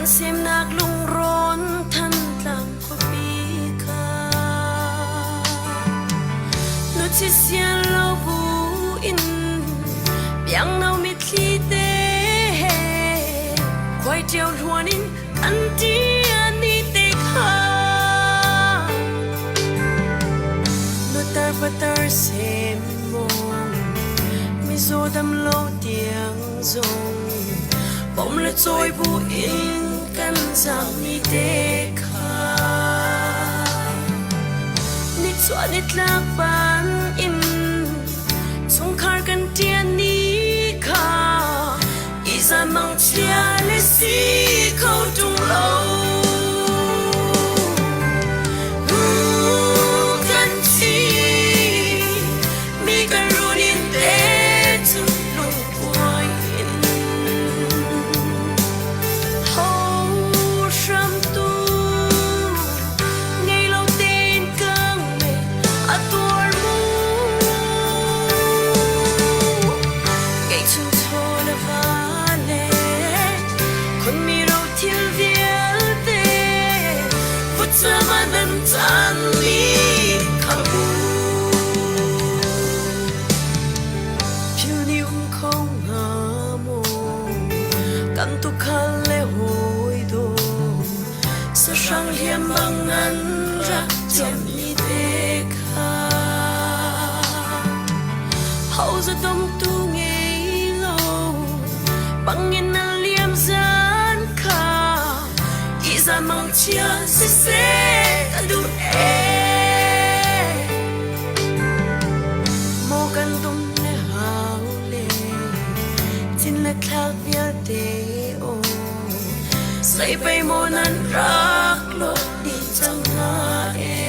Semnak lungrawn Thantlang khuapi kha nuchi sian lo bu in biangno mitthli te he khuai ṭio hluan in kan ṭian ni te kha nutar patar sem mong mizaw dam lo tiang zong bom le cawi bu in kan zaangmi te kha nichuah nitlak ban in chungkhar kan ṭian ni kha izan mangchia le si kho ṭung lo. Kan thi mi kan run in te cu lungkuai in ho hramtu ngei lo tein kang me a tuar mu kei chung chaw le va le khon mi ro thil vialte vutcam nan caan ni khamu phil ni um kho hnga maw kan tukhal le hawi do sahrang hliam bang an rak ciam mi te kha ho za dom tu ngei lo bangin nan liam zan kha i zan mang chia se se ka duh e mo kan dum le hau le chin le thlak vialte o sei pei mo nan rak lo di chang nga e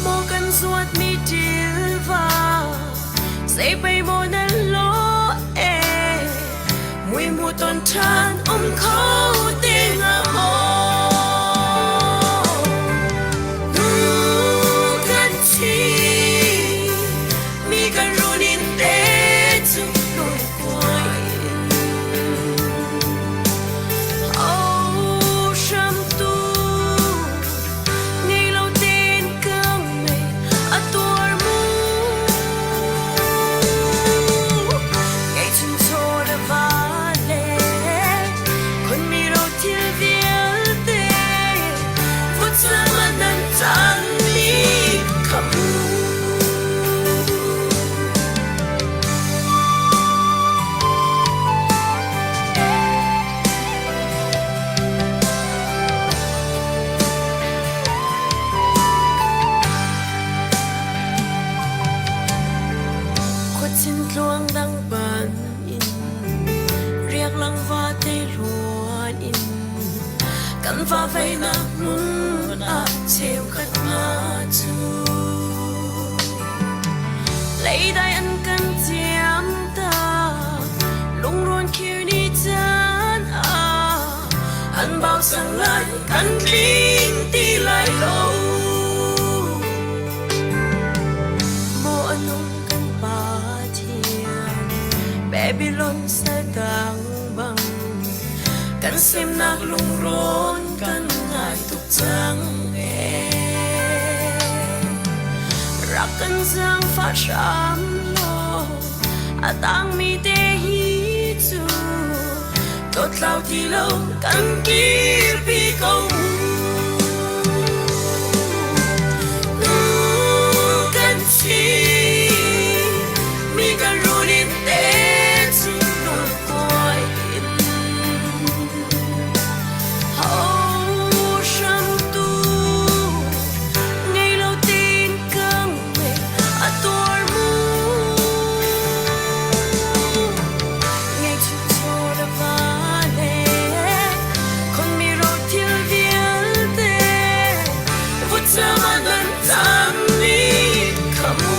mo kan zuat mi tilva sei pei mo nan lo e mui mu ton than um kho te nga mo nu kan chi mi kan runin te chu lung kuai in oh sham tu ngei lo ten kang me a tuar mu ngày chung cho le va le khon mi ro thil vialte vut sama nan chan ni khamu. Khuachin tluang dang ban in riak lang va te luan in kan va vei na hmun a cheu khat nga chu lấy dai an kan chiam ta lungruan khiu ni chan a an bao sang lai kan tling ti lai lo mo anong kan pa thian Babylon sa tang bang kan sem nak lungrawn kan ngai tuk chang e rak kan giang fa sham lo a tang mi te hi chu tot lau ti lo kan kir pi ko mu nu kan chi mi kan runin te chu lung kuai in ho sham tu ngei lo tin kang me a tuar mu ngày chu cho la va le con mi ro thil vialte vut sama nan tan ni khamu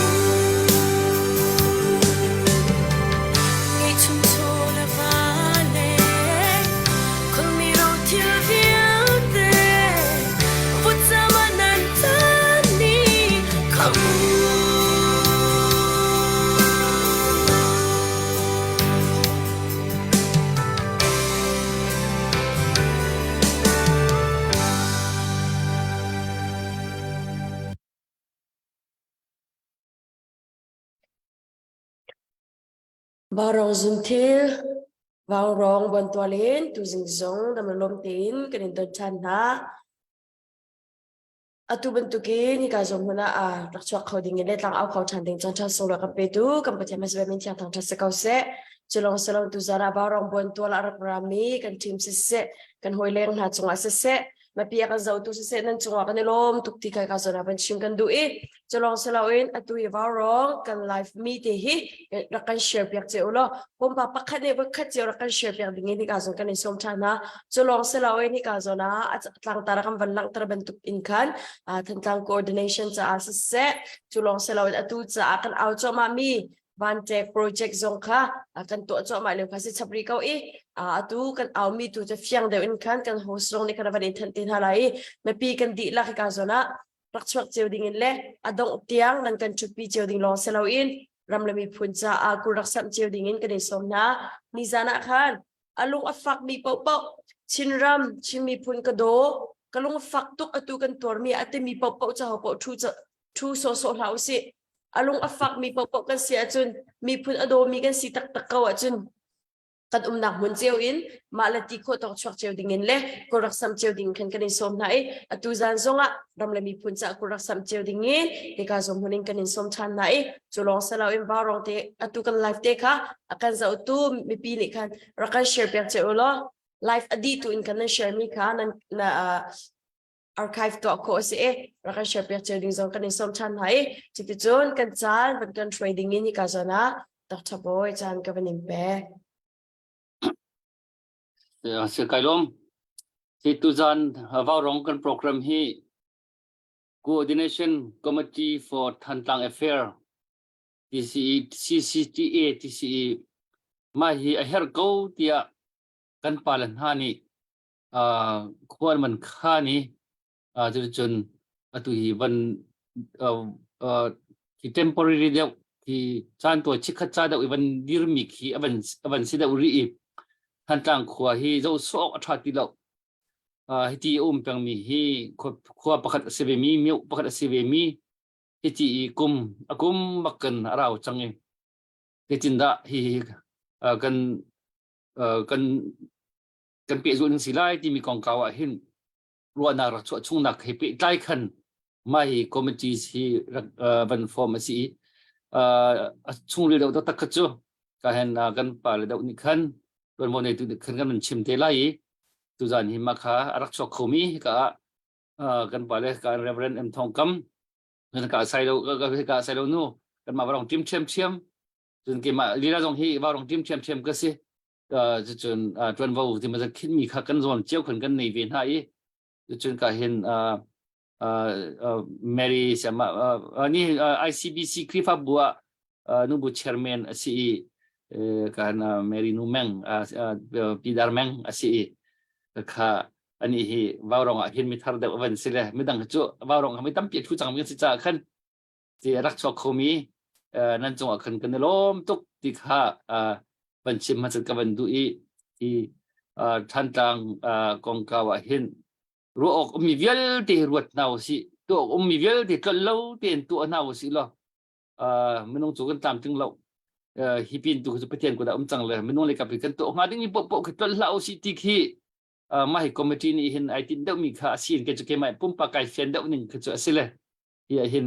ngày chung cho la va le con mi ro thil vialte vut sama nan tan ni khamu. Vaurawng zunthil, vaurawng bantual in tuzing zong dam le lawm tein kan in don ṭhan hna. Atu bantukin hika zawn hmun ah aa rak chuak kho ding in le tlang au kho ṭhan ding caan ṭha sunglawi kan petu kan Pathian hmasabik min thiang thangṭhat si ko seh. Culawng silong tuzan ah vaurawng buantual ah rak rami kan team siseh, kan hawileng hna cungah siseh, mipi a kan zohtu siseh nan cungah kan i lawm tuk ti kai ka zawn ah van chim kan duh i culawng siloin atu i vaurawng kan live mi te hi rak kan share piak ce u law pumpak pakhat nih voikhat cio rak kan share piak ding in hika zawn kan in sawm ṭhan hna. Culawng siloin hika zawn ah tlangtar kan van langhter bantuk in khan Thantlang coordination caah siseh culawng siloin atu caah kan au cuahmah mi Vantek project zong kha kan tuah cuahmah lio kha si chap rih ko i atu kan aumi tu cu fiang deuh in khan kan host zong nih khan van in thanh te hna lai i mipi kan dihlak hika zawn ah rak chuak cio ding in le a dongh tiang nan kan ṭhutpi cio ding lawng si loin ram le miphun caah kul rak samh cio ding in kan in sawm hna. Nizan ah khan a lung a fakmi paohpaoh Chinram Chin miphun ka daw ka lung a fak tuk atu kan tuarmi a timi paohpaoh ca ho paoh ṭhu ṭhu sawhsawh hlah usih. A lung a fakmi paohpaoh kan si ahcun miphun a dawmi kan si taktak ko ahcun kan umnak hmun cio in mah le ti khawh tawk chuak cio ding in le kawlrak sam cio ding khan kan in sawm hna i atu zan zongah ram le miphun caah kawlrak sam cio ding in hika zong hmun in kan in sawm ṭhan hna i cu lawng selo in vaurawng te atu kan live te kha a kan zohtu mipi nih khan rak kan share piak cio u law live a dih tu in kan nan share mi kha nan na archive tuah khawh a si i rak kan share piak cio ding zong kan in sawm ṭhan hna i cuticun kan caan van kan hruai ding in hika zawn ah Dr. Bawi caan ka van in pek. Si kai lawm. Hi tuzan Vaurong kan program hi Coordination Committee for Thantlang Affair TCE CCTA TCE mah hi a herh ko tiah kan pa le hna nih khual man khan i cuticun atu hi van hi temporary deuh hi caan tawi chikkhat ca deuh i van dirmi khi a van a van si deuh rih i Thantlang khua hi zoh sawh a ṭha ti lo. Hiti a um pengmi hi khua pakhat a si ve mi, mioh pakhat a si ve mi hiti i kum a kum bak kan a rau cang i zeitindah hi kan kan kan pehzulh nan si lai timi kongkau ah hin ruahnak rak chuah chungnak he pehtlai khan mah hi committees hi rak van form a si i a chungril deuh taktak kha cu ka hen kan pa le deuh nih khan tuanvo neitu nih khan kan van chim te lai i tuzan hi mah kha a rak chuak khomi ka ah kan pa le ka Reverend M Thong Kam ka sai lo ka sai lo nu kan mah varong tim ṭhiam ṭhiam cun keimah lila zong hi varong tim ṭhiam ṭhiam ka si cucun ṭuanvo ti ma khinmi kha kan zawn cio khan kan nei ve hna i cucun ka hin Mary siama ni ICBC Khrihfabu ah nubu chairman a si i kan Mary Nu Meng Pidar Meng a si i kha ani hi vaurong ah hin mi thar deuh van si le midang cu vaurong mi tampi thu cang mi si ca khan ti a rak chuak khomi nan cungah khan kan i lawm tuk ti kha van chim hmasat ka van duh i hi Thantlang kongkau ah hin ruah awk ummi vialte ruat hna usih tuah awk ummi vialte tlolh lo tein tuah hna usih law minung cu kan tlamtling lo hi pin tu cu Pathian kut ah um cang le minung le kap kan tuah hnga ding mi paoh khi tlolh hlah usih ti khi mah hi committee nih hin ai tinh deuh mi kha a si in ke cu keimah pumpak kai fian deuh ning kha cu a si le hi ah hin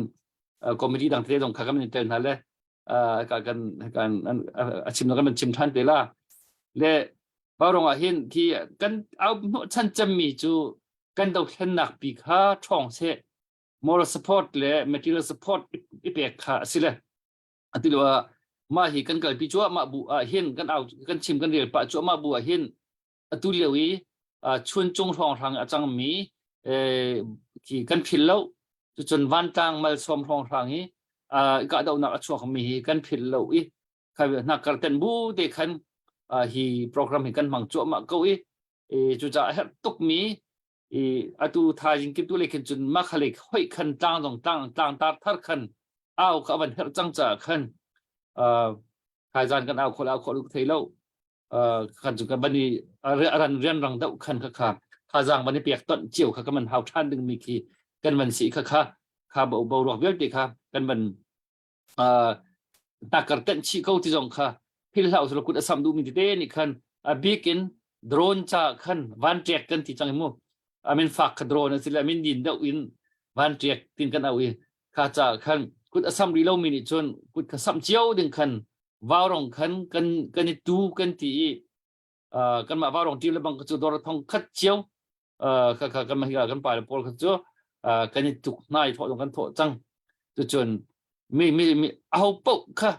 committee dang tete zong kha kan in tel hna le ka kan kan a chim kan chim than te la le Vaurong ah hin khi kan au hnawh chan cemmi cu kan dothlennak pi kha ṭhawng seh moral support le material support i pek kha a si le ati lo ah mah hi kan kalpi cuahmah bu ah hin kan au kan chim kan rel pah cuahmah bu ah hin atu lio i chuncung hrawnghrang a cangmi khi kan philh lo cucun vantlang malsawm hrawnghrang i kahdohnak a chuakmi hi kan philh lo i hna karten bu te khan hi program hi kan hmang cuahmah ko i cucaah a herh tukmi i atu thaizing kip tu le khin cun makhale hoi khan tlang zong tlang tlang tar thar khan au ka van herh cang caah khan thaizan kan au khol au khol thei lo kan cu kan van i ran rian rang deuh khan kha kha thazaang van i pek tonh cio kha kan van hau ṭhan ding mi khi kan van si kha kha kha bo boruak vialte kha kan van takar tenh chih ko ti zong kha. Phil hlah usulaw kut a samh duhmi tete nih khan a bik in drone ca khan van ṭek kan ti cang i mu. A min fak kha drone a si le a min din deuh in van ṭek tin kan auh i kha ca khan kut a samh rih lomi nih cun kut kha samh cio ding khan vaurong khan kan kan i tu kan ti i kanmah vaurong ṭim le bang cu dor thong khat cio kha kha kan hi kan pa le pawl kha cu kan i tuk hna i thawh dong kan thawh cang. Cucun mi mi mi aho paoh kha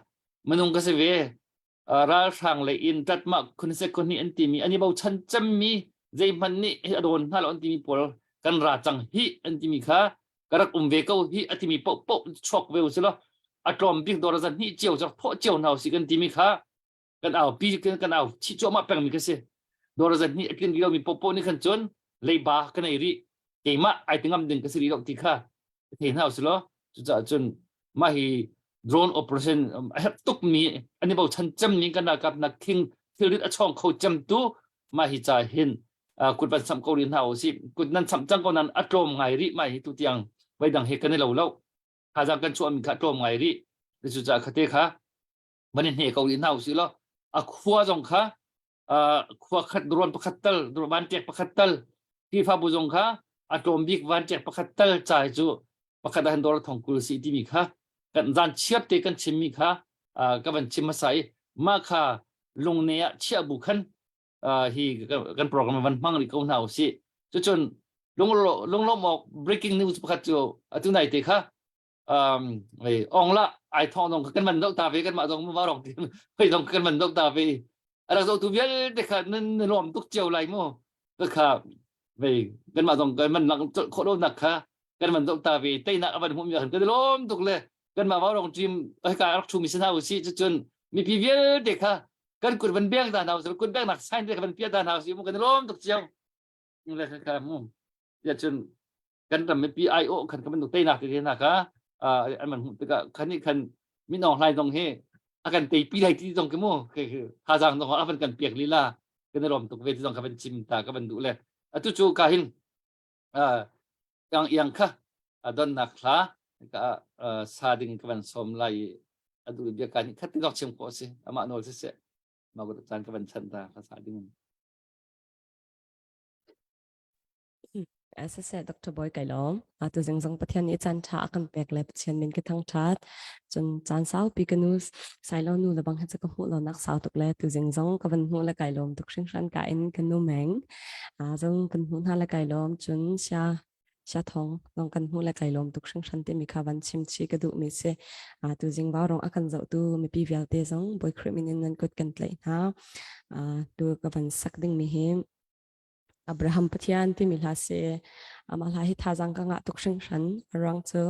minung ka si ve, ralhrang lei in tatmah khun se khun hi an timi an i bochan cemmi, zeihmanh nih a dawn hna lo an timi pawl, kan ra cang hi an timi kha, ka rak um ve ko hi a timi paoh paoh chuak ve u silo, a tlawm bik dor zan hnih cio cu thawh cio hna usih kan timi kha kan au pi, kan au chih cuahmah pengmi ka si. Dor zan hnih a tlin rih lomi paohpaoh nih khan cun leiba ka nei rih, keimah ai ti ngam ding ka si rih lo ti kha thei hna usih law, cucaah cun mah hi drone operation a herh tukmi, an i bochan cemmi kan ralkap nak thing thilrit a chawng kho cemtu mah hi ca hin kut van samh ko rih hna usih. Kut nan samh cang ko nan a tlawm ngai rih. Mah hi tu tiang voidang he kan i lo lo, thazaang kan chuahmi kha a tlawm ngai rih. Cucaah khate kha van i hne ko rih hna usih law, a khua zong kha khua khat drone pakhat tal, van ṭek pakhat tal, Khrihfabu zong kha a tlawm bik van ṭek pakhat tal ca cu pakhat ah dor thong 20 si timi kha kan zan chiap te kan chimmi kha ka van chim hmasa i mah kha lungne ah chiah bu khan hi kan program van hmang rih ko hna usih. Cucun lunglawm awk breaking news pakhat cu atu nai te kha ong la ai thong dong kan man dok ta ve, kan mah dong ma rong ti hoi dong kan man dok ta ve, a rak zohtu vialte kha nan lawm tuk cio lai mu. Ka kha ve kan mah dong kan man lang khawh lo nak kha kan man dok ta ve, teinak avan hmuh mi kan kan lawm tuk le kan mah rong team ka rak thu mi sin hau si. Cun mipi vialte kha kan kut van beng ta hna, kut beng nak sign te van pia ta hna si mu, kan lawm tuk cio le kha mu. Ya cun kan ram mipi ai awh khan kan bantuk teinak te hna kha an man hmuh tikah khan nih khan Min Aung Hlaing zong hi a kan teipi lai ti zong khi mu thazaang zong a van kan piak lila, kan i lawm tuk ve ti zong ka van chim ta ka van duh le atu cu ka hin iang iang kha donnak hla ka sa ding ka van som lai. Adu bia ka ni khat ti zong chim khawh si, amah nawl si seh, ma caan ka van chan ta ka sa ding. Siseh Dr. Bawi kai lawm. Atu zing zong Pathian nih caan ṭha a kan pek le Pathian min ka thangṭhat. Cun caan saupi ka nu Sailo nu le bang he cu ka hmuh lonak sau tuk le tu zing zong ka van hmuh le kai lawm tuk hringhran ka in ka nu meng. Zong kan hmuh hna le kai lawm, cun sia sia thong zong kan hmuh le kai lawm tuk hringhran timi kha van chim chi ka duh mi si. Tu zing vau rong a kan zohtu mipi vialte zong Bawi Khrih min in nan kut kan tlaih hna. Tu ka van sak ding mi hi Abraham Pathian timi hla si. Amah hla hi thazaang ka ngah tuk hringhran. A ruang cu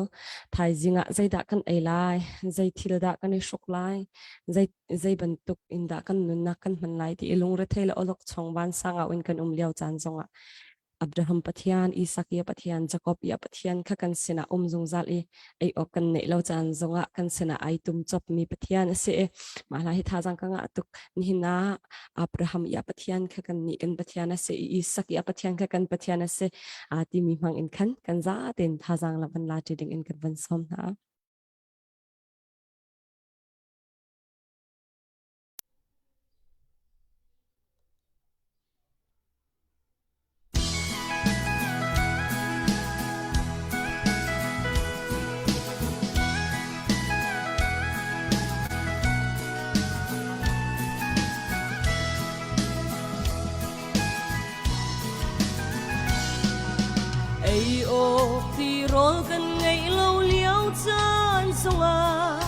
thaizing ah zeidah kan ei lai, zei thil dah kan i hruk lai, zei zei bantuk in dah kan nunnak kan hman lai ti i lungrethei le awlokchong vansang au in kan um lio caan zongah Abraham Pathian, Isak i a Pathian, Jakob i a Pathian kha kan sinah um zungzal i ei awk kan neih lo caan zongah kan sinah ai tum copmi Pathian a si i mah hla hi thazaang ka ngah tuk. Nihin ah Abraham i a Pathian kha kan nih kan Pathian a si i Isak i a Pathian kha kan Pathian a si timi hmang in khan kan za tein thazaang la van la ṭi ding in kan van sawm hna. Ei awk tirawl kan ngeih lo lio caan zongah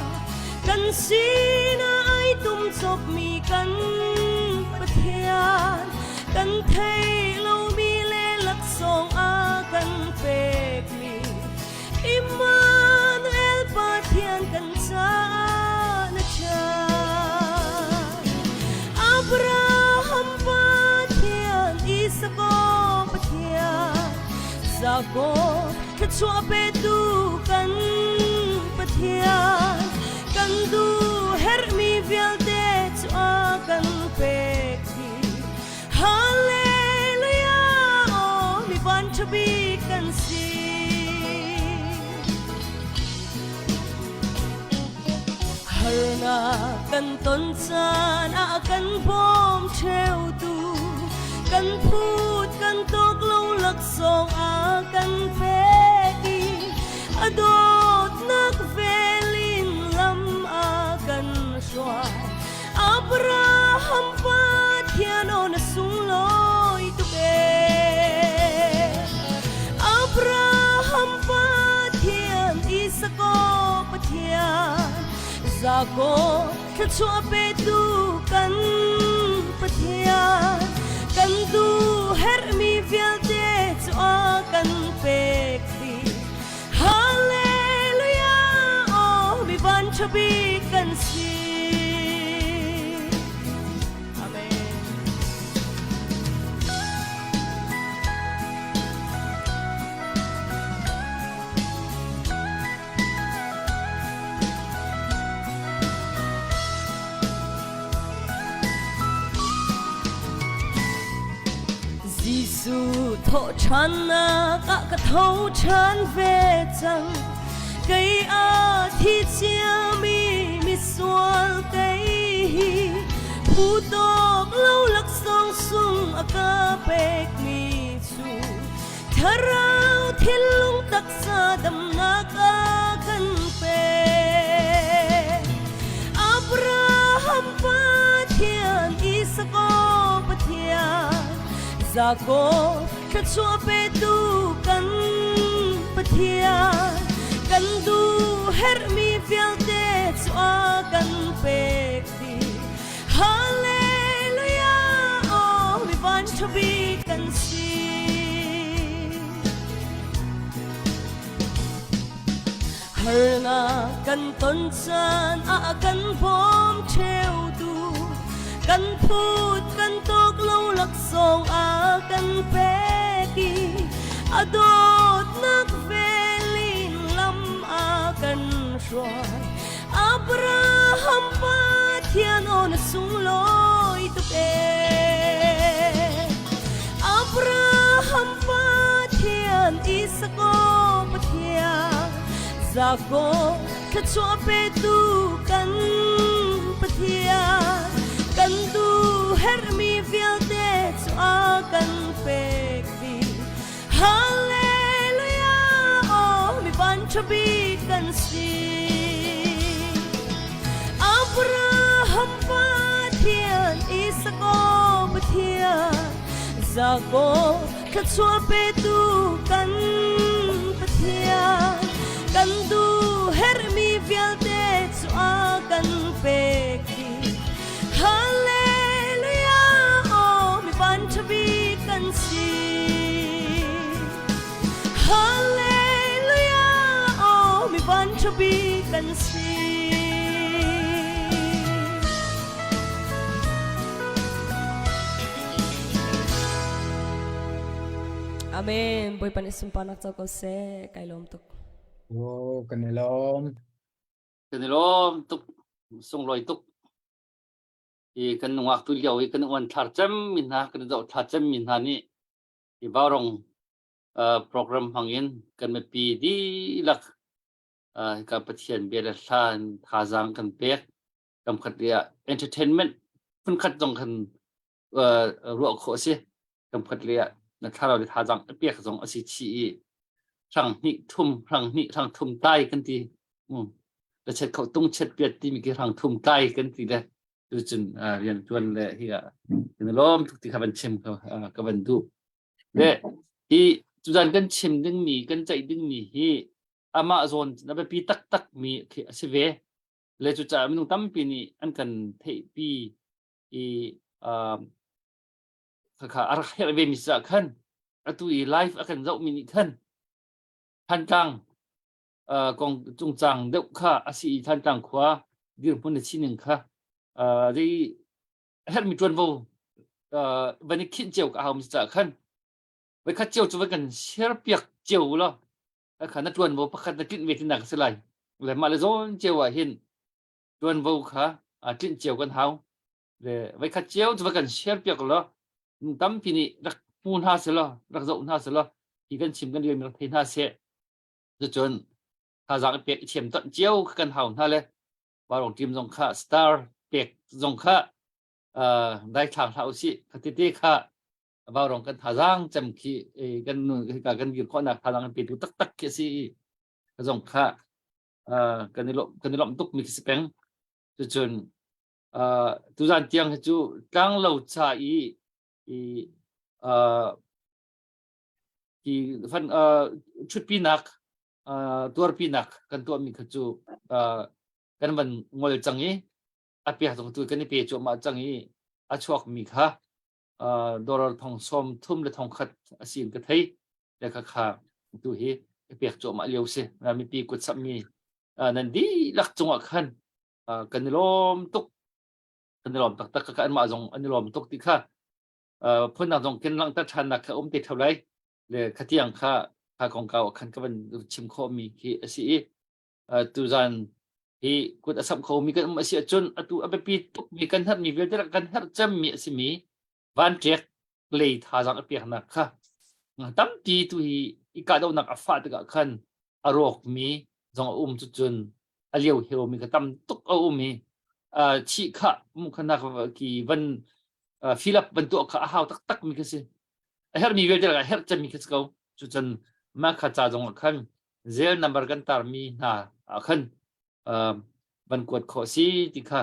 kan sinah ai tum cawpmi kan Pathian, kan theih lomi le laksawng a kan pekmi Immanuel Pathian kan caah na ṭha. Abraham Pathian, Isak Pathian, Jakob thluachuah petu kan Pathian, kan duh herhmi vialte cu a kan pek dih. Hallelujah, oh mi van ṭha bik kan si. Harnak Harnak kan ton caan ah kan bawm ṭheutu kan phut kan tawk lo laksawng a kan pek i a dawtnak vel in lam a kan hruai. Abraham Pathian aw na sunglawi tuk ee. Abraham Pathian Isak aw Pathian Jakob thluachuah petu kan Pathian kan duh herhmi vialte cu a kan pek dih. Hallelujah, oh mi van ṭha bik kan si. Amen. Jesuh thawhṭhannak ah ka tho ṭhan ve cang. Kei a thi ciami misual kei hi phu tawk lo laksawng sung a ka pekmi cu Thlarau thinlung taksa damnak a kan pek. Abraham Pathian, Isak aw Pathian, Jakob thluachuah petu kan Pathian, kan duh herhmi vialte cu a kan pek dih. Hallelujah, oh mi van ṭha bik kan si. Harnak kan ton caan ah kan bawm ṭheutu, kan phut kan tawk lo laksawng a kan pek i a dawtnak vel in lam a kan hruai. Abraham Pathian aw na sunglawi tuk ee. Abraham Pathian Isak aw Pathian Jakob thluachuah petu kan Pathian kan duh herhmi vialte cu a kan pek dih. Hallelujah, oh mi van ṭha bik kan si. Abraham Pathian, Isak aw Pathian, Jakob thluachuah petu kan Pathian, kan duh herhmi vialte cu a kan pek dih. Hallelujah, oh mi van ṭha bik kan si. Hallelujah, oh mi van ṭha bik kan si. Amen. Bawipa nih sunparnak co ko seh. Kai lawm tuk. Oh, kan i lawm. Kan i lawm tuk. Sunglawi tuk. I kan nungak tu lio i kan uan thlar cem mi hna kan zoh thla cem mi hna nih i vaurong program hmang in kan mipi dihlak hika Pathian bia le hla in thazaang kan pek kam khat le ah entertainment phunkhat zong kan ruah khawh a si kam khat le ah na thlarau le thazaang a pek zong a si chih i hrang hnih thum hrang hnih hrang thum tai kan ti le chet kho tung chet piat timi khi hrang thum tai kan ti le tucun rian tuan le hi ah kan lawm tuk ti kha van chim ka van duh le hi tuzan kan chim dingmi kan ceih dingmi hi amah zawn na biapi taktak mi khi a si ve le cucaah minung tampi nih an kan theihpi i khakha a rak herh ve mi caah khan atu i live a kan zoh mi nih khan Thantlang kong cungcang deuh kha a si i Thantlang khua dirhmun na sining kha zei herhmi ṭuanvo van i khinh cio ka hau mi caah khan voikhat cio cu van kan share piak cio law kha na ṭuanvo pakhat na tlinh ve tinak a si lai le mah le zawn cio ah hin ṭuanvo kha tlinh cio kan hau le voikhat cio cu va kan share piak law tampi nih rak hmu hna seh law rak zoh hna seh law hi kan chim kan rian rak thei hna seh cucun thazaang i pek i thiam tonh cio kan hau hna le. Vaurawng team zong kha star pek zong kha daithlang hlah usih. Khatete kha Vaurawng kan thazaang cem khi kan nun kan dir khawhnak thazaang kan petu taktak khi a si i zong kha kan i kan i lawmh tuk mi khi si peng. Cucun tuzan tiang hi cu tlanglo ca i i ti fan ṭhutpinak tuarpinak kan tuahmi kha cu kan van ngol cang i a pek zong tu kan i pe cuahmah cang i a chuakmi kha dollar thong sawm thum le thong khat a si in ka thei le kha kha tu hi i pek cuahmah lio si mipi kut sammi nan dihlak cungah khan kan i lawm tuk kan i lawm taktak kha anmah zong an i lawm tuk ti kha phunnak zong kin langhter ṭhannak kha um te ṭheo lai le khatiang kha kha kongkau ah khan ka van chim khawhmi khi a si i tuzan hi kut a samh khomi kan um a si ahcun atu a biapi tukmi kan herhmi vialte kan herh cemmi a simi vanṭek lei thazaang a peknak kha tampi tu hi i kahdohnak a fah tikah khan a rawkmi zong a um cucun a lio heomi kha tam tuk a um i chih kha mu khanak ki van fill up van tuah kha a hau taktak mi kha si a herhmi vialte a herh cemmi kha si ko cucun mah kha ca zong ah khan zel number kan tarmi hna ah khan van kuat khawh si ti kha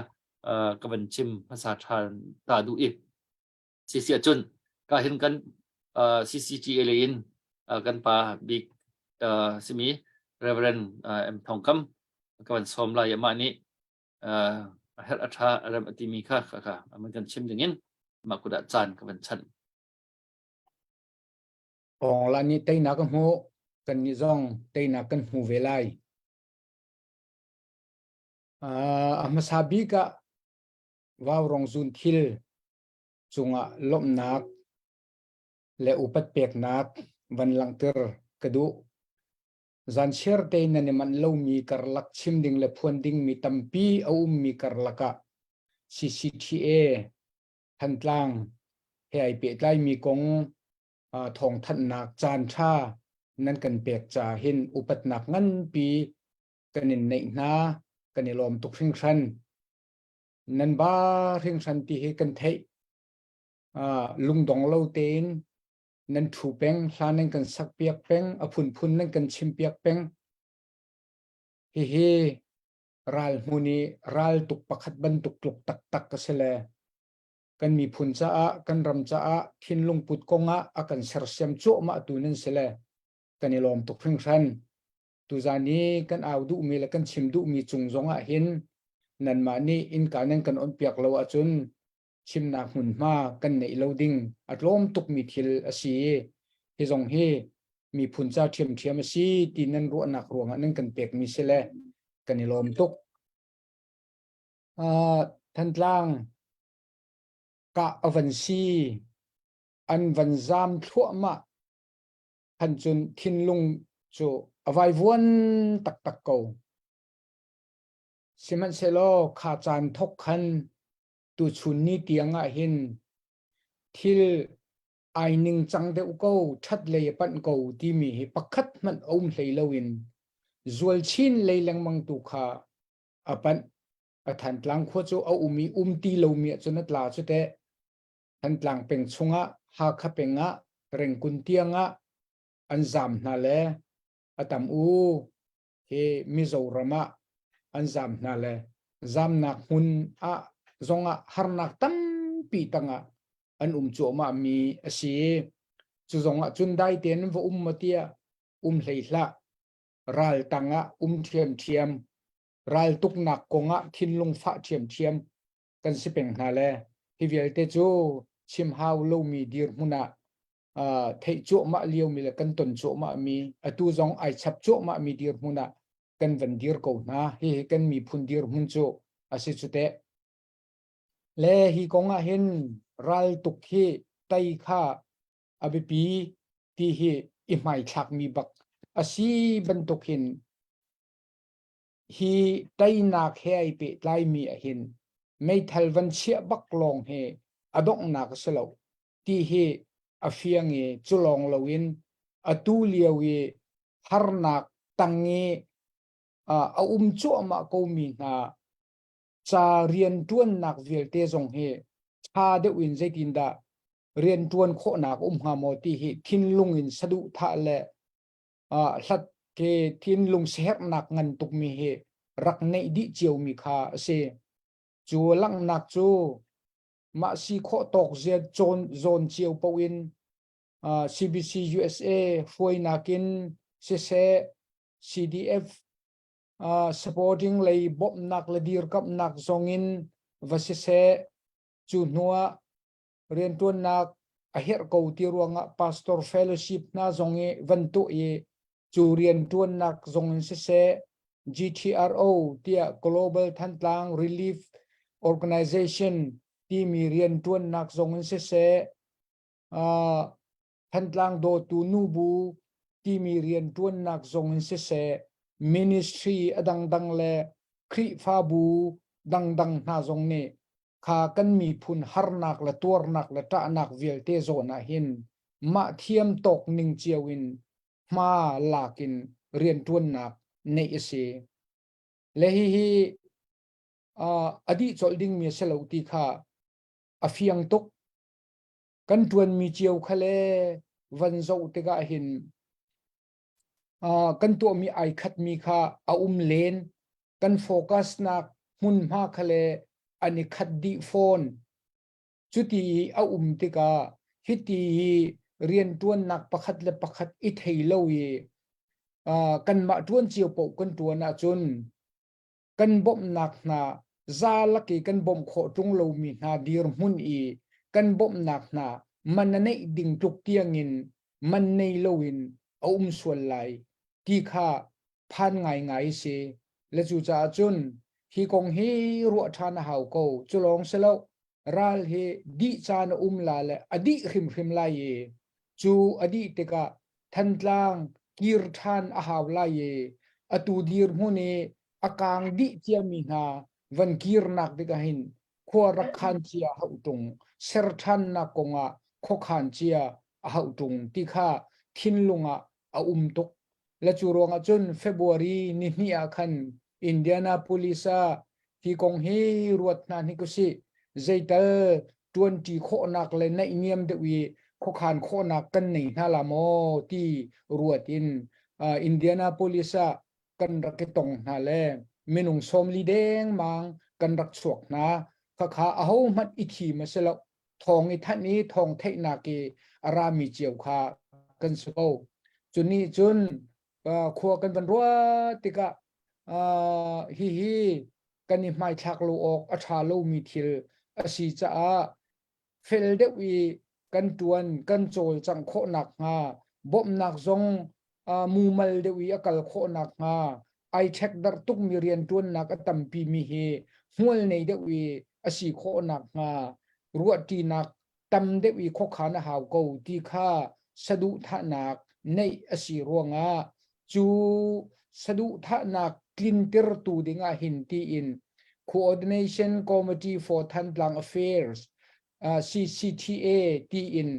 ka van chim hmasa ṭhan ta duh i si ahcun ka hin kan CCTA lei in kan pa bik simi Reverend M Thong Kam ka van sawm lai amah nih a herh a ṭha a rem a timi kha kha man kan chim ding in mah kut ah caan ka van chanh. Ong la nih teinak ka hmu kan nih zong teinak kan hmu ve lai. A hmasa bik ah Vaurong zun thil cungah lawmhnak le upat peknak van langhter ka duh. Zanchiar tein nan i manh lomi karlak chim ding le phuan dingmi tampi a ummi karlak ah CCTA Thantlang he ai pehtlaimi kong thawngthanhnak caanṭha nan kan pek caah hin upatnak nganpi kan in neih hna kan i lawm tuk hringhran. Nan ba hringhran ti hi kan theih. Lungdong lo tein nan ṭhu peng, hla nan kan sak piak peng, a phunphun nan kan chim piak peng. Hihi ral hmun i ral tuk pakhat bantuk tluk taktak ka si le kan miphun caah kan ram caah thinlung put kong ah a kan sersiam cuahmah tu nan si le kan i lawm tuk hringhran. Tuzan i kan au duhmi le kan chim duhmi cung zong ah hin nanmah nih innka nan kan on piak lo ahcun chimnak hmunhma kan neih lo ding a tlawm tukmi thil a si i hi zong hi miphun ca ṭhiamṭhiam a si ti nan ruahnak ruangah nan kan pekmi si le kan i lawm tuk. Thantlang kah a van si an van zaam thluahmah han cun thinlung cu a vaivuan taktak ko. Sihmanhsehlaw kha caan thawk khan tuchun ni tiang ah hin thil ai ningcang deuh ko, ṭhat lei a panh ko timi hi pakhat hmanh a um hlei loin zual chin lei lengmang tu kha a panh. A Thantlang khua cu a um i um ti lomi ahcun a tla cu teh. Thantlang peng chungah Hakha peng ah Rengkun tiang ah an zaam hna le a tam u hi Mizoram ah an zaam hna le zamnak hmun ah zongah harnak tampi tangah an um cuahmah mi a si. Cu zongah cun dai tein va um maw tiah um hlei hlah. Ral tangah um ṭhiamṭhiam, ral tuknak kongah thinlung fah ṭhiamṭhiam kan si peng hna le hi vialte cu chim hau lomi dirhmun ah theih cuahmah liomi le kan ton cuahmah mi atu zong ai chap cuahmah mi dirhmun ah kan van dir ko hna. Hihi kan miphun dirhmun cu a si cu teh. Le hi kong ah hin ral tuk hi tei kha a biapi ti hi i hmaithlak mi bak a si bantuk hin hi teinak he ai pehtlai mi ah hin meithal van chiah bak lawng hi a donghnak a si lo ti hi a fiang i cu lawng loin atu lio i harnak tang i a um cuahmah komi hna. ca rianṭuannak vialte zong hi ṭha deuh in zeitindah rianṭuan khawhnak um hnga maw ti hi thinlung in saduhthah le hlat ke thinlung siaherhnak ngan tukmi hi rak neih dih ciomi kha a si. Cu langhnak cu mah si khawh tawk zia cawn zawn cio paoh in CBC USA hruainak in siseh CDF supporting lei bawmhnak le dirkamhnak zong in va siseh cu hnuah rianṭuannak a herh ko ti ruangah pastor fellowship hna zong i van tuah i cu rianṭuannak zong in siseh GTRO tiah Global Thantlang Relief Organization timi rianṭuannak zong in siseh Thantlang dawtu nubu timi rianṭuannak zong in siseh ministry a dangdang le Khrihfabu dangdang hna zong nih kha kan miphun harnak le tuarnak le ṭahnak vialte zawn ah hin mah thiam tawk ning cio in hma lak in rianṭuannak neih a si. Le hihi a dih colh dingmi a si lo ti kha a fiang tuk. Kan ṭuanmi cio kha le van zoh tikah hin kan tuahmi ai khatmi kha a um len. Kan focus nak hmunhma kha le an i khat dih fawn. Cuti i a um tikah hiti hi rianṭuannak pakhat le pakhat i thei lo i kanmah ṭuan cio paoh kan ṭuan ahcun kan bawmhnak hna za lak i kan bawmh khawh ṭung lomi hna dirhmun i kan bawmhnak hna man a neih ding tluk tiangin man nei loin a um sual lai ti kha phan ngaingai a si. Le cucaah cun hi kong hi ruah ṭhan a hau ko. Cu lawng si lo, ral hi dih caan a um la le a dih hrimhrim lai i cu a dih tikah Thantlang kir ṭhan a hau lai i atu dirhmun i a kaang dih ciami hna van kirnak tikah hin khua rak khan cia hauh ṭung, ser ṭhannak kongah khuakhan cia a hauh ṭung ti kha thinlung ah a um tuk. Le cu ruangah cun February ni hnih ah khan Indianapolis ah hi kong hi ruat hna hnik usih. Zeital ṭuanṭi khawhnak le naihniam deuh i khuakhan khawhnak kan nei hna la maw ti ruat in Indianapolis ah kan rak i tong hna le minung 40 dengmang kan rak chuak hna. Khakha ahohmanh i thim a si lo. Thawng i thanh i thawng theihnak i a rami cio kha kan si ko. Cu nih cun khua kan van ruah tikah hihi kan i hmaithlak lo awk a ṭha lomi thil a si caah fel deuh i kan ṭuan kan cawlcangh khawh nakhnga bawmhnak zong mumal deuh i a kal khawh nakhnga ai ṭhekdarh tukmi rianṭuannak a tampi mi hi hmual nei deuh i a si khawh nakhnga ruahṭinak tam deuh i khuakhan a hau ko ti kha saduhthahnak neih a si ruangah cu saduhthahnak tlintertu dingah hin tiin Coordination Committee for Thantlang Affairs CCTA tiin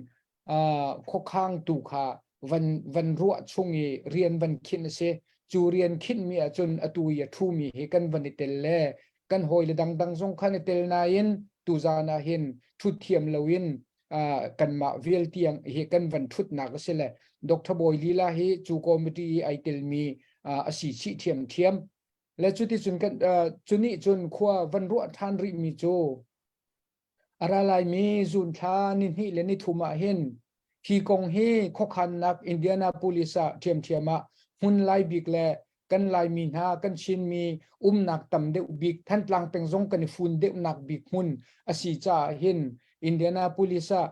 khuakhangtu kha van van ruah chung i rian van khinh a si. Cu rian khinhmi ahcun atu i a ṭhumi hi kan van i tel le kan hawile dangdang zong khan i tel nain tuzaan ah hin ṭhut thiam loin kanmah vial tiang hi kan van ṭhutnak a si le Dr. Bawi Lila hi cu committee i ai telmi a si chih ṭhiamṭhiam. Le cuticun kan cu nih cun khua van ruah ṭhan rihmi cu A ra laimi zunthla nihnih le nithum ah hin hi kong hi khuakhannak Indianapolis ah ṭhiamṭhiam ah hmun lai bik le kan Laimi hna kan Chinmi umnak tam deuh bik Thantlang peng zong kan i fun deuhnak bik hmun a si caah hin Indianapolis ah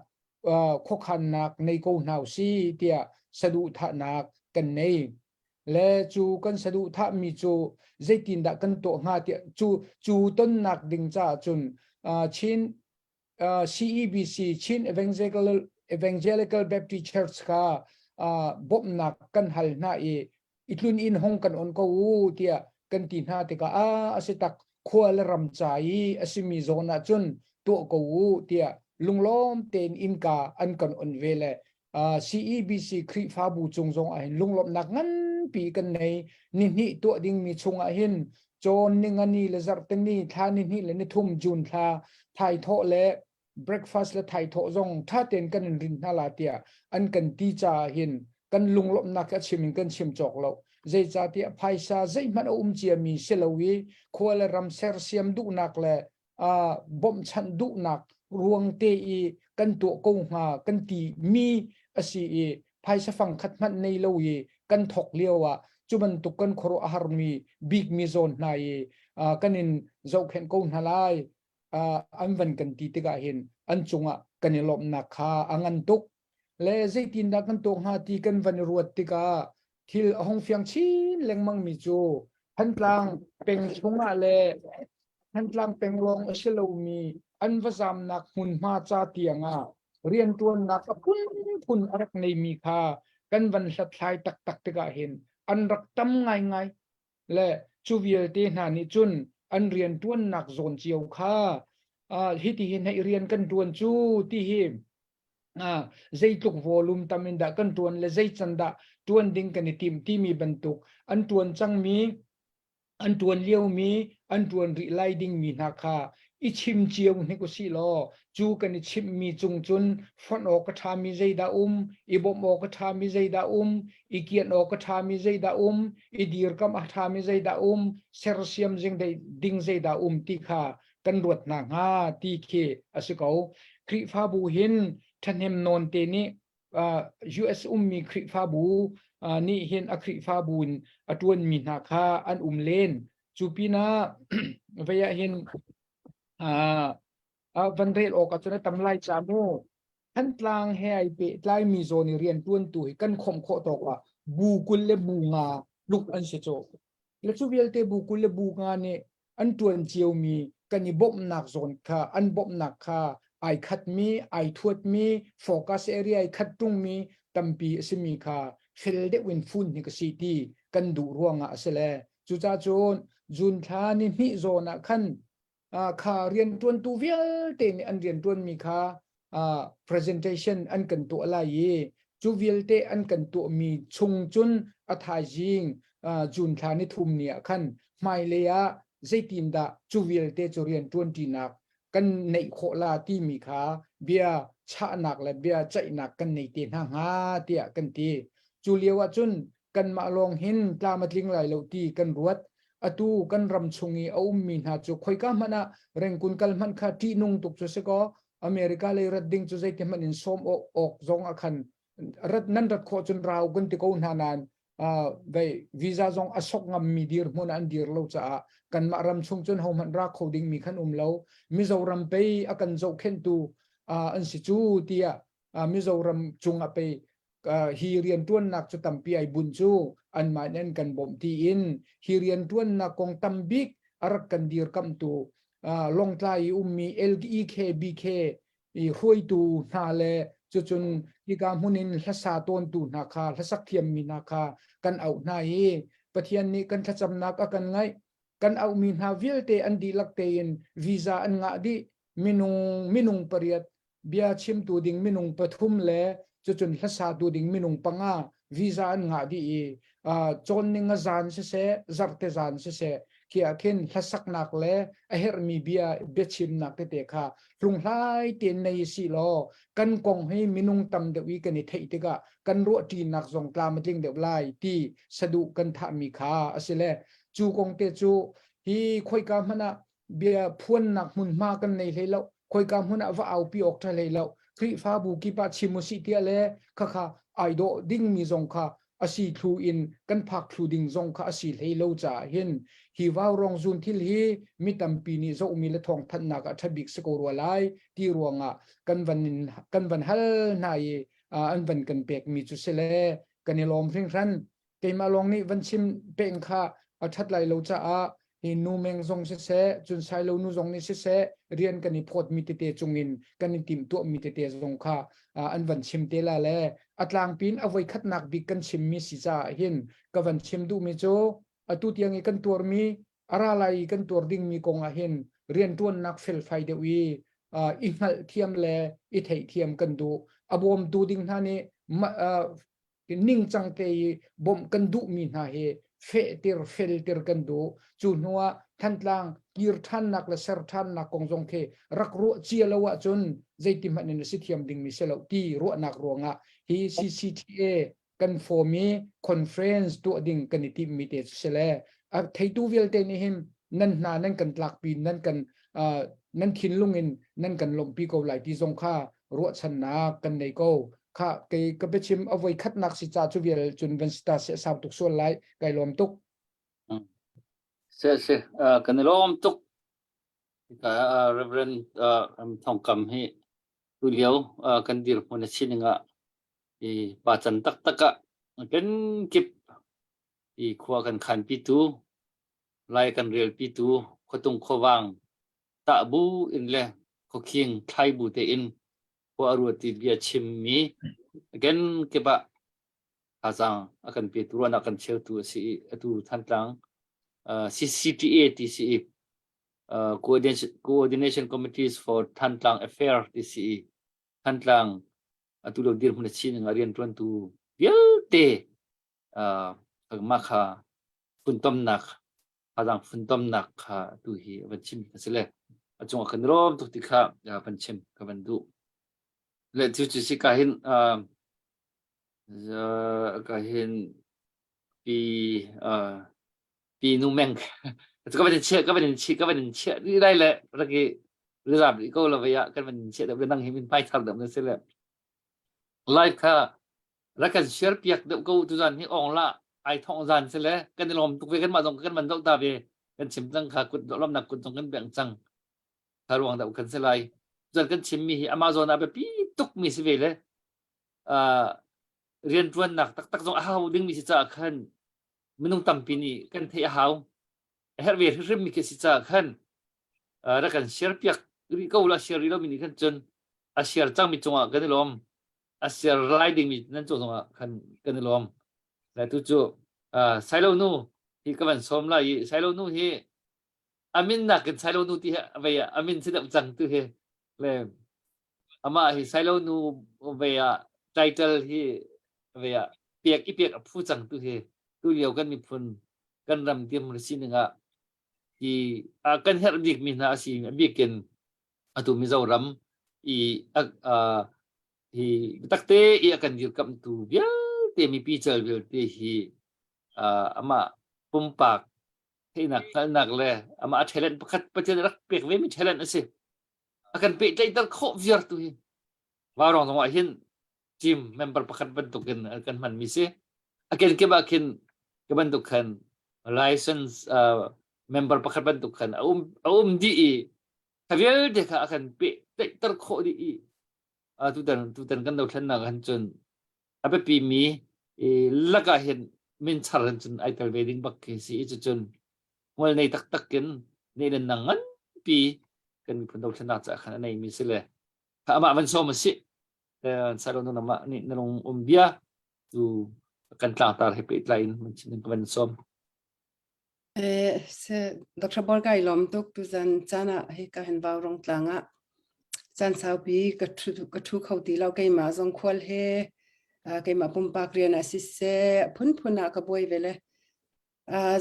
khuakhannak nei ko hna usih tiah saduhthahnak kan nei. Le cu kan saduhthahmi cu zeitindah kan tuah hnga tiah cu cu tonnak ding caah cun Chin CEBC Chin Evangelical Evangelical Baptist Church kha bawmhnak kan hal hna i i tlun inn hong kan on ko u tiah kan ti hna tikah a a si tak khua le ram ca i a simi zawn ah cun tuah ko u tiah lunglawm tein innka an kan on ve le CEBC Khrihfabu cung zong ah hin lunglawmhnak nganpi kan nei. Nihnih tuah dingmi chung ah hin Cawn ningani le zarhteni thla ni hnih le nithum June thla thaithawh le breakfast le thaithawh zong ṭha tein kan in rin hna la tiah an kan ti caah hin kan lunglawmhnak a chim in kan chim cawk lo. Zeicahtiah phaisa zeihmanh a um ciami si lo i khua le ram sersiam duhnak le uh, bawmhchanh duhnak ruang te i kan tuah ko hnga kan ti mi a si i phaisa fang khat hmanh nei lo i kan thok lio ah cu bantuk kan khuaruah a harmi bikmi zawn hna i uh, kan in zohkhenh ko hna lai uh, an van kan ti tikah hin an cungah kan i lawmhnak kha a ngan tuk le zeitindah kan tuah hnga ti kan van i ruat tikah thil a hung fiang chin lengmang mi cu Thantlang peng chungah le Thantlang peng lawng a si lomi an va zamnak hmunhma ca tiangah rianṭuannak a phunphun a rak neimi kha kan van hlathlai taktak tikah hin an rak tam ngaingai le cu vialte hna nih cun an rianṭuannak zawn cio kha hiti hin hei rian kan ṭuan cu ti hi zeitluk volume tam in dah kan ṭuan le zei can dah ṭuan ding kan i tim timi bantuk an ṭuan cangmi an ṭuan liomi an ṭuan rih lai dingmi hna kha i chim cio hnik usih law cu kan i chimhmi cung cun fonh awk a ṭhami zeidah um i bawmh awk a ṭhami zeidah um i kianh awk a ṭhami zeidah um i dirkamh a ṭhami zeidah um sersiam ding zeidah um ti kha kan ruat hna hnga ti khi a si ko. Khrihfabu hin ṭhahnem nawn te nih US ummi Khrihfabu nih hin a Khrihfabu in a ṭuanmi hna kha an um len. Cu pinah vei ah hin van rel awk ah cun a tam lai ca mu. Thantlang he ai pehtlaimi zawn i rianṭuantu hi kan khawmh khawh tawk ah bu 20 le bu nga tluk an si cu. Le cu vialte bu 20 le bu nga nih an ṭuan ciomi kan i bawmhnak zawn kha an bawmhnak kha ai khatmi ai thuatmi focus area ai khat ṭungmi tampi a simi kha fel deuh in fun hi ka si ti kan duh ruangah a si le cucaah cun June thla ni hnih zawn ah khan kha rianṭuantu vialte nih an rianṭuanmi kha presentation an kan tuah lai i cu vialte an kan tuahmi chung cun a thaizing June thla ni thum ni ah khan hmailei ah zeitindah cu vialte cu rianṭuanṭinak kan neih khawh la timi kha bia chahnak le bia ceihnak kan nei te hna hnga tiah kan ti. Cu lio ah cun kanmah lawng hin tlam a tling lai lo ti kan ruat. Atu kan ram chung i a ummi hna cu khoika hmanh ah rengkun kal hmanh kha ṭihnung tuk cu si kaw America lei rat ding cu zeiti hmanh in sawm awk, awk zong ah khan rat nan rat khawh cun rau kan ti ko hna nain vei visa zong a sok ngammi dirhmun an dir lo caah kanmah ram chung cun hohmanh ra kho dingmi khan um lo. Mizoram pei a kan zohkhenhtu an si cu tiah Mizoram cungah pei hi rianṭuannak cu tampi ai bunh cu anmah nih an kan bawmh tiin hi rianṭuannak kong tambik a rak kan dirkamhtu Lawngtlai i ummi LEKBK i hruaitu hna le cucun hika hmun in hlasa tawntu hna kha hlasak thiammi hna kha kan auh hna i Pathian nih kan thlacamnak a kan ngaih kan auhmi hna vialte an dihlak tein visa an ngah dih minung minung pariat bia chimtu ding minung pathum le cucun hlasatu ding minung panga visa an ngah dih i cawn ning a zan siseh zarte zan siseh khi ah khin hlasaknak le a herhmi bia biachimnak tete kha hlunghlai tein nei si law kan kong hi minung tam deuh i kan i theih tikah kan ruahṭinak zong tlam a tling deuh lai ti saduh kan thahmi kha a si le cu kong te cu hi khoika hmanh ah bia phuannak hmunhma kan nei hlei lo khoika hmun ah va aupi awk ṭha hlei lo Khrihfabu kip ah chim usih tiah le khakha ai dawh dingmi zong kha a si thlu in kan phak thlu ding zong kha a si hlei lo caah hin hi vaurawng zun thil hi mi tampi nih zohmi le thawngthanhnak ah ṭha bik si ko rua lai ti ruangah kan van in kan van hal hna i an van kan pekmi cu si le kan i lawm hringhran keimah lawng nih van chim peng kha a ṭhat lai lo caah hi nu meng zong siseh cun sailo nu zong nih siseh rian kan i phawtmi tete cungin kan i timhtuahmi tete zong kha an van chim te la le a tlangpin a voikhatnak bik kan chimmi si caah hin ka van chim duhmi cu atu tiang i kan tuarmi a ra lai i kan tuar dingmi kong ah hin rianṭuannak felfai deuh i i hngalh thiam le i theihthiam kan duh a bawmtu ding hna nih ningcang te i bawmh kan duhmi hna hi fehter felter kan duh. Cu hnu ah Thantlang kir ṭhannak le ser ṭhannak kong zong khi rak ruah cia lo ahcun zeiti hmanh in a si thiam dingmi si lo ti ruahnak ruangah hi CCTA kan form i conference tuah ding kan i timmi te cu si le a theitu vialte nih hin nan hna nan kan tlakpi nan kan nan thinlung in nan kan lawmhpi ko lai ti zong kha ruahchannak kan nei ko kha kei ka biachim a voi khatnak si ca cu vial cun van si ta se sau tuk sual lai kai lawm tuk. Se se kan i lawm tuk. Ka Reverend Thongkam hi tu lio kan dirhmun a sining ah i pa can taktak ah kan kip i khua kan khanpitu lai kan relpitu khuatung khuavang tah bu in le khuakhing thlai bu tein khua a ruat ti bia chimmi again kip ah thazaang a kan petu ruahnak kan cheutu a si i atu Thantlang CCTA ti si i Coordination Committees for Thantlang Affair ti si i Thantlang atu lo dirhmun a sining ah rianṭuantu vialte mah kha funtomnak thazaang funtomnak kha tu hi van chim ka si le a cungah kan rawm tuk ti kha van chim ka van duh. Le cu cu si ka hin ka hin pi pi nu meng ka van in chiah ka van in chiah ka van in chiah rih lai le rak i rizap rih ko lo vei ah kan van in chiah deuh le nang hi min hmai thar deuh na si le live kha rak kan share piak deuh ko tu zan hi ong la ai thong zan si le kan i lawm tuk ve kan mah zong kan man zoh ta ve kan chim cang kha kut lawmnak kut zong kan bengh cang kha ruang deuh kan si lai zan kan chim mi hi Amazon ah biapi tuk mi si ve le rianṭuannak taktak zong a hau dingmi si caah khan minung tampi nih kan theih a hau. A herh ve hrimhrim mi khi si caah khan rak kan share piak rih ko la share rih lomi nih khan cun a share cangmi cungah kan i lawm. A share lai dingmi nan cung zongah khan kan i lawm. Le tu cu Sailo nu hi ka van sawm lai i Sailo nu hi amin nakin Sailo nu ti hi vei ah amin si deuh cang tu hi le Amah hi Sailo nu ve ah title hi ve ah pek i pek a phu cang tu hi tu lio kan miphun kan ram dirhmun sining ah hi kan herh bik mi hna a si a bikin atu Mizoram i hi takte i a kan dirkamhtu vialte mipi cal vialte hi amah pumpak theihnak hngalhnak le amah a talent pakhat Pathian rak pek ve mi talent a si. A kan pehtlaihter khawh viar tu hi Vaurawng zong ah hin team member pakhat bantuk in kan hman mi si. A kenkip ah khin ka bantuk khan license uh, member pakhat bantuk khan a um a um dih i kha vialte kha a kan pehtlaihter khawh dih i uh, tutan tutan kan dothlennak han cun a biapi mi i lakah hin min char hin cun ai tel ve ding bak khi si i cucun hmual nei taktak in nehlennak nganpi kan miphun dothlennak caah khan a neimi si le kha amah van sawm a si salo nu namah nih na lung um bia tu kan tlangtar he pehtlai in man chin ka van sawm. Eh, se Dr. Borga i lawm tuk tuzan caan ah hi ka hin vau rong tlang ah caan saupi ka thu ka thu kho ti lo keimah zong khual he keimah pumpak rian ah siseh phunphun ah ka buai ve le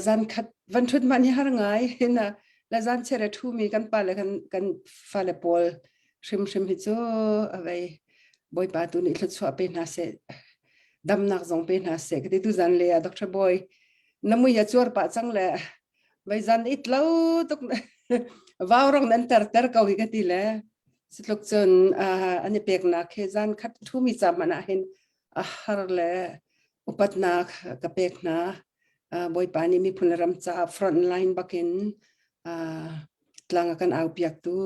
zan khat van thut man hi har ngai na la zan chere thu mi kan pa le kan kan fale pawl hrimhrim hi cu avei bawipa tu nih thluachuah pe hna seh damnak zong pe hna seh ka ti tu zan le ah Dr. Boy na mui a cuar pah cang le vei zan it lo tuk vau rong nan ter ter ko hi ka ti le sitluk cun an i peknak he zan khat thu mi ca hmanh ah hin a har le upatnak ka pek hna. Bawipa nih miphun le ram caah front line bakin tlang a kan aupiaktu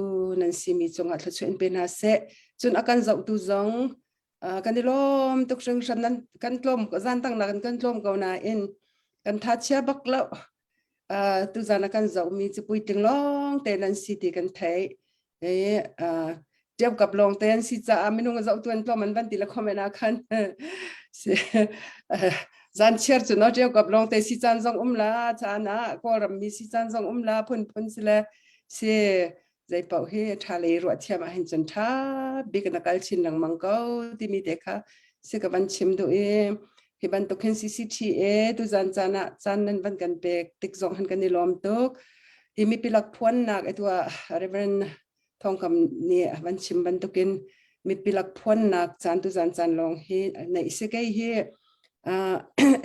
nan simi cungah thluachuah in pe hna seh. Cun a kan zohtu zong kan i lawm tuk hringhran nan kan tlawm zan tang nak kan tlawm ko nain kan tha chia bak lo. Tuzan a kan zohmi cu puitling lawng te nan si ti kan theih. E tiap kap lawng te an si caah minung a zohtu an tlawm an van ti le comment ah khan zan chiar cu no tiap kap lawng te si caan zong um la caan ah kawlram mi si caan zong um la phunphun si le si zei paoh hi tha lei ruah thiam ah hin cun tha bik na kal chin lengmang ko timi te kha si ka van chim duh i. Hi bantuk hin CCTA tuzan caan ah caan nan van kan pek tik zong han kan i lawm tuk. Hi mipi lak phuannak atu ah Reverend Thongkam nih a van chim bantukin mipi lak phuannak caan tuzan caan lawng hi neih si kei hi uh,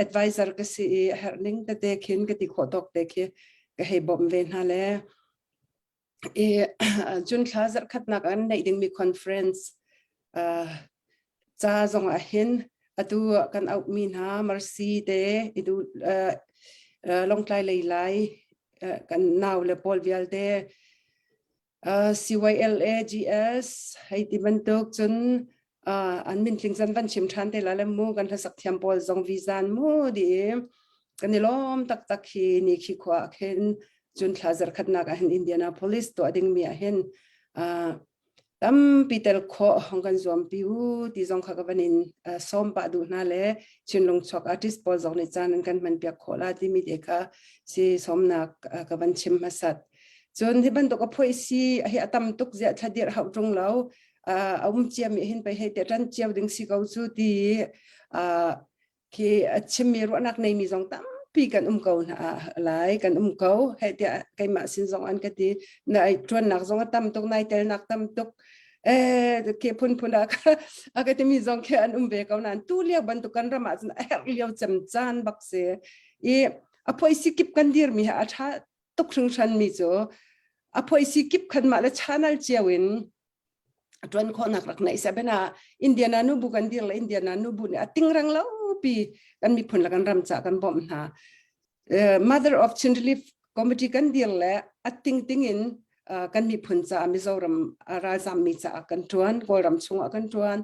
advisor ka si i herh ning tete khin ka ti khawh tawk te khi ka hei bawmh ve hna le i cun thla zarhkhatnak an neih dingmi conference uh, ca zong ah hin atu kan auhmi hna Mercy te idu uh, uh, Longtlai lei lai uh, kan nau le pawl vialte uh, CYLAGS hei ti bantuk cun uh, an min tling zan van chim than te la le mu kan hlasak thiam pawl zong vizan mu di kan i lawm taktak hi ni khi khua khin cun thla zarkhatnak ah hin Indianapolis tuah ding mi ah hin uh, tampi tel khawh hong kan zuam pi u ti zong kha ka van in sawm pah duh hna le Chinlung chuak artist pawl zong nih caan an kan hman piak khawh la timi te kha si sawmnak ka van chim hmasat. Cun hi bantuk a phoi si hi a tam tuk ziah thladir hauh ṭung lo a um cia mi hin pei hei te ṭan cio ding si ko cu ti khi a chimmi ruahnak neimi zong tampi kan um ko hna lai kan um ko he tiah keimah sin zong an ka ti na ṭuannak zong a tam tuk nai telnak tam tuk eh ke phun phun a a ka timi zong khi an um ve ko nan tu lio bantuk kan ram ah cun a herh lio cem caan bak si i a phoi si kip kan dir mi ha a ṭha tuk hringhran mi cu a phoi si kip khan mah le channel cio in ṭuan khawhnak rak neih seh bena Indiana nu bu kan dir le Indiana nu bu nih a tingrang lo pi kan miphun le kan ram ca kan bawmh hna Mother of Chin Relief Committee kan dir le a ting ting in kan miphun ca Mizoram ralzam mi caah kan ṭuan Kawlram chungah kan ṭuan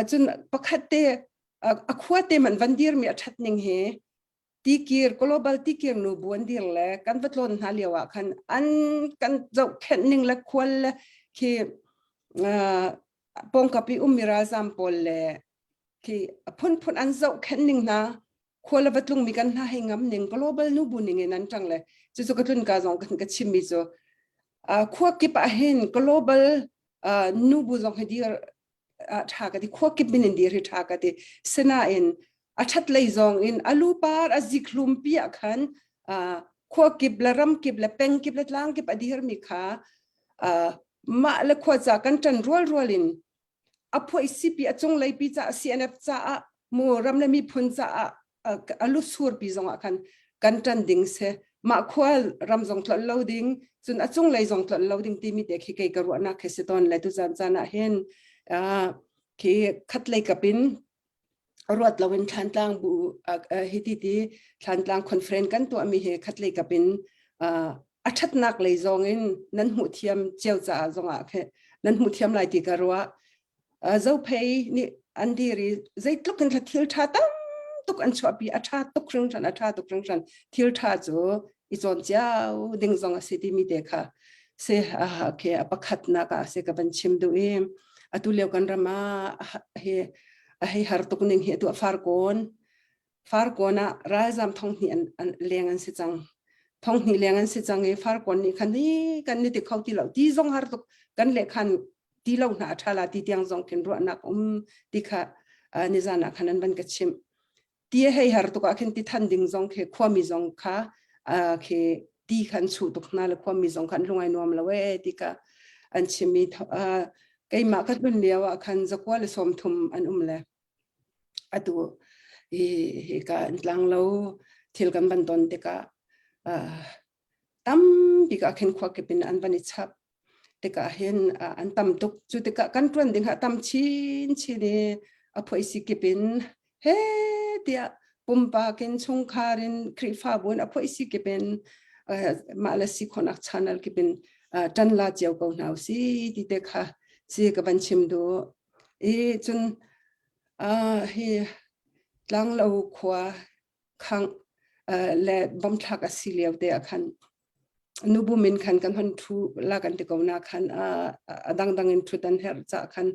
cun pakhat te a khua te man van dir mi a ṭhat ning hi tikir global tikir nu bu an dir le kan va tlawn hna lio ah khan an kan zohkhenh ning le khual le khi pawngkap i ummi ralzam pawl le khi phunphun an zohkhenh ning hna khual va tlungmi kan hna hei ngam ning global nu bu ning in an ṭang le cucu ka tlun ka zong kan ka chimmi cu khua kip ah hin global nu bu zong hi dir ṭha ka ti khua kip min in dir hi ṭha ka ti sinain a ṭhat lei zong in a lu par a zikhlum pi ah khan khua kip le ram kip le peng kip le tlang kip a dirmi kha mah le khua ca kan ṭan rual rual in a phuai sipi a cunglei pi caah CNF caah mu ram le miphun caah a lu sur pi zong ah khan kan ṭan ding si mah khua ram zong tlolh lo ding cun a cunglei zong tlolh lo ding timi te khi kei ka ruahnak khi si tawn le tu caan caan ah hin khi khatlei kap in ruat loin Thlantlang bu hi ti ti Thlantlang conference kan tuahmi hi khatlei kap in a ṭhatnak lei zong in nan hmuh thiam cio caah zongah khi nan hmuh thiam lai ti ka ruah Zophei nih an dir i zeitluk in thil ṭha tam tuk an chuahpi a ṭha tuk hringhran a ṭha tuk hringhran thil ṭha cu i cawn cio ding zong a si timi te kha si okay a pakhatnak ah si ka van chim duh i atu lio kan ram ah hi a hei har tuk ning hi atu a farkawn farkawn ah ralzam thonghnih an, an leng an si cang thonghnih leng an si cang i farkawn nih khan hi kan ni ti kho ti lo ti zong har tuk kan le khan ti lo hna a ṭha la ti tiang zong khin ruahnak um ti kha nizan ah khan an van ka chimh ti hei har tuk ah khin ti than ding zong khi khuami zong kha khi ti khan chuh tuk hna le khuami zong khan lungai nuam lo e ti ka an chim i keimah ka tlun lio ah khan zakua le 30 an um le atu hi hi ka an tlang lo thil kan van ton tikah tampi ka khin khua kip in an van i chap tikah hin an tam tuk cu tikah kan ṭuan ding ah tam chin chin i a phoisi kip in he tiah pumpak in chungkhar in Khrihfabu in a phoisi kip in mah le si khonak channel kip in ṭan la cio ko hna si ti te kha si ka van chim duh i cun hi tlanglo khua khang le bomthlak a si lio te ah khan nubu min khan kan hon thu la kan ti ko na khan a dangdang in thut an herh cha khan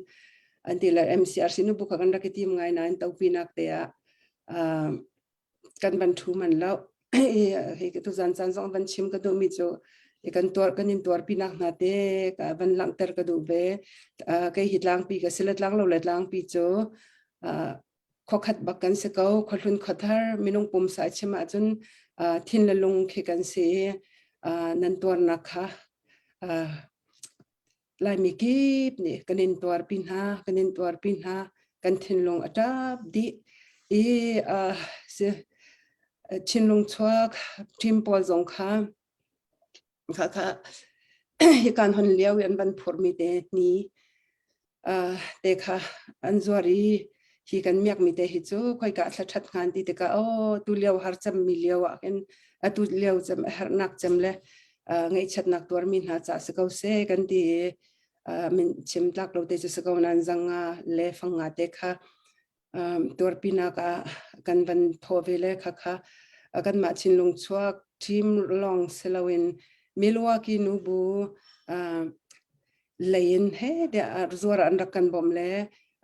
an ti le MCRC nubu kha kan rak i tim ngai nain topi nak te ah kan van thu man lo hi tu zan chan zong van chim ka duh mi cu kan tuar kan in tuar pi nak hna te ka van langhter ka duh ve kei hi tlangpi ka sila tlang lo le tlangpi cu. Khuakhat bak kan si ko. Khuahlun khuathar minung pumsa chim ahcun thin le lung khi kan si i nan tuarnak kha Laimi kip nih kan in tuarpi hna, kan in tuarpi hna, kan thinlung a ṭap dih i si thinlung chuak team pawl zong kha kha kha hi kan hon lio i an van phurmi te ni te kha an zuar i hi kan miakmi te hi cu khoika thla ṭhat hngan ti tikah oh tu lio har cemmi lio ah hin atu lio cem a herhnak cem le ngaihchiatnak tuarmi hna ca si ko seh kan ti i min chim tlak lo te cu si ko nain zanga le fanga te kha tuarpinak ah kan van thaw ve le kha kha kanmah Chinlung chuak team lawng si loin Milwaukee nubu lei in he tiah zuar an rak kan bawmh le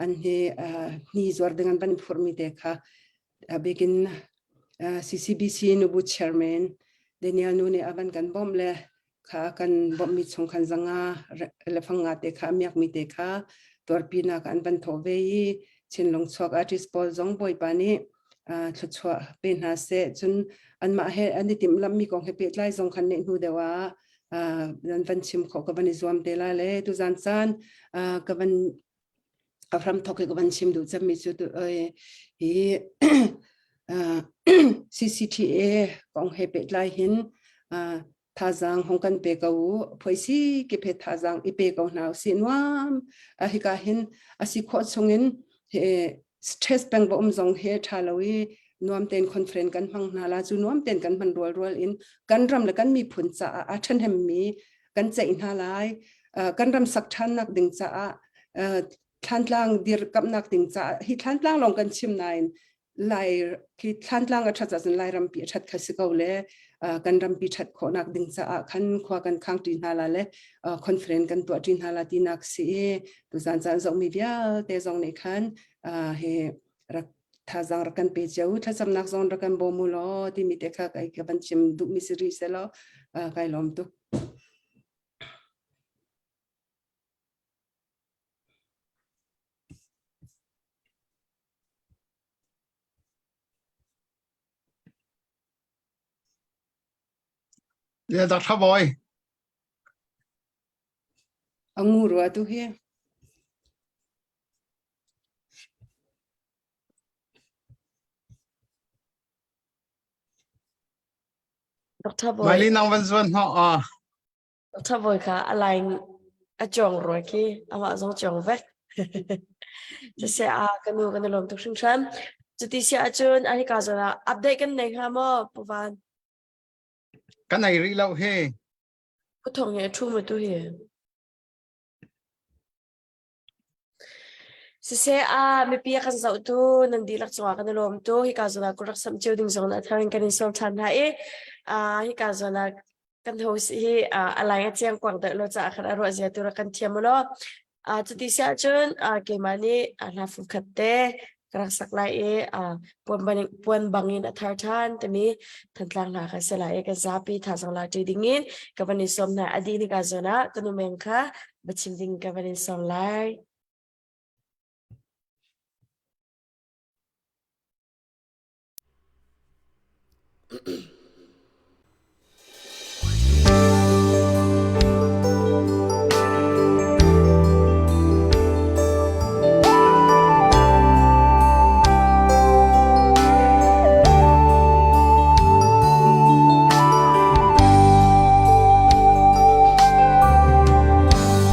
an hi hni zuar ding an van phurmi te kha bikin CCBC nubu chairman Daniel nu nih a van kan bawmh le kha kan bawmhmi chung khan zanga le fanga te kha miakmi te kha tuarpinak an van thawh ve i Chinlung chuak artist pawl zong Bawipa nih thluachuah pe hna seh. Cun anmah he an i timhlamhmi kong he pehtlai zong khan neh hnu deuh ah nan van chim khawh ka van i zuam te lai le tuzan caan ka van a hram thok i ka van chim duh cemmi cu hi CCTA kong he pehtlai hin thazaang hong kan pe ko u phoisi ki phe thazaang i pe ko hna usih nuam hika hin a si khawh chungin stress peng va um zong he tha lo i nuam ten conference kan hmang hna la cu nuam ten kan hman rual rual in kan ram le kan miphun caah a ṭhahnem mi kan ceih hna lai. Kan ram sak ṭhannak ding caah Thlantlang dirkamhnak ding caah hi Thlantlang lawng kan chim nain Lai khi Thlantlang a ṭhat ahcun Lairampi a ṭhat kha si ko le kan rampi ṭhat khawhnak ding caah khan khua kan khang ṭi hna la le conference kan tuah ṭi hna la tinak si i tuzan caan zohmi vialte zong nih khan hi rak thazaang rak kan pe cio thlacamnak zong rak kan bawm u law timi te kha kai ka van chim duhmi si rih selaw kai lawm tuk. Yeah, Dr. Boy. Angu rua tu hi. Dr. Boy. Mai li nang van zuan hno a. Dr. Boy kha a line a chong rua khi amah zong chong vek. Siseh a ka nu kan i lawm tuk hringhran. Cuti si ahcun a hika zawn ah update kan nei hnga maw Pu Van? Kan ei rih lo hi. Pu Thong hi a thu ma tu hi? Siseh a mipi a kan zohtu nan dihlak cungah kan i lawm tuk. Hika zawn ah kut rak samh cio ding zong a thar in kan in sawm ṭhan hna i hika zawn ah kan host hi a lai a chiang kuang deuh lo caah khan a ruah zia tu rak kan thiam u law. Cuti si ahcun keimah nih hla fungkhat te ka rak sak lai i puan bangin a thar ṭhan timi Thantlang hna kha si lai i kan zapi thazaang la ṭi dingin ka van i sawm hna. A dih nika zawn ah ka nu meng kha va chim ding ka van in sawm lai.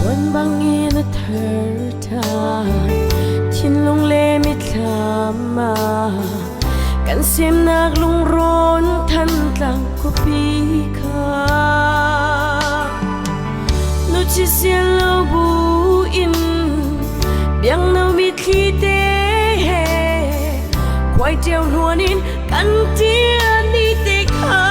Puan bangin a thar ṭhan, thinlung le mitthlam ah kan semnak lungrawn Thantlang khuapi kha nu sial lo bu in biangno mitthli te he khuai ṭio hluan in kan ṭian ni te kha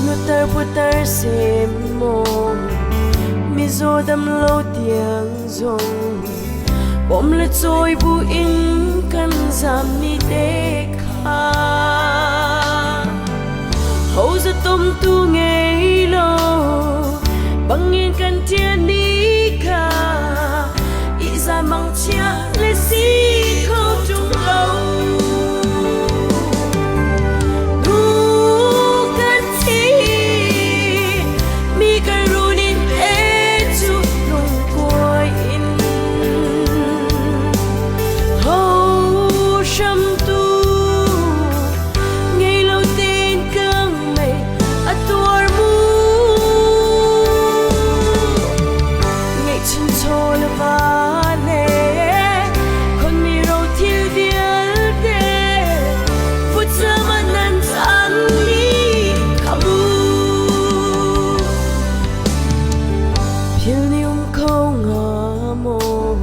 nutar putar sem maw mizaw dam lo tiang zong bawm le cawi bu in kan zam ni te kha ho za tom tu ngei lo bangin kan ṭian ni kha i za. Iza mangchia le si kho ṭung lo. Nu kan thi mi kan run in te cu lungkuai in ho hram tu ngei lo tein kang mei a tuar mu Ngeihchun chaw le va le khonmi ro thil vialte futsam nan chan ni khamu Phil ni um kho nga maw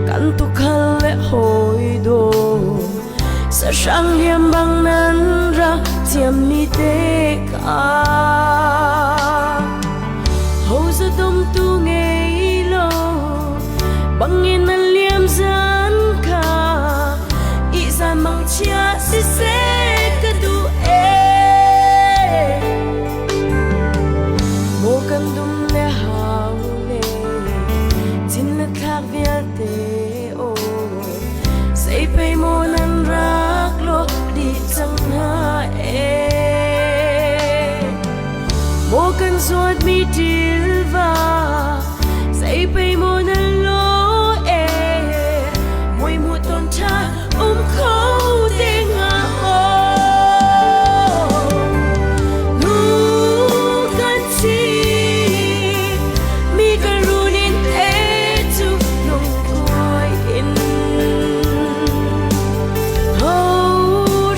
kan tukhal le hoi do sahrang liam bang nan ra thiam mi te ka Ho za dom tu ngei lo bangin nan liam zan kha i zan mang chia si se ka du e Mo kan dum le hau le chin le thlak vialte o sei pei mo nan rak lo di cang hna e Maw kan zuatmi ṭilva zei pei maw nan lo e mui mu ton ṭhan um kho te hnga maw Nu kan thi mi kan run in te cu lungkuai in ho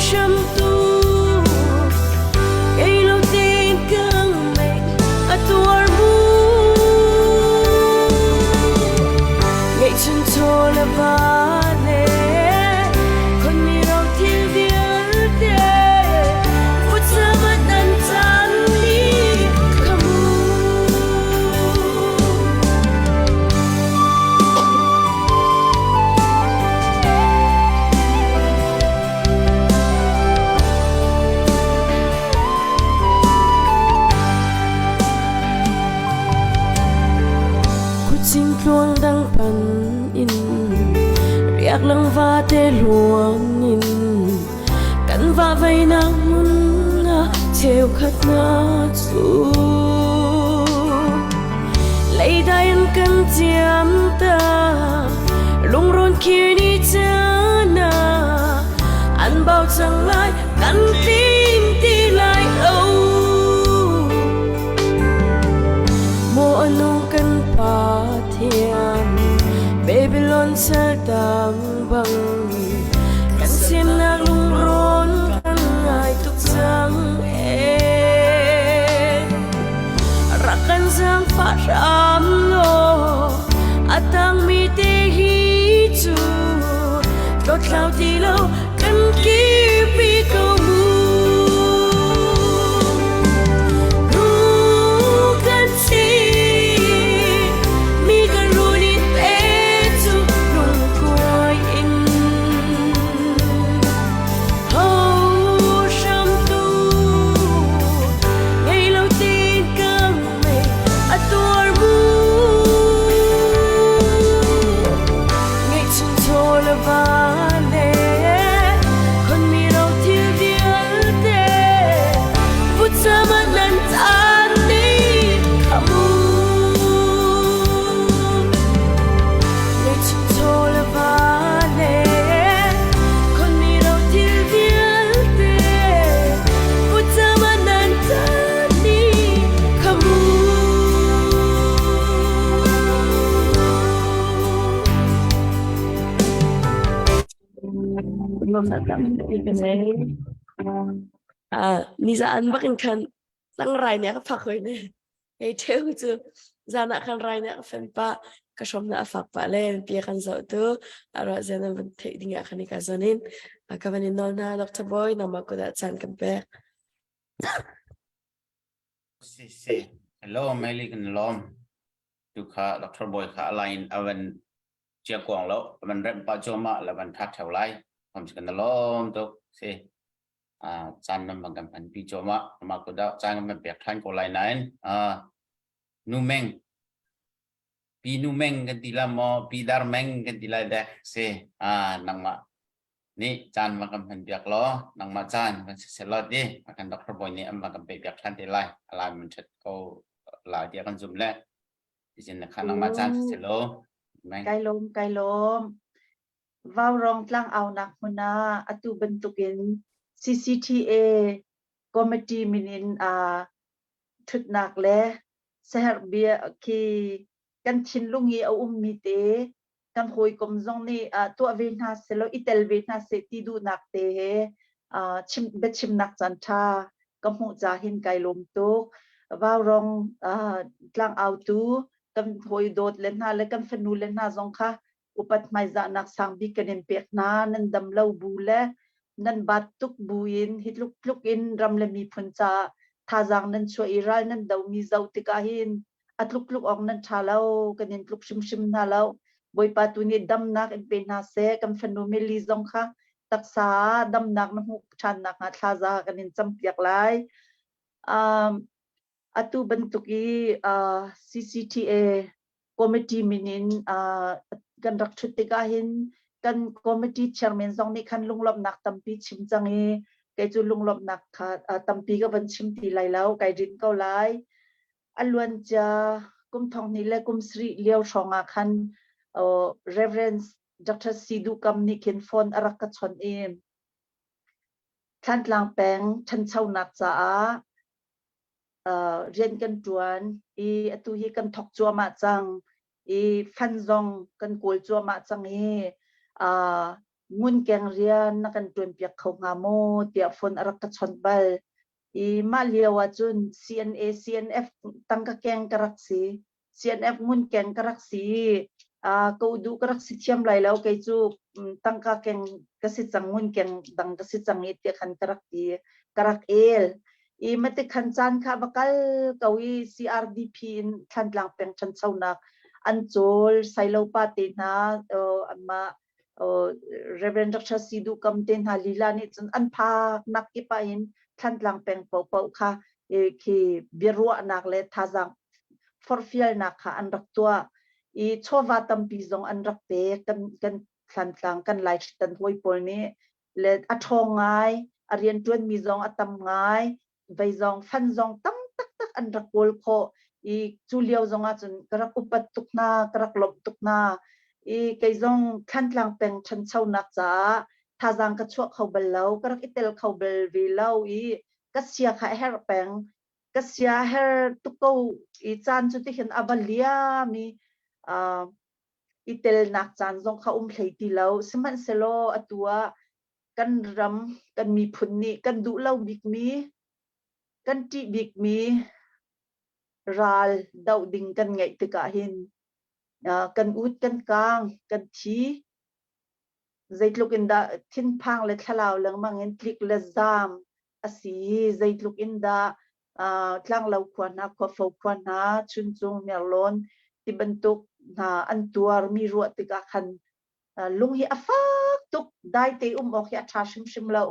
hram tu Ei lo tein kang mei a tuar mu Ngeihchun chaw le va le khon mi ro thil vialte futsamat an caan ni khamu Khuching tluang dang pan in riak lang va te luang in kan va vei nak mun na cheukhat na chu leidai an kan tiam ta lungrawn khir ni chana an bau cang lai kan tim ti lai lo Maw anung kan Pathian Babylon saltang bang kan semnak lungrawn kan ngai tuk cang e rak kan zaangfah hram law a tangmi te hi cu tlawtlau ti lo kan kirpi ko mu Nu kan si mi kan run in te cu lungkuai in ho hram tu ngei lo tin kang mei a tuar mu Ngeihchun chaw le va le khonmi ro thil vialte vutcam ah nan caan ni kha mu. Ngeihchun chaw le va le khonmi ro thil vialte vutcam ah nan caan ni kha mu. Nizaan bak in khan tlangrai nih a ka phak hoi ne. Hei ṭheu cu zan ah khan rai nih a ka fen pah, ka hrom na a fak pah le pia kan zoh tu a ruah zian an van theih ding ah khan i ka zawn in ka van in nawl hna Dr. Boy nangmah kut ah caan kan pek. Si si. Hello, Meli kan lawm. Tu kha Dr. Boy kha a line a van chia kuang lo van remh pah cuahmah le van thak theo lai kom si kan lawm tuk si caan nan bang kan hman pi cuahmah amah ko dah caan kan pek than ko lai nain nu meng pi. Pi Nu Meng kan ti la maw Pi Dar Meng kan ti lai dek si ah nangmah nih caan va kan hman piak law nangmah caan van si selaw ti kan Dr. Boy nih an van kan pe piak than te lai alai mun that ko lai tiah kan zum le izin na kha nangmah caan si selaw Meng Kai lawm kai lawm Vaurong tlang aunak hmun ah atu bantukin CCTA committee min in aa ṭhutnak le saherh bia khi kan thinlung i a ummi te kan hawikom zong nih tuah ve hna selaw i tel ve hna seh ti duhnak te he chim biachimnak caan ṭha ka hmuh ca hin kai lawm tuk. Vaurong tlangautu kan hawi dawt le hna le kan fanu le hna zong kha upat hmaizahnak sang bik kan in pek hna. Nan dam lo bu le nan bat tuk bu in hi tluk tluk in ram le miphun caah thazaang nan chuah i ral nan domi zoh tikah hin a tluk tluk awk nan ṭha lo kan in tluk hrimhrim hna lo. Bawipa tu nih damnak in pe hna seh. Kan fanu Meli zong kha taksa ah damnak na hmuh ṭhan nakhnga thlaza kan in campiak lai. Um, atu bantuk i uh, CCTA committee min in uh, kan rak ṭhut tikah hin kan committee chairman zong nih khan lunglawmhnak tampi chim cang i kei cu lunglawmhnak kha uh, tampi ka van chim ti lai lo kai rin ko lai a luancia kum thong hnih le kum sarih lio hrawng ah khan uh, Reverend Dr. Sidu Kam nih khin phone a rak ka chawnh i Thlantlang peng ṭhanchonak caah rian kan ṭuan i atu hi kan thawk cuahmah cang i fund zong kan kawl cuahmah cang i ngunkeng rian na kan ṭuanpiak kho hnga maw tiah phone a rak ka chawnh bal. I mah lio ahcun CNA CNF tangka keng ka rak si. CNF ngunkeng ka rak si uh, ko duh ka rak si thiam lai lo kei cu tangka keng ka si cang ngunkeng dang ka si cang i ti khan ka rak ti ka rak el i mate khan caan kha va kal ko i CRDP in Thlantlang peng ṭhanchonak an cawl sailo pa te hna anmah Reverend Dr. Sidu Kam te hna lila nih cun an phak nak kip ah hin Thlantlang peng paohpaoh kha khi biaruahnak le thazaang forhfialnak kha an rak tuah i chawva tampi zong an rak pek kan kan Thlantlang kan Lai tan hawi pawl nih le a ṭhawng ngai a rianṭuanmi zong a tam ngai vei zong fan zong tam taktak an rak kawl khawh i cu lio zong ah cun ka rak upat tuk hna ka rak lawmh tuk hna i kei zong Thlantlang peng ṭhanchonak caah thazaang ka chuah kho bal lo ka rak i tel kho bal ve lo i ka sia kha a herh peng ka sia her tuk ko i caan cu tihin a va liam i i telnak caan zong kha um hlei ti lo sihmanhsehlaw atu ah kan ram kan miphun nih kan duh lo bikmi kan ṭih bikmi ral doh ding kan ngeih tikah hin kan ut kan kang kan thi zeitluk in dah thinphang le thlalau lengmang in tlik le zaam a si zeitluk in dah tlanglo khua hna khuafo khua hna chuncung merlawn ti bantuk hna an tuar mi ruah tikah khan lung hi a fak tuk daite um awk hi a ṭha hrimhrim lo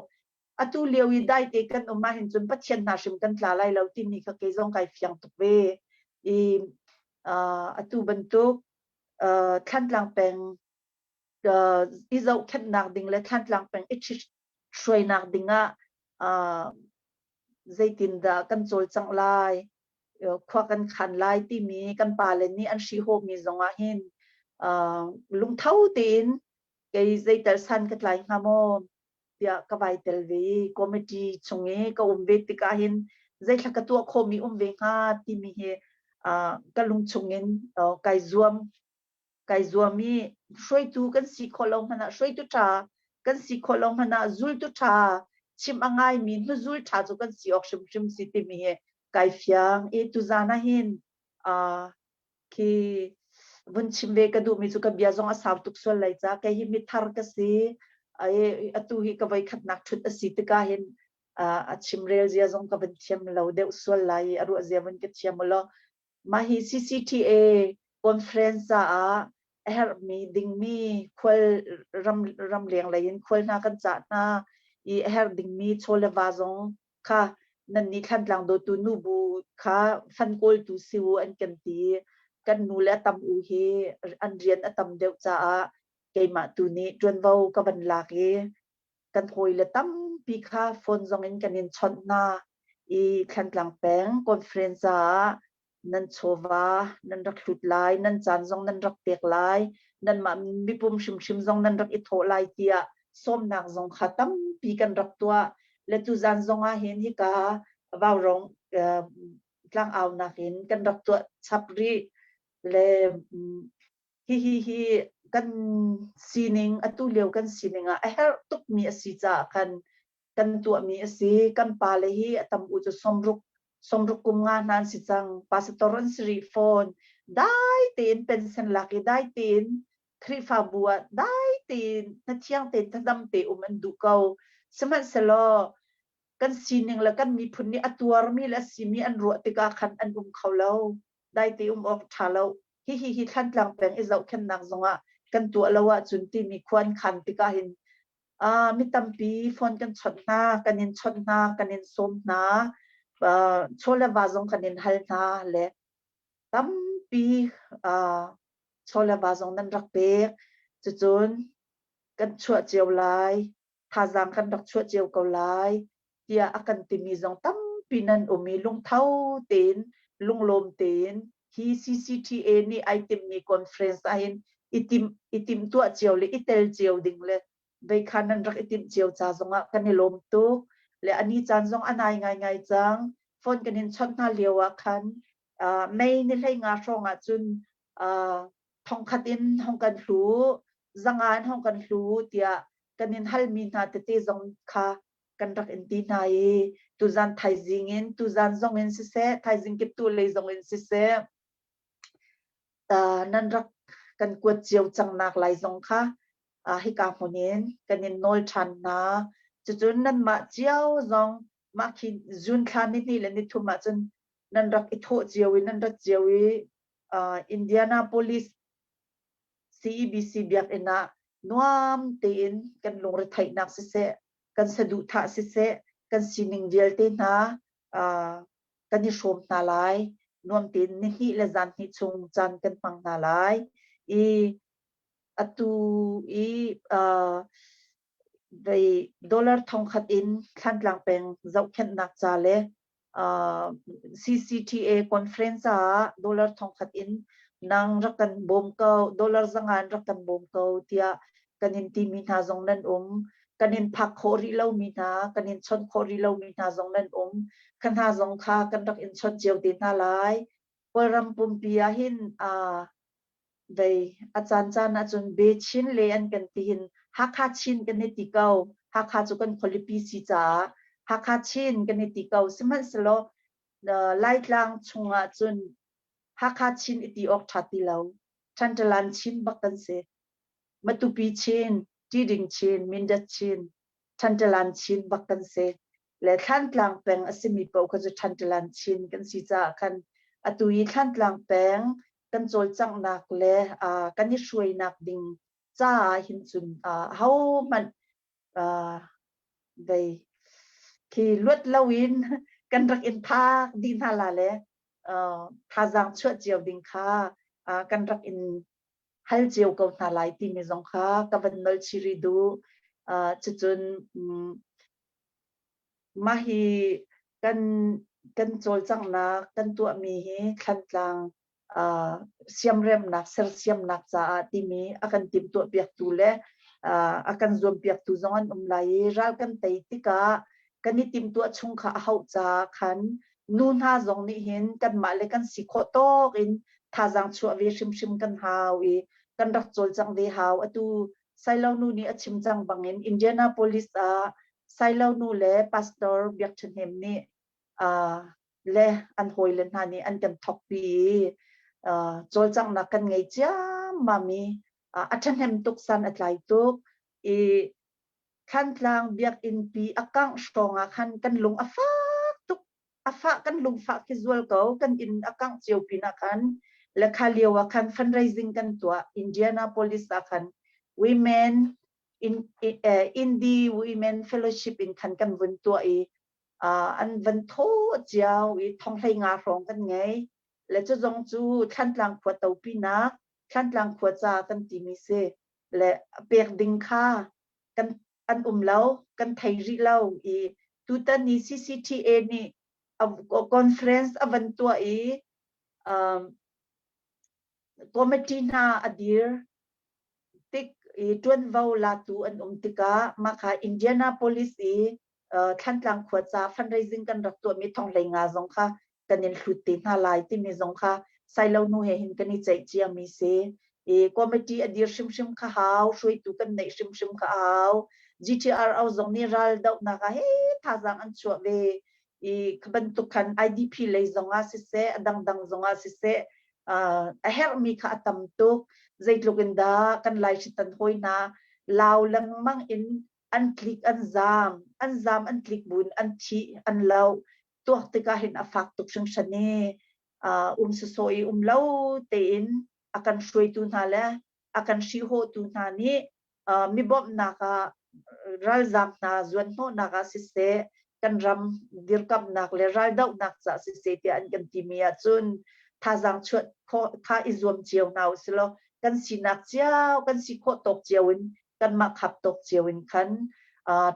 atu lio i daite kan um ahhin cun Pathian hna hrim kan tla lai lo timi kha kei zong kai fiang tuk ve i atu bantuk Thlantlang peng i zohkhenhnak ding le Thlantlang peng i hruainak ding ah zeitindah kan cawlcangh lai khua kan khan lai timi kan pale nih an hrihhawhmi zong ah hin lungtho tein kei zeital san ka tlai hnga maw tiah ka vai tel ve i committee chung i ka um ve tikah hin zeithla ka tuah khawhmi um ve hnga timi hi ka lung chung in kai zuam kai zuam i hruaitu kan si khawh lo hmanh ah hruaitu ṭha kan si khawh lo hmanh ah zultu ṭha chim a ngaimi hnuzul ṭha cu kan si awk hrimhrim si timi hi kai fiang i tuzan ah hin khi vun chim ve ka duhmi cu ka bia zong a sau tuk sual lai ca kei hi mithar ka si atu hi ka voi khatnak ṭhut a si tikah hin a chimrel zia zong ka van thiam lo deuh sual lai i a ruah zia vun ka thiam ulaw Mah hi CCTA conference caah a herhmi dingmi khual ram ramleng lei in khual hna kan cah hna i a herh dingmi chaw le va zong kha nan nih Thlantlang dawtu nubu kha fan kawltu si u an kan ti. Kan nu le a tam u hi an rian a tam deuh caah keimah tu nih ṭuanvo ka van lak i kan hawile tampi kha phone zong in kan in chawnh hna i Thlantlang peng conference ah nan chawva nan rak hlut lai, nan caan zong nan rak pek lai, nanmah mipum hrimhrim zong nan rak i thawh lai tiah sawmnak zong kha tampi kan rak tuah. Le tuzan zong ah hin hika Vaurong tlangaunak in kan rak tuah chap rih. Le hihi hi kan sining atu lio kan sining ah a herh tukmi a si caah khan kan tuahmi a si. Kan pale hi a tam u cu 60 60 kum nga hna an si cang. Pastor an si rih fawn. Dai tein pension lak i dai tein Khrihfabu ah dai tein hnathiang tein thadam te um an duh ko. Sihmanhsehlaw kan sining le kan miphun nih a tuarmi le a simi an ruah tikah khan an um kho lo. Dai te um awk ṭha lo. Hihi hi Thlantlang peng i zohkhenhnak zongah kan tuah lo ahcun timi khua an khan tikah hin mi tampi phone kan chawnh hna, kan in chawnh hna, kan in sawm hna, chaw le va zong kan in hal hna le tampi chaw le va zong nan rak pek. Cucun kan chuah cio lai, thazaang kan rak chuah cio ko lai tiah a kan timi zong tampi nan um i lungtho tein lunglawm tein hi CCTA nih ai timmi conference ahhin i tim i timhtuah cio le i tel cio ding le veikhan nan rak i timh cio ca zongah kan i lawm tuk le ani caan zong a nai ngaingai cang. Phone kan in chawnh hna lio ah khan May ni 15 hrawng ah cun thongkhat in hong kan hlu zanga in hong kan hlu tiah kan in halmi hna tete zong kha kan rak in ti hna i tuzan thaizing in tuzan zong in siseh thaizing kiptu lei zong in siseh nan rak kan kuat cio cang nak lai zong kha hika hmun in kan in nawl ṭhan hna. Cucun nanmah cio zong mah khi June thla ni hnih le ni thum ahcun nan rak i thawh cio i nan rat cio i Indianapolis CEBC biakinn ah nuam tein kan lungretheihnak siseh, kan saduhthah siseh, kan sining vialte hna kan i hrawm hna lai. Nuam tein ni hnih le zan hnih chung caan kan hmang hna lai. I atu i dollar 1000 in Thlantlang peng zohkhenhnak ca le CCTA conference ah dollar 1000 in nang rak kan bawm ko, dollar 500 in rak kan bawm ko tiah kan in timi hna zong nan um. Kan in phak khawh rih lomi hna, kan in chawnh khawh rih lomi hna zong nan um. Kha hna zong kha kan rak in chawnh cio te hna lai. Kawlram pumpi ah hin vei a caan caan ahcun Be Chin le an kan ti hin Hakha Chin kan i ti ko. Hakha cu kan khualipi si caah Hakha Chin kan i ti ko. Sihmanhsehlaw Laitlang chungah cun Hakha Chin i ti awk ṭha ti lo. Ṭhanṭalan Chin bak kan si. Matupi Chin, Ṭiding Chin, Mindat Chin, Ṭhanṭalan Chin bak kan si. Le Thlantlang peng a simi paoh kha cu Ṭhanṭalan Chin kan si caah khan atu i Thlantlang peng kan cawlcanghnak le kan i hruainak ding caah hin cun ahohmanh vei khi luat loin kan rak in phak dih hna la le thazaang chuah cio ding kha kan rak in hal cio ko hna lai timi zong kha ka van nol chiri duh. Cucun mah hi kan kan cawlcanghnak kan tuahmi hi Thlantlang siamremnak sersiamnak caah timi a kan timhtuah piaktu le a kan zuampiaktu zong an um lai i ral kan tei tikah kan i timhtuah chung kha a hauh caah khan nu hna zong nih hin kanmah le kan si khawh tawk in thazaang chuah ve hrimhrim kan hau i kan rak cawlcangh ve hau. Atu Sailo nu nih a chim cang bangin Indianapolis ah Sailo nu le Pastor Biak Ṭha Hnem nih le an hawile hna nih an kan thawkpi i cawlcanghnak kan ngei ciammam i a ṭhahnem tuk san a tlai tuk i Thlantlang biakinn pi a kangh hrawng ah khan kan lung a fak tuk. A fah kan lungfah khi zual ko. Kan inn a kangh cio pin ah khan le kha lio ah khan fundraising kan tuah Indianapolis ah khan women in Indie Women Fellowship in khan kan vun tuah i an van thaw cio i 15,000 hrawng kan ngei. Le cu zong cu Thlantlang khua topinak, Thlantlang khua ca kan timi si. Le pek ding kha kan an um lo, kan thei rih lo i tutan ni CCTA nih conference a van tuah i committee hna a dir tik i ṭuanvo latu an um tikah mah kha Indianapolis i Thlantlang khua ca fundraising kan rak tuahmi thonghlei nga zong kha kan in hlut te hna lai timi zong kha Sailo nu he hin kan i ceih ciami si. I committee a dir hrimhrim kha hau, hruaitu kan neih hrimhrim kha hau. GTRO zong nih ral dohnak ah he thazaang an chuah ve. I kha bantuk khan IDP lei zong ah siseh, a dangdang zong ah siseh, a herhmi kha a tam tuk. Zeitluk in dah kan Lai hritan hawi hna lau lengmang in an tlik an zaam, an zaam an tlik buin an thih, an lo. Tuak tikah hin a fak tuk hringhran i um sawsawh i um lo tein a kan hruaitu hna le a kan hrihhawhtu hna nih mi bawmhnak ah ralzaam hna zuanhnawhnak ah siseh kan ram dirkamhnak le raldohnak caah siseh tiah an kan timi ahcun thazaang chuah khawh kha i zuam cio hna usilaw kan sinak cio kan si khawh tawk cio in kanmah khap tawk cio in khan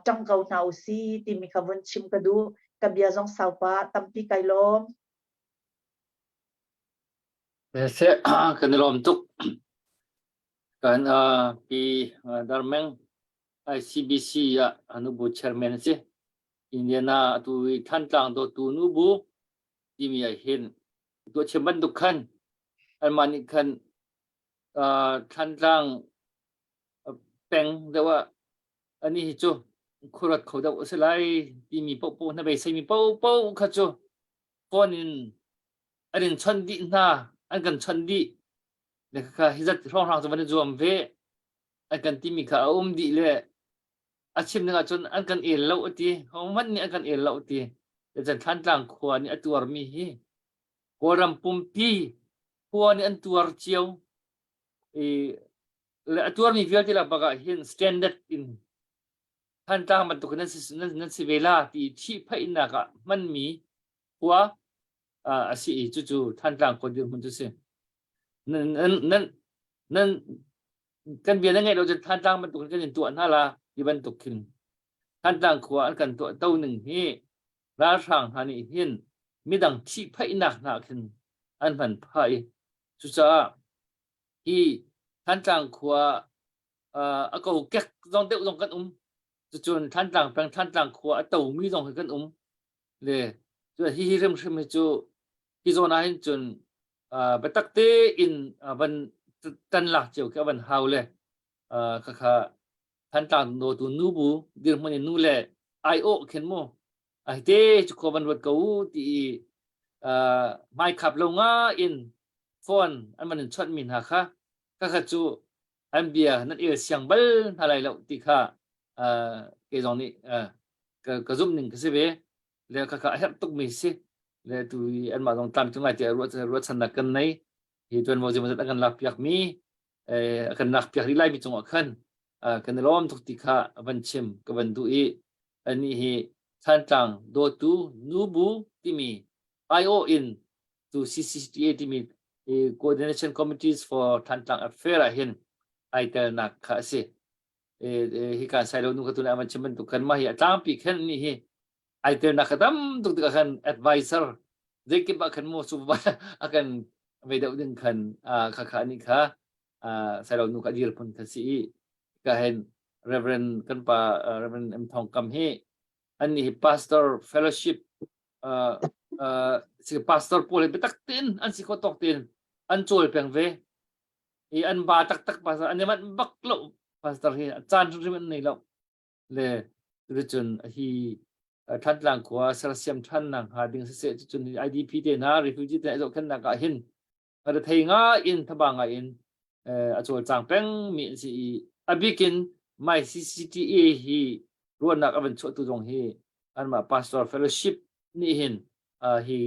ṭang ko hna usi timi kha vun chim ka duh. Ka bia zong saupa tampi kai lawm. Seh kan i lawm tuk. Kan pi Darmeng ICBC ah nubu chairman a si. Indiana atu i Thantlang dawtu nubu timi ah hin tuah chim bantuk khan anmah nih khan Thantlang peng deuh ah ani hi cu khuaruat kho deuh a si lai timi paohpaoh hna beiseimi paohpaoh kha cu phone in an in chawnh dih hna an kan chawnh dih le kha hi zat hrawnghrang cu van i zuam ve an kan timi kha a um dih le a chim ning ahcun an kan el lo a ti hohmanh nih an kan el lo a ti le Thantlang khua nih a tuarmi hi Kawlram pumpi khua nih an tuar cio i le a tuarmi vialte lak bak ah hin standard in Thantlang bantuk nan si nan si ve la ti ṭhihphaihnak ah hmanmi khua a si i cucu Thantlang khua dirhmun cu si. Nan nan nan kan bia na ngaih lo cun Thantlang bantuk kan in tuah hna la ti bantuk khin Thantlang khua an kan tuah to ning hi ralhrang hna nih hin midang ṭhihphaihnak hna khin an hman phah i cucaah hi Thantlang khua a kokek zong deuh zong kan um cucun Thantlang peng Thantlang khua a tomi zong hi kan um le hi hi hrimhrim hi cu hi zawn ah hin cun biatak tein van tan lak cio khi a van hau le khakha Thantlang dawtu nubu dirhmun in nu le aiawh khin mu ai te cu khua van ruat ko u ti i hmaikhap lo nga in phone an van in chawnh mi hna kha khakha cu an bia nan el siang bal hna lai lo ti kha kei zong nih ka zumh ning ka si ve le khakha a herh tuk mi si le tu i anmah zong tlamtling lai tiah ruahchannak kan nei hi tuanvo zeimawzat an kan lak piak mi a kan lak piak rih lai mi cungah khan kan i lawm tuk ti kha van chim ka van duh i anih hi Thantlang dawtu nubu timi aiawh in tu CCTA timi Coordination Committees for Thantlang Affair ah hin ai telnak kha a si. Hika sailo nu ka tu van chim bantuk khan mah hi a tlangpi khan ni hi ai telnak kha tam tuk tikah khan advisor zeikip ah khan mu su a kan ve deuh ding khan kha kha ani kha sailo nu ka dir phun kha si i ka hen Reverend kan pa Reverend M Thong Kam hi an ni hi pastor fellowship si pastor pawl hi biatak tein an si kho tawk tein an cawl peng ve i an ba taktak pastor an i manh bak lo pastor hi caan hrimhrim an nei lo le cun hi Thantlang khua sersiam ṭhannak hnga ding siseh cucun IDP te hna refugee te hna zohkhenhnak ah hin rethei ngai in thaba ngai in a cawlcang peng mi an si i a bikin my CCTA hi ruahnak a van chuahtu zong hi anmah pastor fellowship nih hin hi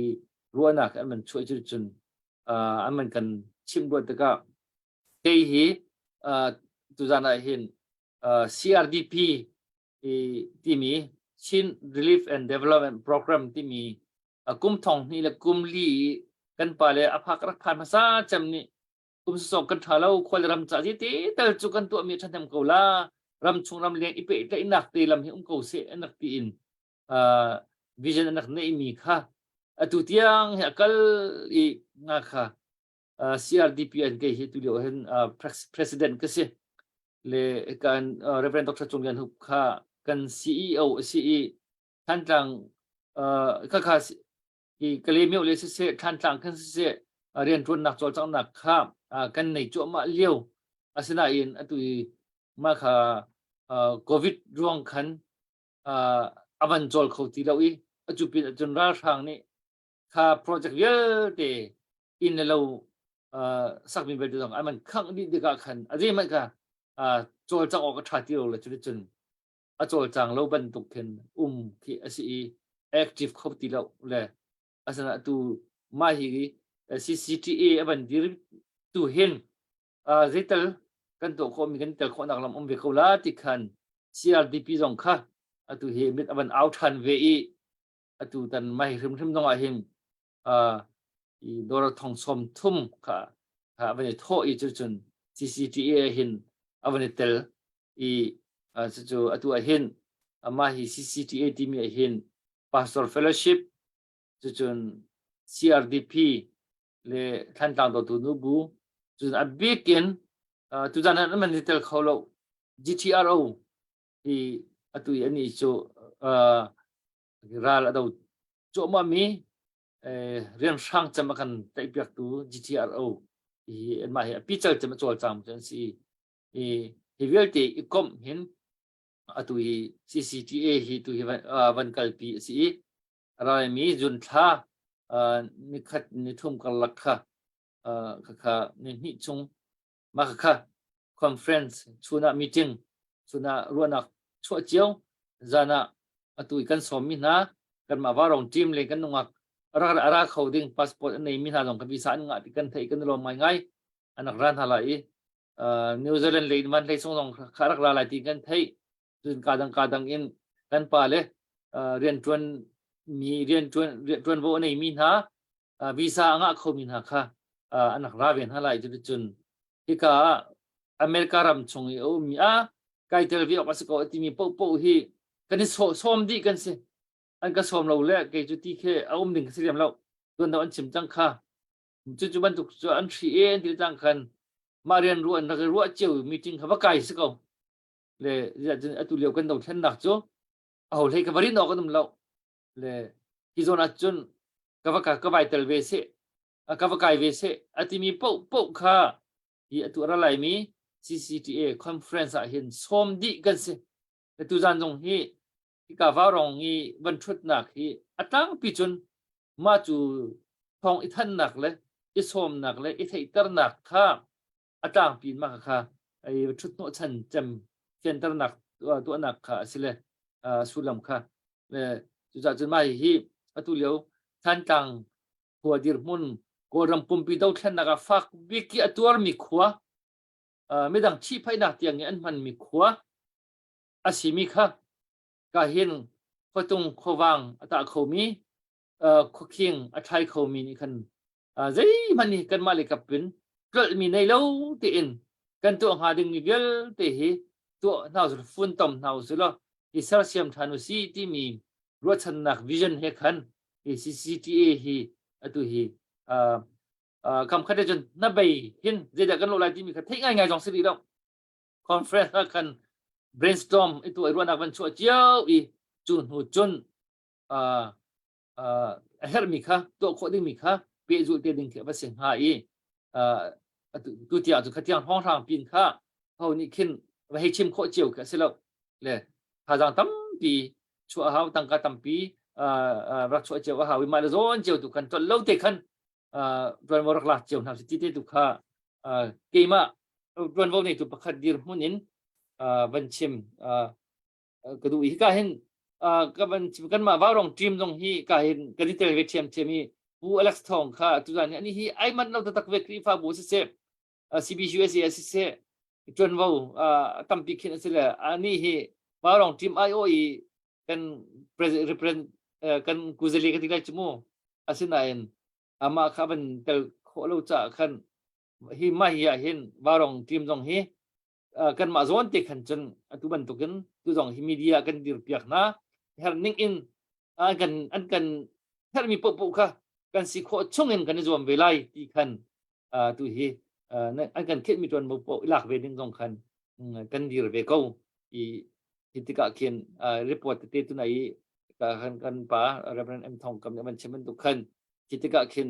ruahnak an van chuah cu cun an van kan chimh ruat tikah kei hi tuzan ah hin CRDP timi Chin Relief and Development Program timi kum thong hnih le kum li. Kan pa le a phak rak phan hmasa cem nih kum sawk kan ṭha lo khual ram ca ti tal cu kan tuahmi ṭhahnem ko la ram chung ram leng i pehtlaihnak te lam hi um ko seh an rak ti in vision an rak neihmi kha atu tiang hi a kal i nga kha CRDP an kei hi tu lio hin president ka si le kan Reverend Dr. Cung Lian Hup kha kan CEO a si i Thantlang kha kha hi Kalaymyo le siseh Thantlang khan siseh rianṭuannak cawlcanghnak kha kan nei cuahmah lio asinain atu i mah kha COVID ruang khan a van cawl kho ti lo i atu pin ahcun ralhrang nih kha project vialte inn le lo sakmi vialte zong an man khangh dih tikah khan a zeihmanh kha cawlcangh awk a ṭha ti lo le cuticun a cawlcang lo bantuk khin um khi a si i active kho ti lo le asana atu mah hi CCTA a van dir tu hin zeital kan tuah khawh mi kan tel khawhnak lam um ve ko la ti khan CRDP zong kha atu hi mit a van au than ve i atu tan mai hrimhrim zong ah hin i dollar thong som thum kha kha a van i thawh i cucun CCTA hin a van i tel i cucu atu ah hin amah hi CCTA timi ah hin Pastor Fellowship cucun CRDP le Thlantlang dawtu nubu cun a bik in tuzan ah an i tel kho lo GTRO hi atu i ani cu ral a do cuahmah mi rian hrang cem a kan tlaihpiaktu GTRO hi anmah hi a pical cem a cawlcang cu an si i hi vialte i komh hin atu hi CCTA hi tu hi van kalpi a si i raimi zun thla nikhat nithum karlak kha kha ni hnih chung mah kha conference chun ah meeting chun ah ruahnak chuah cio zan ah atu i kan sawm mi hna kanmah varong team le kan nungak ra ra kho ding passport an nei mi hna zong kan visa an ngah ti kan theih kan lawm ngai ngai an rak ra hna lai i New Zealand lei man hlei sung zong kha rak ra lai ti kan theih cun ka dang ka dang in kan pa le rian tuan mi rian tuan tuanvo a nei mi hna visa a ngah kho mi hna kha an rak ra ve hna lai cuticun hika ah America ram chung i a ummi a kai tel ve awk a si ko a timi paohpaoh hi kan i sawm dih kan si an ka sawm lo le kei cu ti khi a um ding ka si lem lo tuan do an chim cang kha cucu bantuk cu an hri e an ti cang khan mah rian ruah an rak i ruah cio meeting kha va kai si ko le atu lio kan dothlennak cu a ho hlei ka va rin awk an um lo le hi zawn ah cun ka va ka vai tel ve seh ka va kai ve seh a timi paoh paoh kha hi atu a ra laimi CCTA conference ah hin sawm dih kan si tu zan zong hi hika vaurong i van ṭhutnak hi a tlangpi cun mah cu thawng i thannak le i sawmnak le i theihternak kha a tlangpi in mah kha ai ṭhuthnawh chan cem fianternak tuahnak kha a si le sullam kha le cucaah cun mah hi atu lio Thantlang khua dirhmun Kawlram pumpi dothlennak ah fak bik i a tuarmi khua midang ṭhihphaihnak tiang i an hmanmi khua a simi kha ka hin khuatung khuavang a tah khomi khuakhing a ṭhai khomi nih khan zeihmanh hi kanmah le kap in tlolhmi nei lo tein kan tuah hnga dingmi vialte hi tuah hna usih funtom hna usih law i sersiam ṭhan usih timi ruahchannak vision he khan hi CCTA hi atu hi kam khat cun na bei hin zeidah kan lawh lai timi kha theih ngaingai zong si rih lo conference ah khan brainstorm i tuah i ruahnak van chuah cio i cu hnu cun a herhmi kha tuah khawh dingmi kha pehzulh te ding khi a va si hnga i tu tiang cu khatiang hrawnghrang pin kha ho nih khin va hei chim khawh cio khi a si lo le thazaang tampi chuah hau tangka tampi rak chuah cio a hau i mah le zawn cio tu khan tlolh lo te khan tuanvo rak lak cio hna si ti te tu kha keimah tuanvo neitu pakhat dirhmun in van chim ka duh hi ka hin ka van kanmah vaurong team zong hi ka hin kan i tel ve ṭhiamṭhiam i Pu Alex Thawng kha tuzan hi ani hi ai man lo taktak ve Khrihfabu siseh CBCUSA siseh ṭuanvo tampi khin a si le ani hi vaurong team IO i kan represent kan kuzali ka ti lai chu mu asinain. Amah kha van tel khawh lo caah khan hi mah hi ah hin Varong team zong hi kanmah zawn te khan cun atu bantukin tu zong hi media kan dir piak hna her ning in an kan an kan herhmi paohpaoh kha kan si khawh chung in kan i zuam ve lai ti khan tu hi an kan khetmi tuanvo paoh i lak ve ding zong khan kan dir ve ko i hi tikah khin report tete tu na i kan kan pa Reverend M Thong kam nih van chim bantuk khan hi tikah khin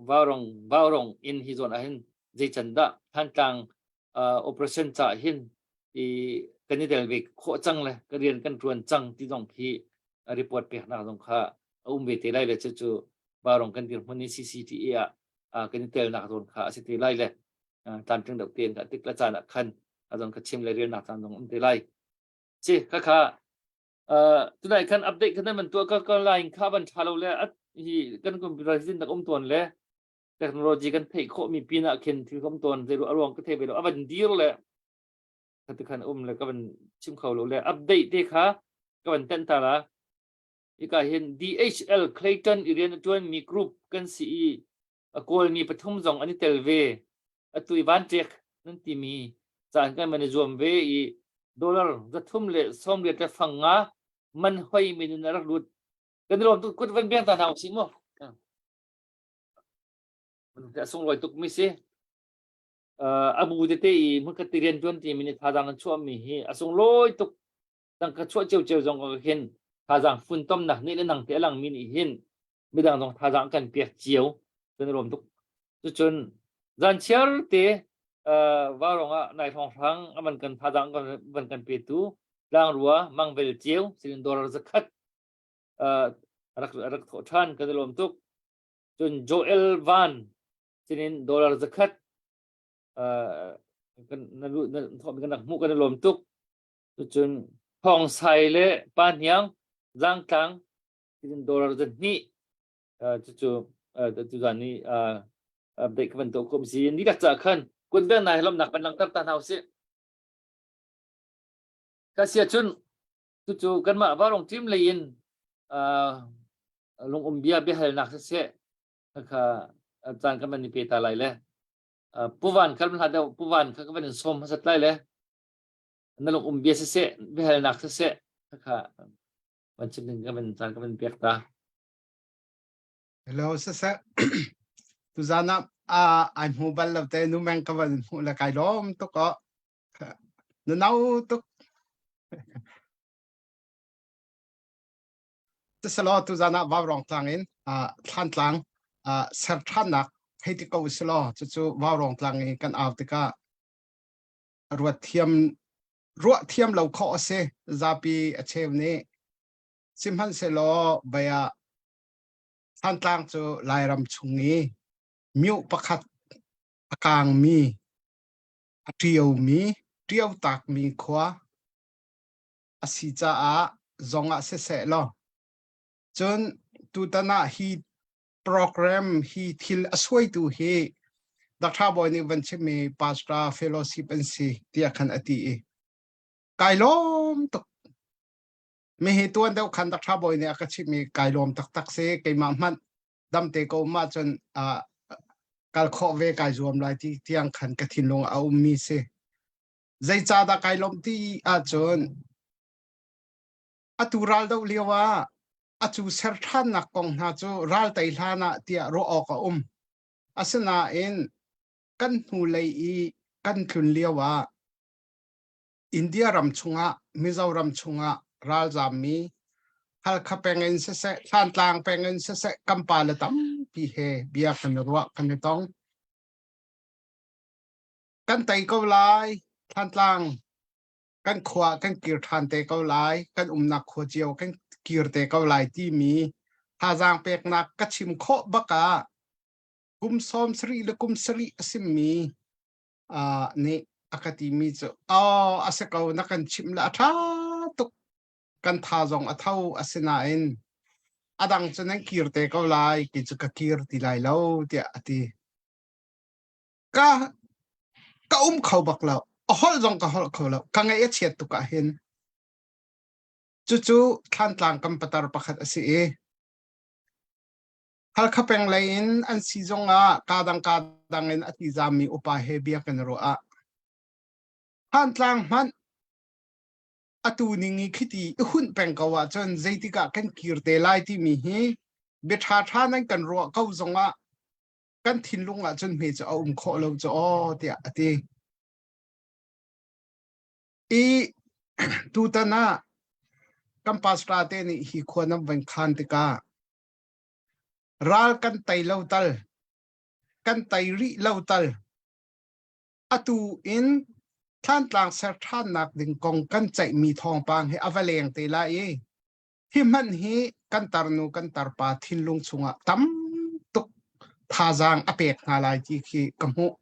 vaurong vaurong in hi zawn ah hin zei can dah Thantlang operation ca hin i kan i tel ve khawh cang le ka rian kan ṭuan cang ti zong khi report peknak zong kha a um ve te lai le cucu vaurong kan dirhmun i CCTA ah kan i telnak zawn kha a si te lai le tlamtling deuh tein ka tik le caan ah khan a zong ka chim le relnak caan zong um te lai. Si khakha tunai khan update khan man tuah ka ka line kha van tha lo le hi kan computer sin tak um tuan le technology kan theih khawh mi pin ah khin thil kom tuan zei ruang ka thei ve lo avan dir le khati khan um le ka van chim kho lo le update te kha ka van ten ta la ika hin DHL Clayton i rian a tuan mi group kan si i a kawlmi pathum zong an i tel ve atu i van ṭek nan timi caan kan van i zuam ve i dollar 300 le 80 le fang nga man hoi min in a rak lut kan i lawm tuk kut van biang ta hna usih mu a sunglawi tuk mi si abu tete i hmunkhat ti rian tuan ti mi nih thazaang an chuah mi hi a sunglawi tuk tangka chuah ciocio zong ka hin thazaang funtomnak nih le nang te a lang mi nih hin midang zong thazaang kan pek cio kan i lawm tuk cucun zan chiar te varong ah nai hrawng hrang aman kan thazaang van kan petu tlangrua mangvel ceu sinin dollar zakhat rak rak thawh than kan i lawm tuk cun Joel Van sinin dollar zakhat kan na na kan rak hmuh kan i lawm tuk cun Thong Sai le Pa Hniang Zangtlang dollar zan hnih cucu tuzan ni update ka van tuah khawm si ni dak ca khan kut vel nai lomnak van langter ta hna usih ka sia cun cucu kanmah varong team lei in lung um bia biahalnak siseh kha caan kan van ni pe ta lai le puvan kal hla deuh puvan kha ka van in som hasat lai le na lung um bia siseh biahalnak siseh kha van chim ding ka van caan ka van pek ta. Hello siseh tuzan ah a ai hmu bal lo te nu meng ka van hmu le kai lawm tuk o nu nau tuk Siselaw tuzan ah Vaurawng tlang in thlan tlang ser ṭhannak hei ti ko usilaw cucu Vaurawng tlang i kan au tikah ruat thiam ruah thiam lo khawh a si zapi a cheu nih sihmanhsehlaw bei ah Thantlang cu Lairam chung i mioh pakhat a kaangmi a ṭiomi ṭio takmi khua a si caah zong ah siseh law cun tutan ah hi program hi thil a suaitu hi Dr. Bawi nih van chimmi pastor fellowship an si tiah khan a ti i kai lawm tuk mi hi tuan deuh khan Dr. Bawi nih a ka chimmi kai lawm taktak si keimah hmanh damte ko ma cun kal khawh ve kai zuam lai ti tiang khan ka thinlung a ummi si zeicahdah kai lawm ti ahcun atu ral doh lio ah acu ser ṭhannak kong hna cu ral tei hlan ah tiah ruah awk a um. Asinain kan hnulei i kan tlun lio ah India ram chungah Mizoram chungah ralzammi Halkha peng in siseh, Thantlang peng in siseh, kan pale tampi he bia kan i ruah kan i tong. Kan tei ko lai, Thantlang kan khua kan kir ṭhan te ko lai, kan umnak khua cio kan kir te ko lai timi thazaang peknak ka chim khawh bak ah kum 70 le kum sarih a simmi uh, nih a ka timi cu oh a si ko na kan chimh le a ṭha tuk kan tha zong a tho asinain a dang cu nan kir te ko lai kei cu ka kir ti lai lo tiah a ti ka ka um kho bak lo a holh zong ka holh kho lo ka ngaih a chiat tuk ah hin cucu Thlantlang kan patar pakhat a si i. Halkha peng lei in an si zong ah kadang kadang in a ti zaammi upa he bia kan ruah ah Thantlang hmanh atu ning i khiti i hunh peng ko ahcun zeitik ah kan kir te lai timi hi bia ṭha ṭha nan kan ruah ko zong ah kan thinlung ah cun hme cu a um khawh lo cu aw tiah a ti. I tutan ah kan pastor te nih hi khua nan van khan tikah ral kan tei lo tal kan tei rih lo tal atu in Thlantlang ser ṭhannak ding kong kan ceihmi thawngpang hi a va leng te lai i hi hmanh hi kan tarnu kan tarpa thinlung chungah tam tuk thazaang a pek hna lai ti khi ka hmuh.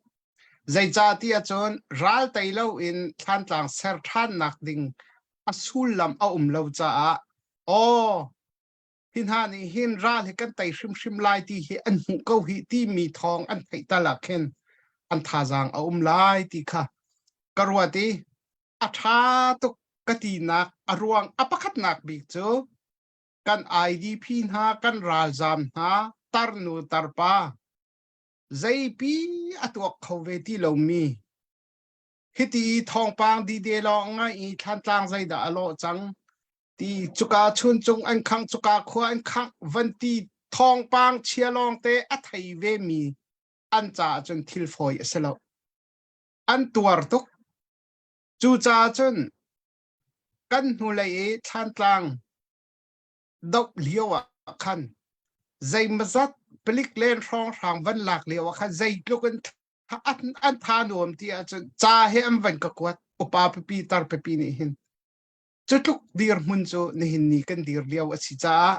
Zeicah ti ahcun ral tei loin Thlantlang ser ṭhannak ding a sullam a um lo caah aw hi hna nih hin ral hi kan tei hrimhrim lai ti hi an hmuh ko hi timi thawng an theih tal ah khin an thazaang a um lai ti kha ka ruat i a ṭha tuk ka tinak a ruang a pakhatnak bik cu kan IDP hna kan ralzaam hna tarnu tarpa zeipi a tuak kho ve ti lomi hiti thawngpang dide lawng ngai i Thlantlang zeidah a lawh cang ti cuka chuncung an khang cuka khua an khang van ti thawngpang chia lawng te a thei ve mi an caah cun thil fawi a si lo an tuar tuk cucaah cun kan hnulei i Thlantlang doh lio ah khan zeimazat palik len hrawnghrang van lak lio ah khan zeitluk in an tha nuam ti ahcun ca he an van ka kuat upa pipi tar pipi nih hin cu tluk dirhmun cu nihin ni kan dir lio a si caah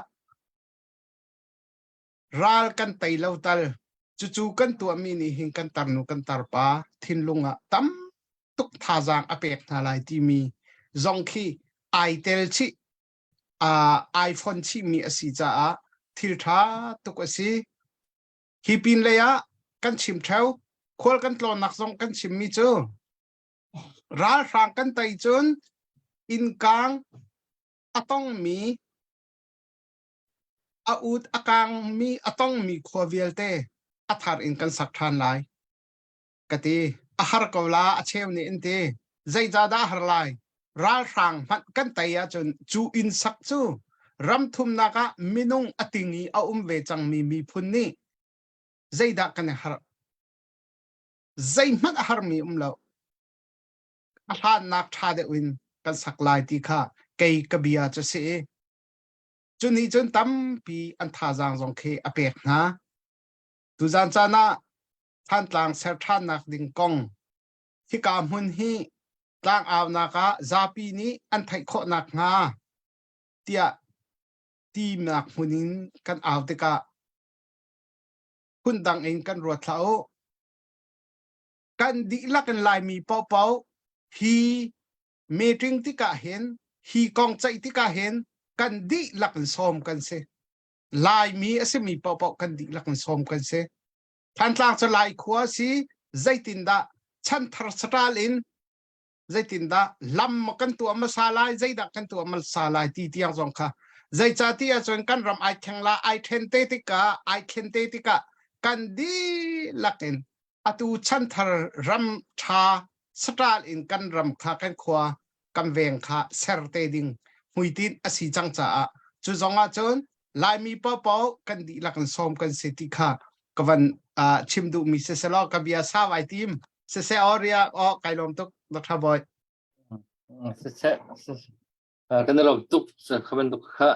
ral kan tei lo tal cucu kan tuahmi nih hin kan tarnu kan tarpa thinlung ah tam tuk thazaang a pek hna lai timi zong khi ai tel chih ai fon chihmi a si caah thil ṭha tuk a si. Hi pin lei ah kan chim ṭheo khual kan tlawnnak zong kan chimmi cu ralhrang kan tei cun innkang a tongmi a ut a kangmi a tongmi khua vialte a thar in kan sak ṭhan lai ka ti. A har ko la a cheu nih an ti. Zeicahdah a har lai? Ralhrang hmanh kan tei ahcun cu inn sak cu ram thumnak ah minung a ting i a um ve cangmi miphun nih zeidah kan i harh? Zeihmanh a harmi um lo. A hlannak ṭha deuh in kan sak lai ti kha kei ka bia cu si i cu nih cun tampi an thazaang zong khi a pek hna. Tuzan caan ah Thantlang ser ṭhannak ding kong hika hmun hi tlangaunak ah zapi nih an theih khawh nakhnga tiah tinak hmun in kan au tikah phundang in kan ruat hlah u. Kan dihlak in Laimi paohpaoh hi meeting tikah hin hi kong ceih tikah hin kan dihlak in sawm kan si. Laimi a simi paohpaoh kan dihlak in sawm kan si. Thantlang cu Lai khua si zeitindah chanthar saṭal in zeitindah lam kan tuah hmasa lai zeidah kan tuah hmasa lai ti tiang zong kha zeicah ahcun kan ram ai thleng la ai then te tikah ai thlen te tikah kan dihlak in atu chanthar ram ṭha saṭal in kan ram kha kan khua kan veng kha ser te ding hmuitinh a si cang caah cu zong ah cun Laimi paohpaoh kan dihlak in sawm kan si ti kha ka van chim duhmi siselaw ka bia sau ai tim siseh aw ria aw kai lawm tuk Dr. Boy Siseh kan lawm tuk kha bantuk kha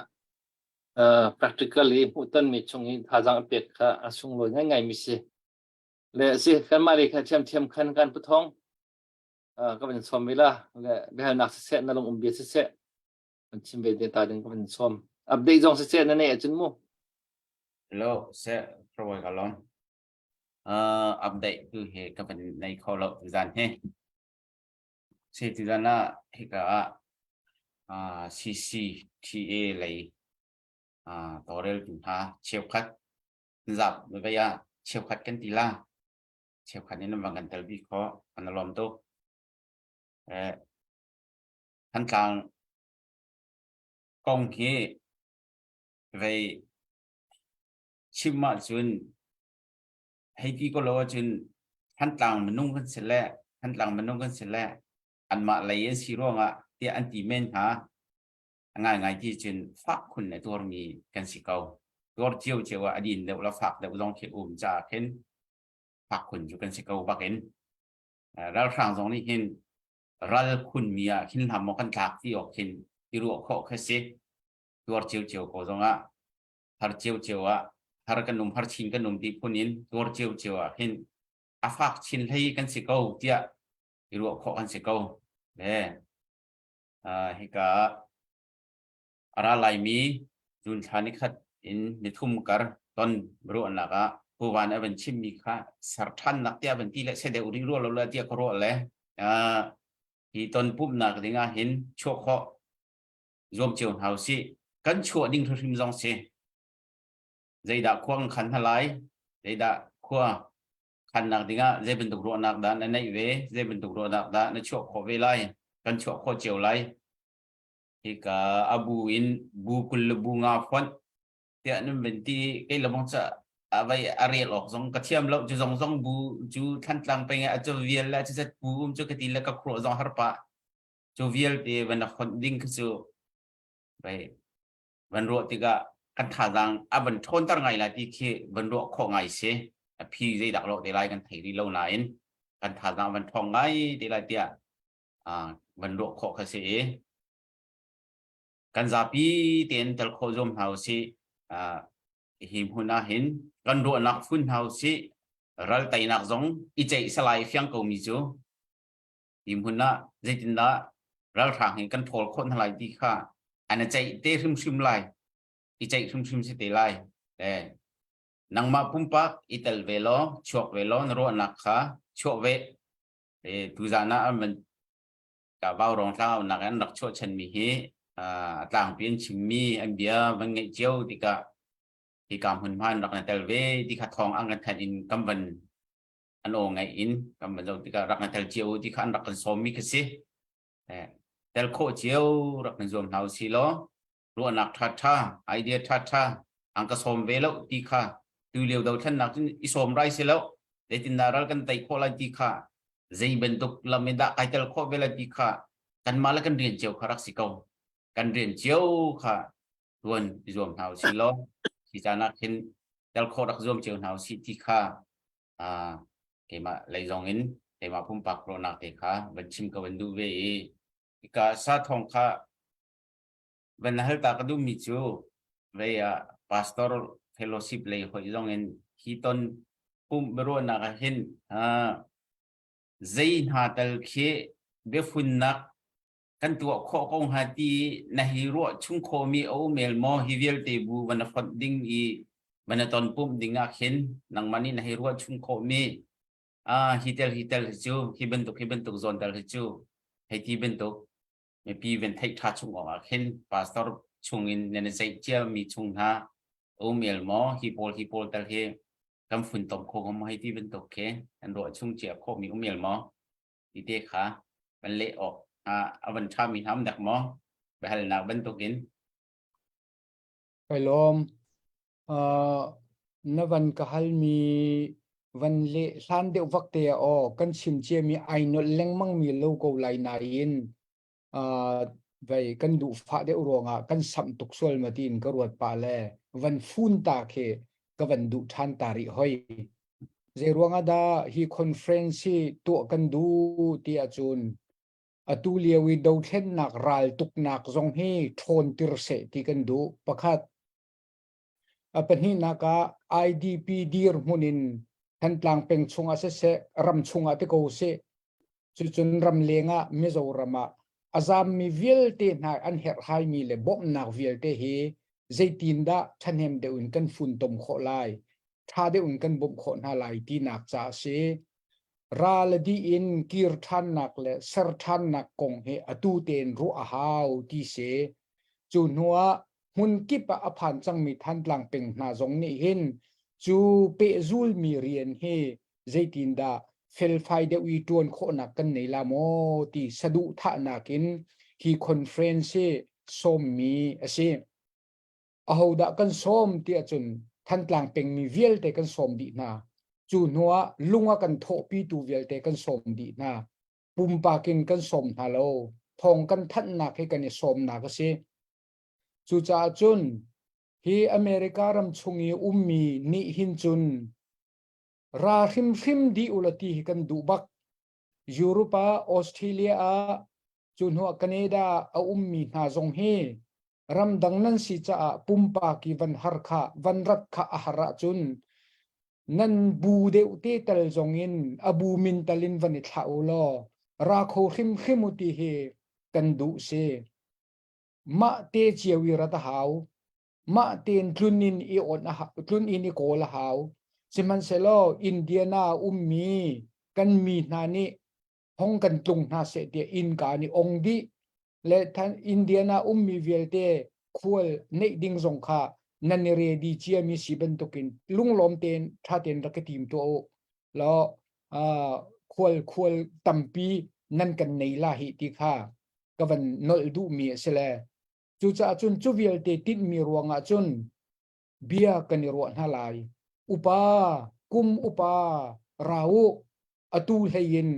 practically hmuhtonmi chung i thazaang a pek kha a sunglawi ngaingai mi si le si kanmah lei kha thiamthiam khan kan puthong ka van sawm ve la le biahalnak siseh na lung um bia siseh kan chim ve te ta ding ka van sawm update zong siseh na nei ahcun mu Hello, se Prawai ka lawm. Uh, update tu he ka van nei kho lo zan he. Se ti zan ah hika ah uh, CCTA lei uh, torel tu hna cheukhat zap vei ah cheukhat kan ti la. Cheukhat in van kan tel bi kho kan lawm tuk. Eh, Thantlang kong hi vei Chim ahcun hei ti ko lo ahcun Thantlang minung kan si le Thantlang minung kan si le anmah lei an si ruangah tiah an ti men hnga. A ngaingai ti cun fak khun le tuarmi kan si ko. Tuar cio cio ah a din deuh le fak deuh zong khi um caah khin fak khun cu kan si ko bakin. Ralhrang zong nih hin ral khunmi ah khin hlam maw kan tlak ti awk khin i ruah khawh kha si. Tuar cio cio ko zongah har cio cio ah har kan um har chin kan um ti phun in tuar cio cio ah hin a fak chin hlei kan si ko tiah i ruah khawh kan si ko. Le hika a ra laimi June thla ni khat in nithum kar ton ruahnak ah Puvan a van chimmi kha ser ṭhannak tiah van ti le se deuh rih rua lo le tiah ka ruah le hi ton pumhnak ding ah hin chuah khawh zuam cio hna usih. Kan chuah ding hrimhrim zong si. Zeidah khua kan khan hna lai? Zeidah khua khannak dingah zei bantuk ruahnak dah na neih ve? Zei bantuk ruahnak dah na chuah khawh ve lai? Kan chuah khawh cio lai. Hika a bu in bu 20 le bu nga fonh tiah nan van ti kei le bang ca a vai a rel awk zong ka thiam lo cu zong zong bu cu Thantlang peng a cu vial le cu zat bu um cu ka ti le ka khruah zong har pah cu vialte van a fonh ding khi cu vai van ruah tikah kan thazaang a van ṭhawnter ngai lai ti khi van ruah khawh ngai si a phi zeidak lo te lai kan thei rih lo nain kan thazaang van ṭhawng ngai te lai tiah van ruah khawh kha si i kan zapi tein tel khawh zuam hna usih. Hi hmun ah hin kan ruahnak fun hna usih. Ral teinak zong i ceih salai fiang ko mi cu hi hmun ah zeitindah ralhrang hi kan ṭhawl khawh hna lai ti kha an i ceih te hrimhrim lai. I ceih hrimhrim si te lai. Le nangmah pumpak i tel ve law, chuak ve law na ruahnak kha chuah ve. E, tuzan ah an van ka vaurawng tlangaunak an rak chuah chanmi hi a tlangpi an chimmi an bia van ngaih cio tikah hika hmunhma an rak na tel ve ti kha thawng an kan thanh in kan van an aw ngaih in kan van zoh tikah rak na tel cio ti kha an rak kan sawmmi kha si. Tel khawh cio rak na zuam hna usih law ruahnak ṭhaṭha idea ṭhaṭha an ka sawm ve lo ti kha tu lio dothlennak cun i sawm rai si lo zeitindah ral kan tei khawh lai ti kha zei bantuk lam in dah kai tel khawh ve lai ti kha kanmah le kan rian cio kha rak si ko kan rian cio kha tuan i zuam hna usih law hi caan ah khin tel khawh rak zuam cio hna usih ti kha keimah lei zong in keimah pumpak ruahnak te kha van chim ka van duh ve i hika sa thong kha Van hal ta ka duhmi cu vei ah pastor fellowship lei hoih zong in hi ton pumh biaruahnak ah hin zei hna tal khi biafunnak kan tuah khawh ko hnga ti na hi ruah chung khawhmi a um el maw hi vialte bu van a fonh ding i van a ton pumh ding ah khin nangmah nih na hi ruah chung khawhmi hi tel hi tel hi cu hi bantuk hi bantuk zawn tel hi cu hei ti bantuk mipi van theih ṭha chung awk ah khin pastor chung in nan i ceih ciami chung hna um el maw hi pawl hi pawl tal hi kan funtom kho ko maw hei ti bantuk khi an ruah chung cia khawhmi um el maw ti te kha van leh awk a van ṭhami hna um dek maw biahalnak bantukin Kai lawm. Uh, na van ka halmi van le hlan deuh vak te ah aw kan chim ciami ai nolh lengmang mi lo ko lai nain uh, vei kan duh fah deuh ruangah kan samh tuk sual ma tiin ka ruat pa le van fun ta khi ka van duh ṭhan ta rih hoi. Zei ruangah dah hi conference hi tuah kan duh ti ahcun atu lio i dothlennak raltuknak zong hi ṭhawntir seh ti kan duh. Pakhat, A pahnihnak ah IDP dirhmun in Thantlang peng chungah siseh, ram chungah ti ko sih, cucun ramleng ah Mizoram ah a zammi vialte hna an herhhaimi le bawmhnak vialte hi zeitindah ṭhahnem deuh in kan funtom khawh lai, ṭha deuh in kan bawmh khawh hna lai tinak ca a si. Ral a dih in kir ṭhannak le ser ṭhannak kong hi atu tein ruah a hau ti si. Cu hnu ah hmun kip ah a phan cangmi Thantlang peng hna zong nih hin cu pehzulmi rian hi zeitindah felfai deuh i ṭuan khawhnak kan nei la maw ti saduhthahnak in hi conference hi sawmmi a si. Ahodah kan sawm ti ahcun. Thantlang pengmi vialte kan sawm dih hna. Cu hnuah lung a kan thawhpitu vialte kan sawm dih hna. Pumpak in kan sawm hna lo. Thawng kan thanhnak hi kan i sawmnak a si. Cucaah cun hi America ram chung i ummi nih hin cun ra hrimhrim dih ulaw ti hi kan duh bak. Europe ah, Australia ah, cu hnuah Canada a ummi hna zong hi ramdang nan si caah pumpak i van har kha van rat kha a har ahcun nan bu deuh te tal zong in a bu min tal in van i thlah u law ra kho hrimhrim u ti hi kan duh si. Mah te cio i rat a hau. Mah tein tlun in i on a tlun in i kawl a hau. Sihmanhsehlaw Indiana ummi kan mi hna nih hong kan tlung hna seh tiah innka nih ong dih le than Indiana ummi vialte khual neih ding zong kha nan i ready ciami si bantukin lunglawm tein ṭha tein rak i tim tuah u law khual khual tampi nan kan nei la hi ti kha ka van nolh duhmi a si le cucaah cun cu vialte tinhmi ruangah cun bia kan i ruah hna lai upa kum upa ra u atu hlei in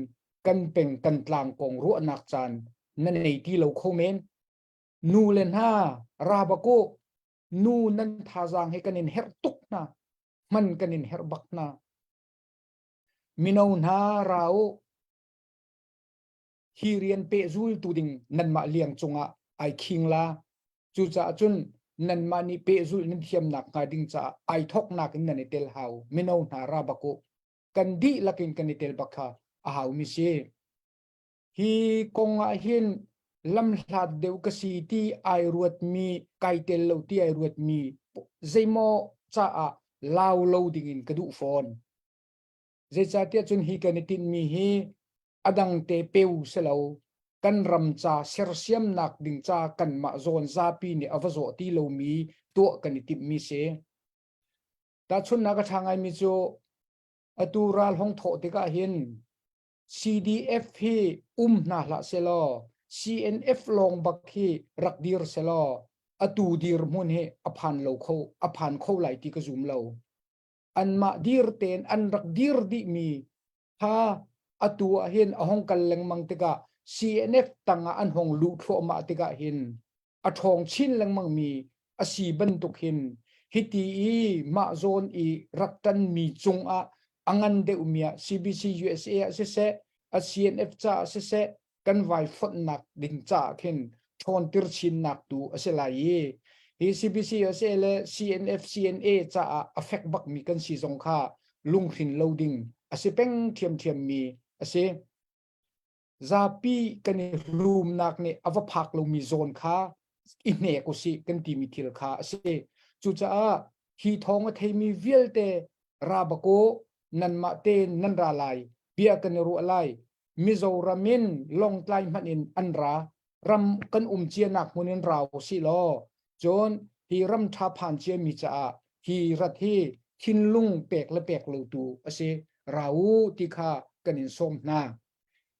kan peng kan tlang kong ruahnak caan na nei ti lo kho men nu le hna ra bak u nu nan thazaang hi kan in herh tuk hna hman kan in herh bak hna mino hna ra u hi rian pehzul tu ding nanmah liang cungah ai khing la cucaah cun nanmah nih pehzulh nan thiamnak hnga ding caah ai thoknak in nan i tel hau mino hna ra bak u kan dihlak in kan i tel bak kha a hau mi si hi kong ah hin lamhlat deuh ka si ti ai ruat mi kai tel lo ti ai ruat mi zeimaw caah lau lo ding in ka duh fawn zeicahtiah cun hi kan i tinhmi hi a dang te peu si lo kan ram ca sersiamnak ding ca kanmah zawn zapi nih a va zawh ti lomi tuah kan i timhmi si. Tahchunhnak a ṭha ngaimi cu atu ral hong thawh tikah hin CDF hi um hna hlah selaw CNF lawng bak hi rak dir selaw atu dirhmun hi a phan lo kho a phan kho lai ti ka zum lo. Anmah dir tein an rak dir dihmi kha atu ah hin a hong kal lengmang tikah CNF tangah an hong luh thluahmah tikah hin a ṭhawng chin lengmang mi a si bantuk hin hiti i mah zawn i rak ṭanmi cungah a ngan deuhmi ah CBC USA ah siseh a CNF caah siseh kan vai fonhnak ding caah khin ṭhawntir chinnak tu a si lai i hi CBC USA le CNF CNA caah a fek bakmi kan si zong kha lunghrin lo ding a si peng ṭhiamṭhiam mi a si. Zapi kan i hlumnak nih a va phak lomi zawn kha i hnek usih kan timi thil kha a si. Cucaah hi thawng a theimi vialte ra bak u, nanmah tein nan ra lai, bia kan i ruah lai. Mizoram in Lawngtlai hmanh in an ra, ram kan um cianak hmun in ra usih law, cun hi ram ṭha phan ciami caah hi rat hi thinlung pek le pek lo tu a si. Ra u ti kha kan in sawm hna.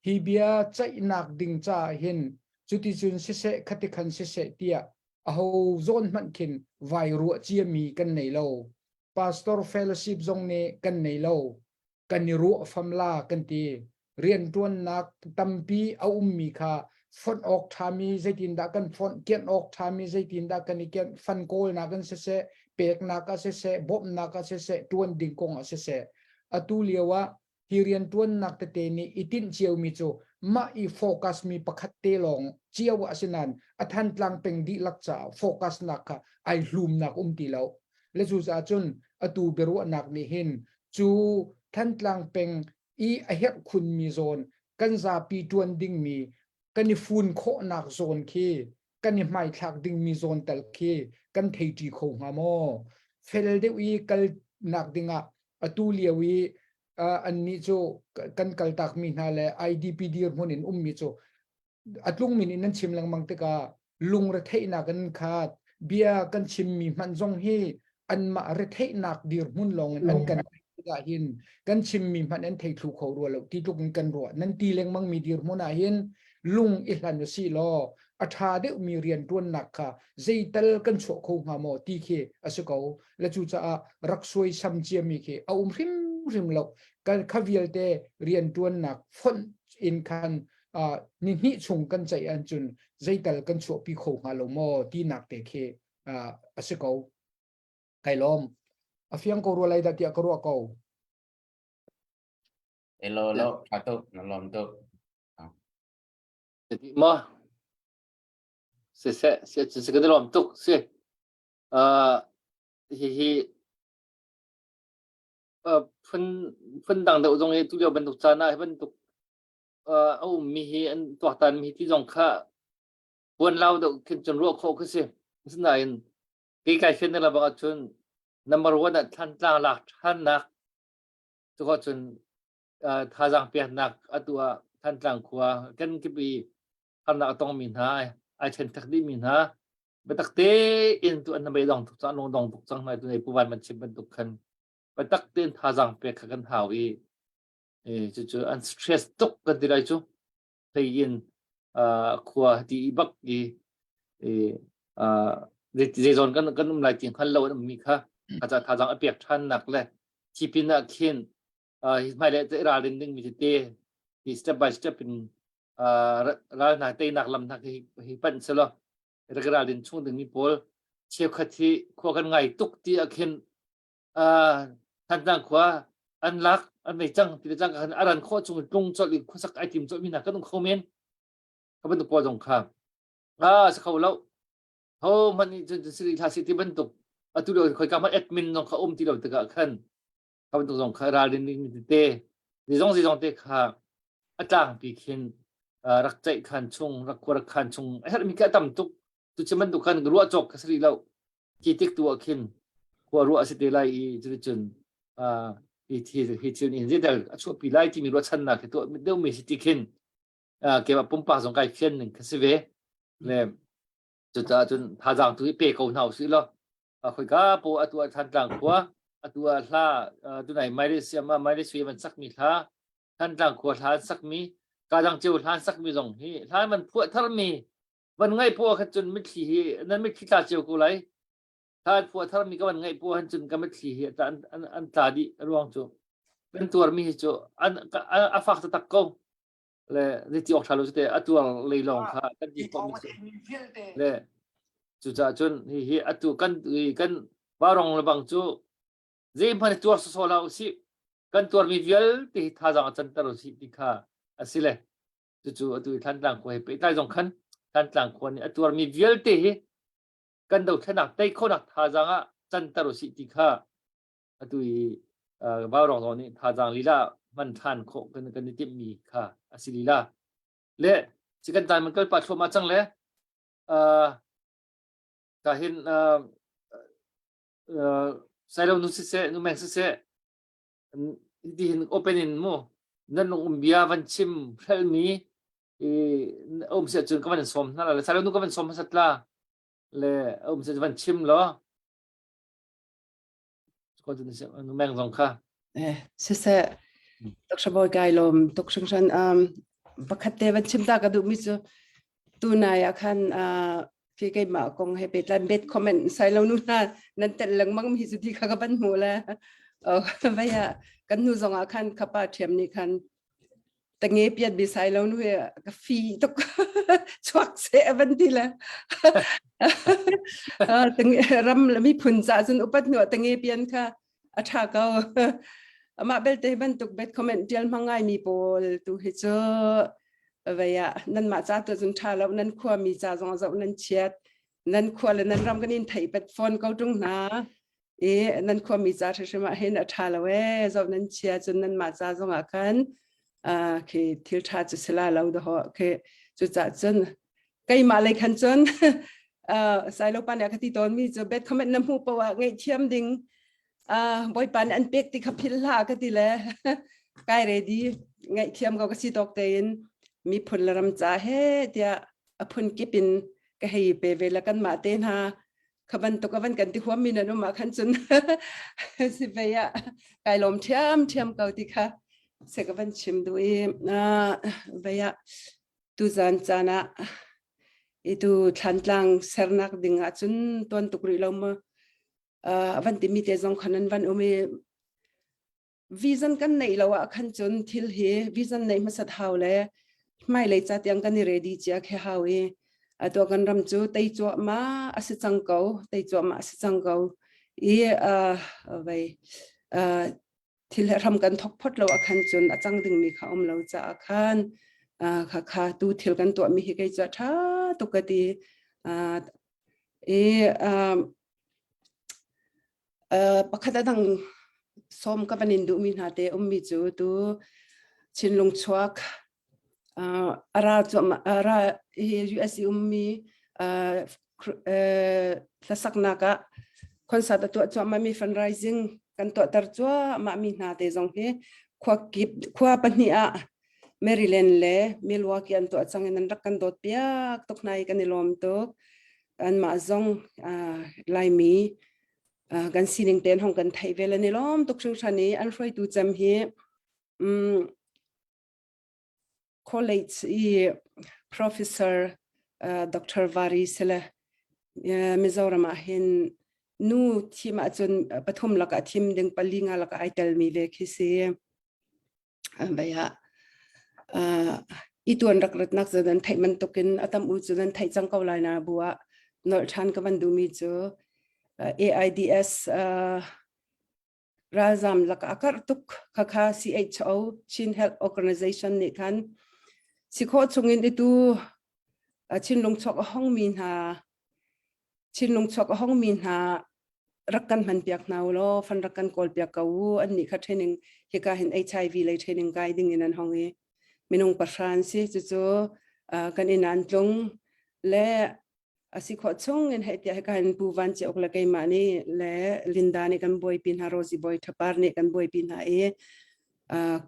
Hi bia ceihnak ding caah hin cuticun siseh khati khan siseh tiah aho zawn hmanh khin vai ruah ciami kan nei lo. Pastor fellowship zong nih kan nei lo. Kan i ruah fam la kan ti. Rianṭuannak tampi a ummi kha fonh awk ṭhami zeitindah kan fonh, kianh awk ṭhami zeitindah kan i kianh, fan kawlnak in siseh, peknak ah siseh, bawmhnak ah siseh, ṭuan ding kong ah siseh. Atu lio ah hi rianṭuannak tete nih i tinh ciomi cu mah i focus mi pakhat te lawng cio ah si nain a Thantlang peng dihlak caah focus nak kha ai hlumnak um ti lo. Le cucaah cun atu biaruahnak nih hin cu Thantlang peng i a herh khunmi zawn kan zapi ṭuan dingmi kan i fun khawhnak zawn khi kan i hmaithlak dingmi zawn tal khi kan theiṭi kho hnga maw? Fel deuh i kalnak dingah atu lio i annih cu kan kaltakmi hna le IDP dirhmun in ummi cu a tlungmin in nan chim lengmang tikah lungretheihnak in khat bia kan chimmi hmanh zong hi anmah retheihnak dirhmun lawng in an kan tikah hin kan chimmi hmanh an thei thlu kho rua lo ti tluk in kan ruah nan ti lengmang mi dirhmun ah hin lung i hlan u si law. a ṭha deuhmi rianṭuannak kha zeital kan chuah kho hnga maw ti khi a si ko. Le cucaah rak suaisam ciami khi a um hrimhrim lo. Kan kha vialte rianṭuannak fonh in khan uh, ni hnih chung kan ceih ahcun zeital kan chuahpi kho hnga lo maw tinak te khi uh, a si ko. Kai lawm. A fiang ko rua lai dah tiah ka ruah ko. Hello, lo, tha tuk, na lawm tuk. Ma siseh si cun si kan i lawm tuk si. Uh, hihi uh, phun phun dang deuh zong hi tulio bantuk caan ah hi bantuk uh, a ummi hi an tuaktan mi ti zong kha puan lau deuh khin cun ruah khawh khi si. Asinain kei kai fian na bang ahcun number one ah Thantlang lak ṭhannak cu cun thazaang peknak atu ah Thantlang khua kan kip i harnak a tongmi hna ai ṭhen thak dihmi hna biatak tein tu an bei dong tuk cang lung dong tuk cang hna tu nei puvan man chim bantuk khan biatak tein thazaang pek kha kan hau i cucu an stress tuk kan ti lai cu thei in khua ti i bak i zeizawn kan kan um lai ti hngal lo an ummi kha thazaang a pek ṭhan nak le thi pin ah khin hi hmailei ah ralrin dingmi tete hi step by step in ral hna teinak lam hna hi hi panh selaw rak ralrin chung dingmi pawl cheukhat hi khua kan ngai tuk ti ah khin Thantlang khua an lak an nei cang ti le cang khan a ran khawh chung tlung colh in khuasak ai tim colh mi hna kan um kho men ka bantuk pawl zong kha a si kho lo ho hmanh nih cun siri thla si ti bantuk atu lio khoi ka hmanh admin zong kha um ti lo tikah khan ka bantuk zong kha ralrin ding tete zizong zizong te kha a tlangpi khin rak ceih khan chung rak khua rak khan chung a herhmi khi a tam tuk tu chim bantuk khan ruah cawk kha sari lo khi tik tu ah khin khua ruah a si te lai i cuticun hi thil hi thil nih zeital a chuahpi lai timi ruahchannak hi tuah deuhmi si ti khin keimah pumpak zong kai fian ning kha si ve le cucaah cun thazaang tu hi pe ko hna usih law khoika po atu ah Thantlang khua atu ah hla tunai Malaysia ma Malaysia man sakmi hla Thantlang khua hla an sakmi kadang ceu hla an sakmi zong hi hla man phuah tharmi van ngaih phuah khan cun mitthli hi nan mitthli tla cio ko lai hla an phuah tharmi ka van ngaih phuah han cun ka mitthli hi an, an, an tla dih ruang cu kan tuarmi hi cu an a fak taktak ko le zeiti awk ṭha lo cu te a tuar lei lawng kha kan ti khawh mi le cucaah cun hihi atu kan kan varong le bang cu zeihmanh tuar sawsawh hlah usih kan tuarmi vialte hi thazaang a canter usih ti kha a si le cucu atu i Thantlang khua he pehtlai zong khan Thantlang khua nih a tuarmi vialte hi kan dothlenak tei khawhnak thazaang ah canter usih ti kha atu i Vaurong zong nih thazaang lila hman ṭhan khawh kan kan i timhmi kha a si lila le si kan tlai man kal pa thluahmah cang le ka hin sailo nu siseh nu meng siseh ti hin open in mu nan lung um bia van chim hrelmi i um si cun ka van sawm hna la le sailo nu ka van sawm hmasat la le um si van chim law Nu meng zong kha. Eh, siseh, Dr. Bawi kai lawm tuk hringhran um, pakhat te van chim ta ka duh mi cu tu nai ah khan uh, khi keimah kong he pehtlai bad comment sai lo nu hna nan tel lengmang mi cu ti kha ka van hmu le oh vai ah kan hnu zong ah khan khapa ṭhiam nih khan tange piat bi sai lo nu he ka fi tuk chuak se avan ti le ram le miphun ca cun upat hnu tange pian kha a tha ko amah belte bantuk bad comment tial hmang ngai mi pawl tu hi cu vei ah nan mah ca tu cun tha lo nan khua mi ca zong zoh nan chiat nan khua le nan ram kan in thei pat phone ko tung hna i nan khuami ca hrimhrim ah hin a ṭha lo ee zoh nan chia cun nanmah ca zongah khan khi thil ṭha cu si la lo dawh khi cucah cun keimah lei khan cun sailo pa nih a ka ti tawn mi cu bad comment na hmuh poah ah ngaihthiam ding bawipa nih an pek ti kha philh hlah ka ti le kai ready ngaihthiam ko ka si tawk tein miphun le ram ca he tiah a phun kip in ka hei pe ve la kanmah te hna kha bantuk a van kan ti huam mi nan um ah khan cun si ve ah kai lawm ṭhiam ṭhiam ko ti kha se ka van chim duh i ve ah tuzan caan ah. Itu thlantlang sernak ding ah cun tuan tuk rih lo mu. Van timi te zong khan an van um i vision kan neih lo ah khan cun thil hi vision neih hmasat hau le hmailei ca tiang kan i ready cia khe hau i atu kan ram cu tei cuahmah a si cang ko tei cuahmah a si cang ko i vei thil ram kan thok phot lo ah khan cun a cang dingmi kha um lo caah khan kha kha tu thil kan tuahmi hi kei cu a ṭha tuk ka ti i Pakhat a dang sawm ka van in duhmi hna te ummi cu tu Chinlung chuak a ra cuahmah a ra hi US i ummi hlasaknak ah concert a tuah cuahmahmi fundraising kan tuahter cuahmahmi hna te zong hi khua kip khua pahnih ah Maryland le Milwaukee an tuah cang in an rak kan dawt piak tuk hna i kan i lawm tuk. Anmah zong Laimi kan sining tein hong kan theih ve le ni lawm tuk hringhran i an hruaitu cem hi um, college i professor uh, Dr. Vari sile uh, Mizoram ah hin nu thim ahcun pathum lakah thim ding pali nga lakah ai telmi ve khi si. Vei ah i tuan rak ratnak cu nan theih bantukin a tam u cu nan theih cang ko lai na bu ah nolh ṭhan ka van duhmi cu AIDS ralzam lakah a karh tuk khakha CHO Chin Health Organization nih khan si khawh chungin itu Chinlung chuak a hongmi hna Chinlung chuak a hongmi hna rak kan hman piak hna u law fan rak kan kawl piak ko u an nih kha training hika hin HIV lei training kai ding in an hong i minung pahra an si cucu kan inn an tlung le asi khawh chung in hei tiah hika hin Pu Van Ciok le keimah nih le Linda nih kan buaipi hna Rosie Boy Thapar nih kan buaipi hna i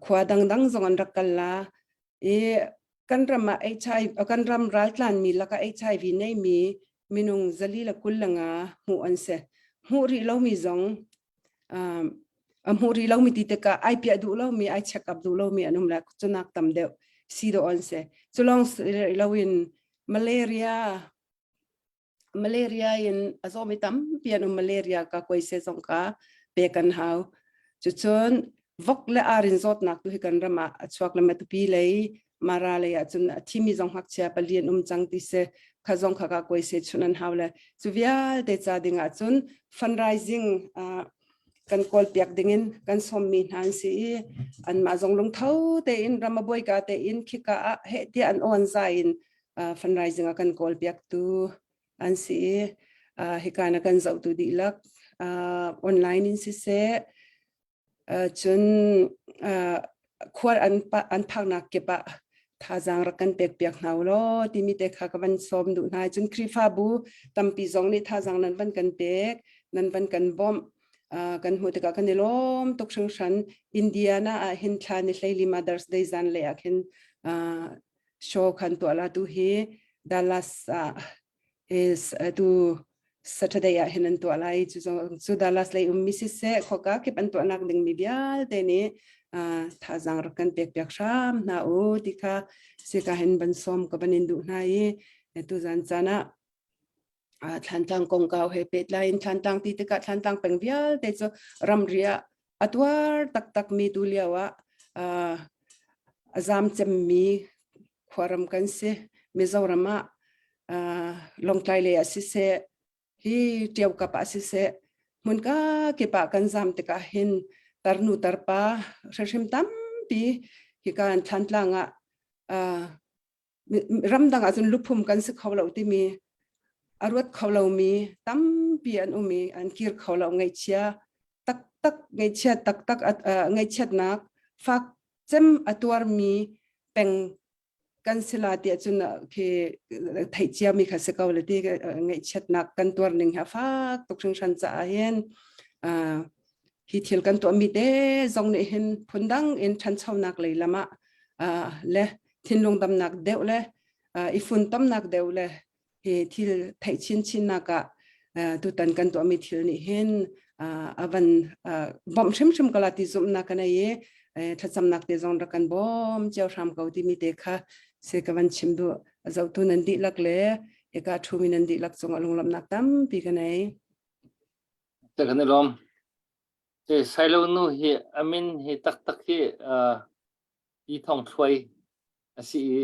khua dangdang zong an rak kal la i kan ram ah HIV kan ram raltlan mi lakah HIV nei mi minung zali le kul le nga hmuh an si hmuh rih lomi zong um, a hmuh rih lomi ti tikah ai piah duh lomi ai check up duh lomi an um le cunak tam deuh si dawh an si culong loin malaria Malaria in a zawmi tampi an um malaria ka kuaise zong ka pek an hau. Cucun vok le ar in zawtnak tu hi kan ram ah a chuak le matupi lei mara lei ah cun a thimi zong ngakchia pali an um cang ti si kha zong kha ka kuaise chun an hau le cu vialte ca ding ah cun fundraising uh, kan kawl piak dingin kan sawmmi hna an si i anmah zong lungtho tein ramabuai ka tein khika ah heh tiah an awn za in fundraising a kan kawl piaktu an si i hika na kan zohtu dihlak online in siseh cun khual an an phaknak kip ah thazaang rak kan pek piak hna u law timi te kha ka van sawm duh hna cun Khrihfabu tampi zong nih thazaang nan van kan pek nan van kan bawmh kan hmuh tikah kan i lawm tuk hringhran Indiana ah hin thla ni hleili Mother's Day zan le ah khin show khan tuah la tu hi Dallas ah is tu Saturday ah hin an tuah lai cu cu Dallas lei um mi siseh khoka kip an tuahnak ding mi vialte nih thazaang rak kan pek piak hram hna u ti kha sika hin ban som ka ban in duh hna i tu zan caan ah Thlantlang kongkau he pehtlai in Thlantlang ti tikah Thlantlang peng vialte cu ramri ah a tuar taktakmi tu lio ah a zaam cemmi khuaram kan si. Mizoram ah Lawngtlai lei ah siseh, hi Ṭio kap ah siseh, hmunka kip ah kan zaam tikah hin tarnu tarpa hrimhrim tampi hika Thlantlang ah ramdang ahcun luphum kan si kho lo timi a ruat kho lomi tampi an um i an kir kho lo ngaihchia taktak ngaihchia taktak ngaihchiatnak fak cem a tuarmi peng kan si la tiah cun khi theih ciami kha si ko le ti ngaihchiatnak kan tuar ning hi a fak tuk hringhran caah hin hi thil kan tuahmi te zong nih hin phundang in ṭhanchonak lei lam ah le thinlung damnak deuh le i funtomnak deuh le hi thil theih chinchinnak ah tutan kan tuahmi thil nih hin a van bawmh hrimhrim ko la ti zumhnak ka nei i thlacamnak te zong rak kan bawm cio hram ko timi te kha se ka van chim duh zohtu nan dihlak le Eka ṭhumi nan dihlak cungah lunglawmhnak tampi ka nei. Te kan i lawm. Te Sailo nu hi amin hi taktak hi uh, ti thong thluai a si i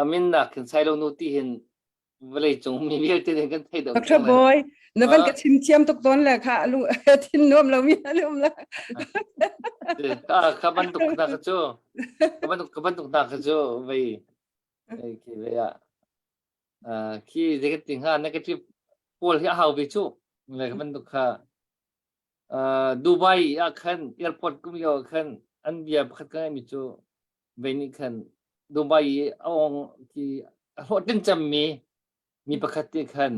amin nak hin Sailo nu ti hin vawlei cung mi vialte nih kan thei deuh Dr. Boy, na van ka chim thiam tuk tawn le kha lung thin nuam lo mi an um la. Ka ka bantuk na ka cu ka bantuk ka bantuk na ka cu vei khi ve ah khi zei kan ti hnga negative pawl hi a hau ve cu le ka bantuk kha Dubai ah khan airport kum lio ah khan an bia pakhat ka ngaihmi cu vei nih khan Dubai i a ong khi a hlawhtlin cemmi mi pakhat nih khan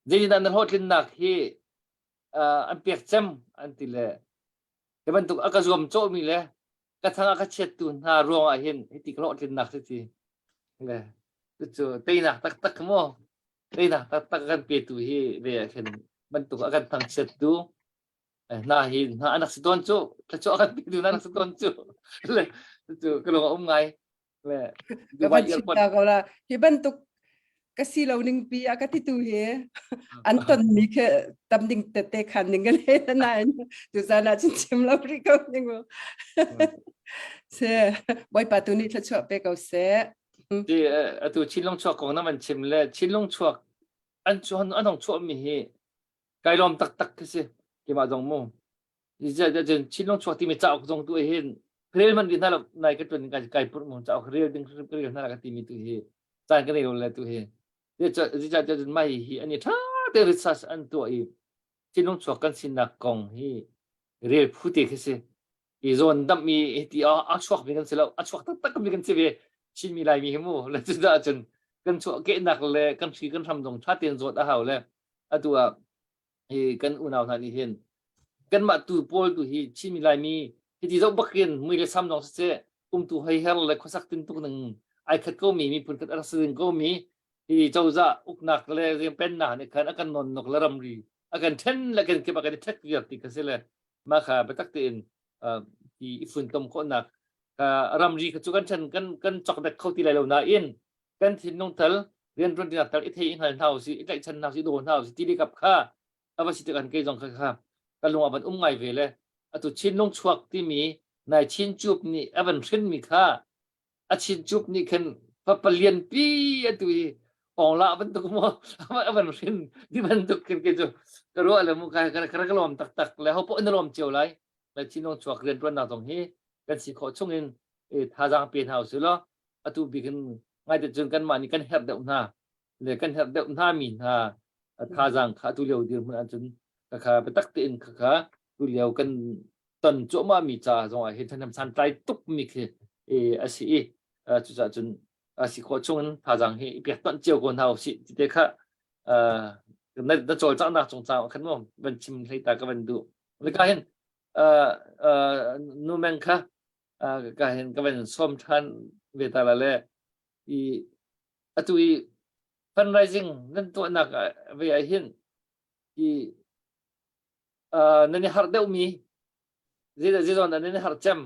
zeitindah na hlawhtlinnak hi an pek cem an ti le hi bantuk a ka zuam cawhmi le ka thang a ka chiattu hna ruang ah hin hiti ka hlawhtlinnak si ti le cucu teinak taktak maw teinak taktak kan petu hi ve ah khin bantuk a kan thangchiattu hna hi hna anak si tawn cu thluachuah kan petu hna anak si tawn cu le cucu ka lung a um ngai le Ka van chim ta ko la hi bantuk ka si lo ning pi a ka ti tu hi an ton mi khe tam ding tete khan ning ka le nain tu zan ah cun chim lo ri ko ning mu se bawipa tu nih thluachuah pe ko seh Ti atu Chinlung chuak kong na van chim le Chinlung chuak an chuan an hong chuah mi hi kai lawm taktak khi si keimah zong mu cun Chinlung chuak timi cauk zong tu hin rel man rih hna lo nai ka tuan kai kai pur mu cauk rel ding ka rel hna ka timi tu hi caan ka nei lo le tu hi zica cun mai hi ani tha te research an tuah i Chinlung chuak kan sinak kong hi rel phu te khi si i zawn damh mi ti a chuak mi kan si lo a chuak taktak mi kan si ve Chinmi Laimi hi mu le cudah cun kan chuah kehnak le kan hri kan hram zong tha tein zawt a hau le atu ah hi kan unau hna nih hin kanmah tu pawl tu hi Chinmi Laimi hiti zoh bakin mui le sam zong siseh umtu hoi her le khuasak tintuk ning ai khat ko mi miphun khat a rak si ding ko mi hi cozah uknak le rian pennak nih khan a kan non nok le ramri a kan then le kan kip a kan i thek viar ti kha si le mah kha biatak tein i i funtom khawhnak ramri kha cu kan ṭhen kan kan chokdek kho ti lai lo nain kan thinlung tal rianṭuan tinak tal i thei i hngal hna usih i tlaihchan hna usih i daw hna usih ti kap kha a va si tik an kei zong kha kha ka lung a van um ngai ve le atu Chinlung chuak timi nai Chin cup nih a van hrinmi kha a chin cup nih khin palian pi atu i ongla bantuk mo a van hrin ti bantuk khin ke cu ka ruah le mu ka ka ka lawm taktak le ho poh na lawm cio lai le chinong chuak rian tuan nak zong hi kan si khawh chung in thazaang pe hna usih law atu bik in ngai te cun kanmah nih kan herh deuh hna le kan herh deuh hna mi hna thazaang kha atu lio dirhmun ahcun kha biatak tein kha kha tu lio kan ton cuahmah mi ca zong ah hin ṭhahnem santlai tuk mi khi a si i cucaah cun a si khawh chung in thazaang hi i pek tonh cio ko hna usih ti te kha na na cawlcanghnak cungcang ah khan maw van chim hlei ta ka van duh le ka hin nu meng kha ka hin ka van sawm ṭhan ve ta la le i atu i fundraising nan tuahnak ve ah hin i nan i harh deuhmi zeizawn dah nan i harh cem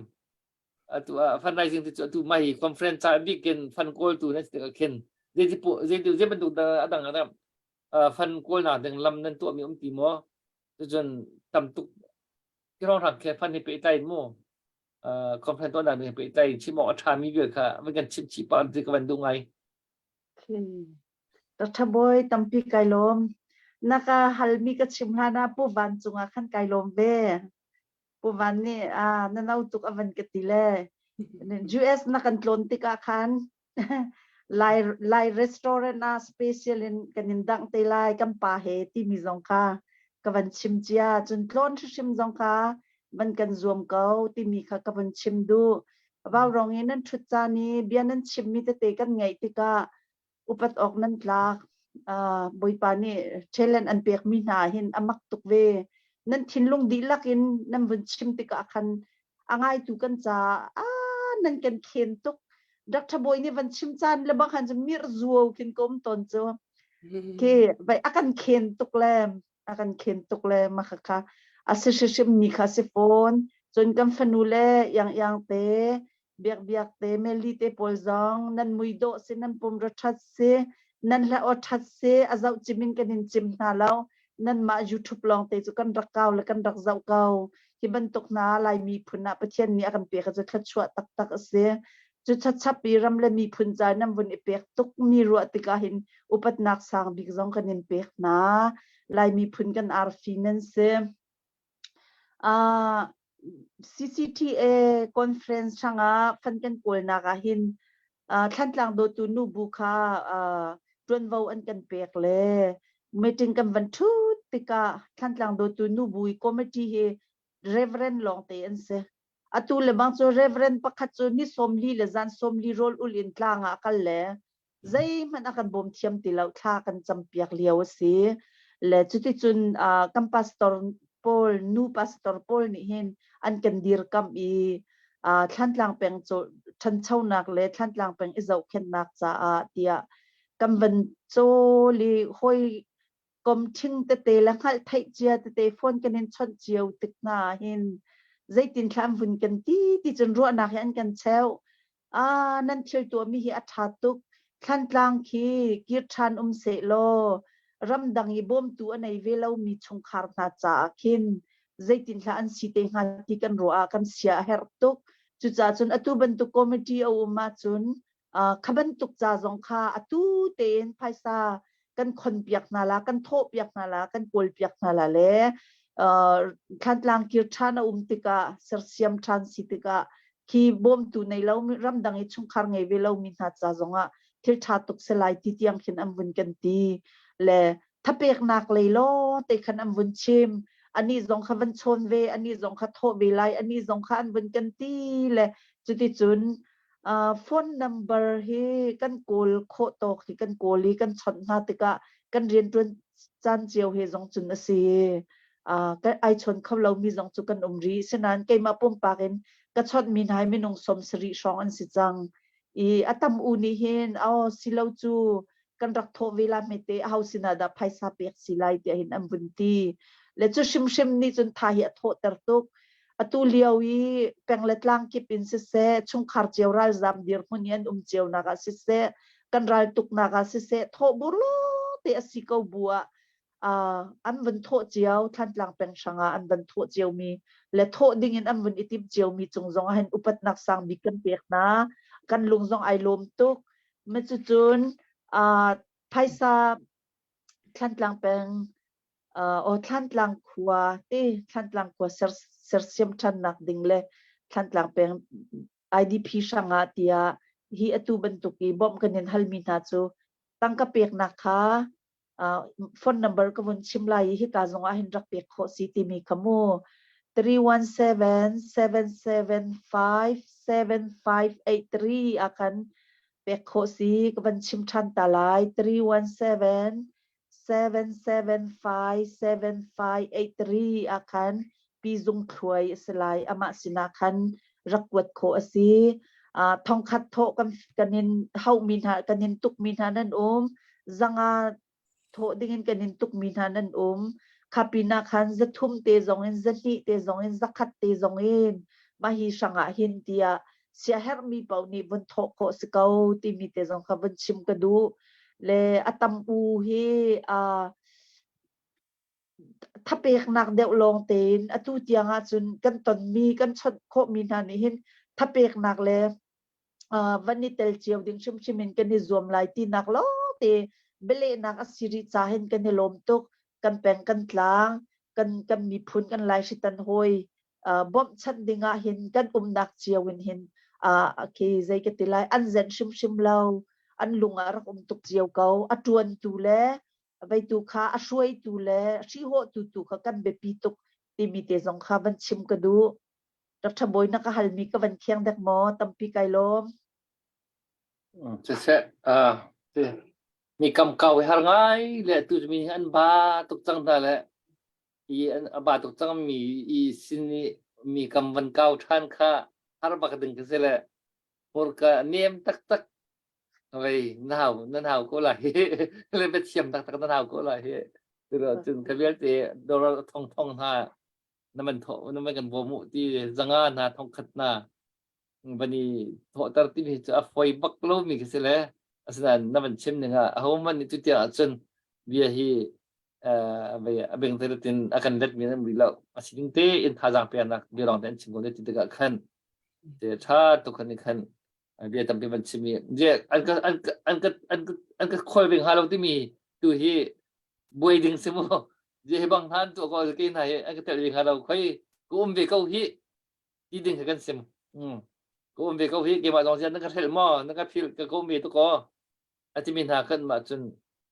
atu ah fundraising ti cu atu mai conference ca bik in fund kawltu nan si tikah khin zeiti zeiti zei bantuk dah a dang ah fund kawlnak ding lam nan tuahmi um ti maw cucun tam tuk khi hrawnghrang khe fund hi pehtlai in mu conference tuahnak ding pehtlai in chim awk a ṭhami vial kha van kan chim chih pah ti ka van duh ngai Dr. Bawi tampi kai lawm. Na ka halmi ka chim hlan ah Pu Van cungah khan kai lawm ve. Pu Van nih ah na no tuk a van ka ti le US na kan tlawn tikah khan Lai Lai restaurant ah special in kan in dangh te lai kan pa he timi zong kha ka van chim cia cun tlawn hrimhrim zong kha van kan zuam ko timi kha ka van chim duh. Vaurawng i nan ṭhut caan i bia nan chimmi tete kan ngaih tikah upat awk nan tlak. Uh, Bawipa nih talent an pekmi hna hin a mak tuk ve. Nan thinlung dihlak in nan vun chim tikah khan a ngaitu kan ca ah nan kan khen tuk. Dr. Bawi nih van chim caan le bang khan cu mirh zuo khin ka um tawn cu. Khi vai a kan khen tuk le a kan khen tuk le ma kha kha a si hrimhrim mi kha si fawn cun kan fanu le iang iang te biak biak te meli te pawl zong nan mui dawh si nan pum ra that si. Nan hla aw ṭhat si a zoh cim in kan in cim hna lo. Nanmah YouTube lawng te cu kan rak kau le kan rak zoh ko. Hi bantuk hna Laimi phun ah Pathian nih a kan pek cu thluachuah taktak a si. Cu chachap i ram le miphun ca nan vun i pek tuk mi ruah tikah hin upatnak sang bik zong kan in pek hna. Lai miphun kan arfi nan si. Uh, CCTA conference hrangah fan kan kawlnak ah hin uh, Thlantlang dawtu nubu kha uh, ṭuanvo an kan pek le meeting kan van ṭhut tikah Thlantlang dawtu nubu i committee hi reverend lawngte an si. Atu le bang cu reverend pakhat cu ni 40 le zan 40 rawl ul in tlang ah a kal le zeihmanh a kan bawm thiam ti lo thla kan campiak lio a si le cuticun uh, kan pastor pawl nu pastor pawl nih hin an kan dirkamh i uh, Thlantlang peng ṭhanchonak le Thlantlang peng i zohkhenhnak caah tiah kan van cawl i hawi kom ṭhing tete le hngalh theih cia tete phone kan in chawnh cio tik hna hin zeitin thla an vun kan ti ti cun ruahnak hi an kan cheuh Ah, nan thil tuahmi hi a ṭha tuk. Thlantlang khi kir ṭhan um sehlaw ramdang i bawmtu a nei ve lomi chungkhar hna caah khin zeitin hlah an si te hnga ti kan ruah ah kan sia a herh tuk. Cucaah cun atu bantuk committee a um ahcun uh, kha bantuk ca zong kha atu tein phaisa kan khonpiak hna la, kan thawhpiak hna la, kan kawlpiak hna la le uh, Thlantlang kir ṭhan a um tikah sersiam ṭhan si tikah khi bawmtu nei lo ramdang i chungkhar ngei ve lomi hna ca zongah thil ṭha tuk si lai ti tiang khin an vun kan ti le thapeknak lei law te khan an vun chim ani zong kha van chawn ve ani zong kha thawh ve lai ani zong kha an vun kan ti le cuticun uh, phone number hi kan kawl khawh tawk hi kan kawl i kan chawnh hna tikah kan rianṭuan caan cio he zong cun a si uh, ai chawn kho lomi zong cu kan um rih sinain keimah pumpak in ka chawnhmi hna hi minung 70 hrawng an si cang i a tam u nih hin oh silo cu kan rak thawh ve la hmete aho sinah dah phaisa pek si lai tiah hin an vun ti le cu hrimhrim nih cun tha hi a thawhter tuk atu lio i peng le tlang kip in siseh chungkhar cio ralzam dirhmun i an um cio nak ah siseh kan ral tuknak ah siseh thawh burlo te a si ko bu ah uh, an vun thawh cio Thlantlang peng hrangah an van thawh cio mi le thawh ding in an vun i timh cio mi cung zong ah hin upatnak sang bik kan pek hna kan lung zong ai lawm tuk ma cucun uh, phaisa Thlantlang peng uh, o Thlantlang khua te Thlantlang khua ser sersiam ṭhannak ding le Thlantlang peng IDP hrangah tiah hi atu bantuk i bawmh kan in halmi hna cu tangka peknak kha phone number ka vun chim lai i hika zong ah hin rak pek khawh si timi kha mu 317 775 7583 ah khan pek khawh si ka van chim ṭhan ta lai 317 775 7583 ah khan pi zung thluai a si lai amah sinah khan rak kuat khawh a si thongkhat thawh kan kan in hauhmi hna kan in tukmi hna nan um zanga thawh dingin kan in tukmi hna nan um khapina khan zathum te zong in zahnih te zong in zakhat te zong in mah hi hrangah hin tiah siaherhmi paoh nih vun thawh khawh si ko timi te zong kha vun chim ka duh le a tam u hi uh, thapeknak deuh lawng tein atu tiang ahcun kan tonmi kan chawnh khawhmi hna nih hin thapeknak le uh, van i tel cio ding hrimhrim in kan i zuam lai tinak lawngte bialehnak a si rih ca hin kan i lawm tuk kan peng kan tlang kan kan miphun kan lai hritan hawi uh, bawmhchanh ding ah hin kan umnak cio in hin uh, okay zei ka ti lai an zen hrimhrim lo an lung ah rak um tuk cio ko a tuantu le veitu kha a hruaitu le hrihhawhtu tu kha kan biapi tuk timi te zong kha van chim ka duh. Dr. Bawi na ka halmi ka van khiang dek maw tampi kai lawm. Siseh, uh, mi kam kau har ngai le tu mi an ba tuk cang hna le i an a ba tuk cang mi i sin i mi kam van kau than kha har bak ding ka si le hmurka nem taktak Vei na hau nan hau ko lai hi le biathiam taktak nan hau ko lai hi tilo cun ka vialte doral thong thong hna na man tho na man kan bawm u ti zanga hna thong khat hna van i thawhter timi cu a foi bak lo mi khi si le. Asinain na van chim ning ah ahohmanh nih tutiang ahcun bia hi a beng in a kan let mi an ri lo. A si ding tein thazaang peknak bia lawng te an chim ko ne ti tikah khan te ṭha tuk khan khan bia tampi van chim i an ka an ka an ka an ka an ka khawi ve hnga lo timi tu hi buai ding si mu je hi bang han tu ko ke hna hi an ka tel ve hnga lo khoi ka um ve ko hi ti ding kha kan sim mm ka um ve ko hi keimah zong zian na ka hrelh maw na ka phil ka um ve tu ko a timi hna kan mah cun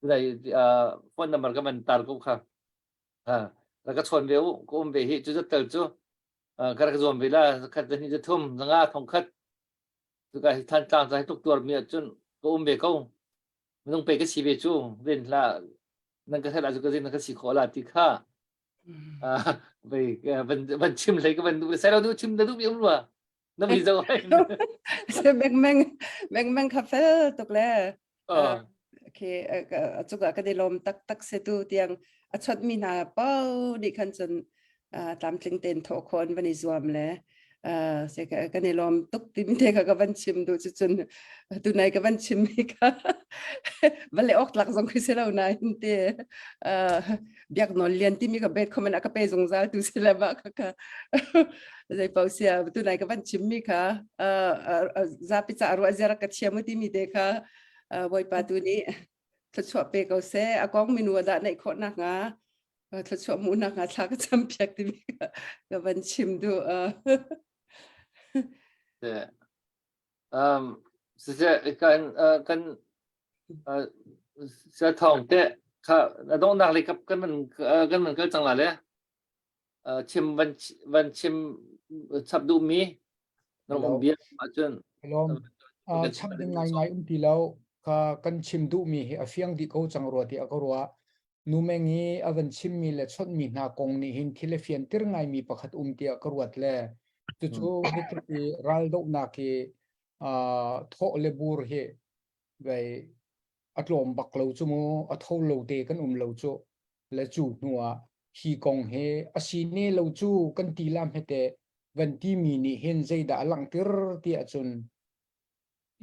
tunai phone number ka man tar ko kha ha ka chawn ve u ka um ve hi cu zat tel cu ka rak zuam ve la khat zahnih zathum zanga thong khat cuka hi Thantlang ca hi tuk tuar mi ahcun ka um ve ko minung pe ka si ve cu rin hlah nan ka hrelh ahcun ka zin na ka si khawh la ti kha vei van van chim hlei ka van duh sai lo duh chim na duh mi um rua na mi zo se meng meng meng meng kha fel tuk le Okay, cuka ka di lawm taktak se tu tiang a chot mi hna pau nih khan cun tlamtling tein thawh khawh an van i zuam le se kan i lawm tuk timi te kha ka van chim duh cu cun tunai ka van chim mi kha va le awk tlak zong khi si lo nain te biak nawl lian timi ka bet comment a ka pe zungzal tu si le ma kha ka zei pau sia tunai ka van chim mi kha zapi ca ruah ziara ka thiam timi te kha bawipa tu nih thluachuah pe ko seh a kong minu dah neih khawh nak nga thluachuah mu nak nga thla ka cam piak timi ka van chim du um kan kan Sia Thawng te kha na donghnak lei kap kan man kan man kal cang la le chim van van chim chap duh mi na um bia ahcun Lawm chap ding ngai ngai um ti lo ka kan chim duh mi hi a fiang dih ko cang rua ti a ka ruah nu meng i a van chim mi le chawnh mi hna kong nih hin thil a fian tir ngai mi pakhat um tiah ka ruat le cucu hi tluk i ral dohnak i thawh le bur hi vei a tlawm bak lo cu mu a tho lo te kan um lo cu le cu hnu ah hi kong he a si ne lo cu kan ti la hmete van ti mi nih hin zeidah a langhter ti ahcun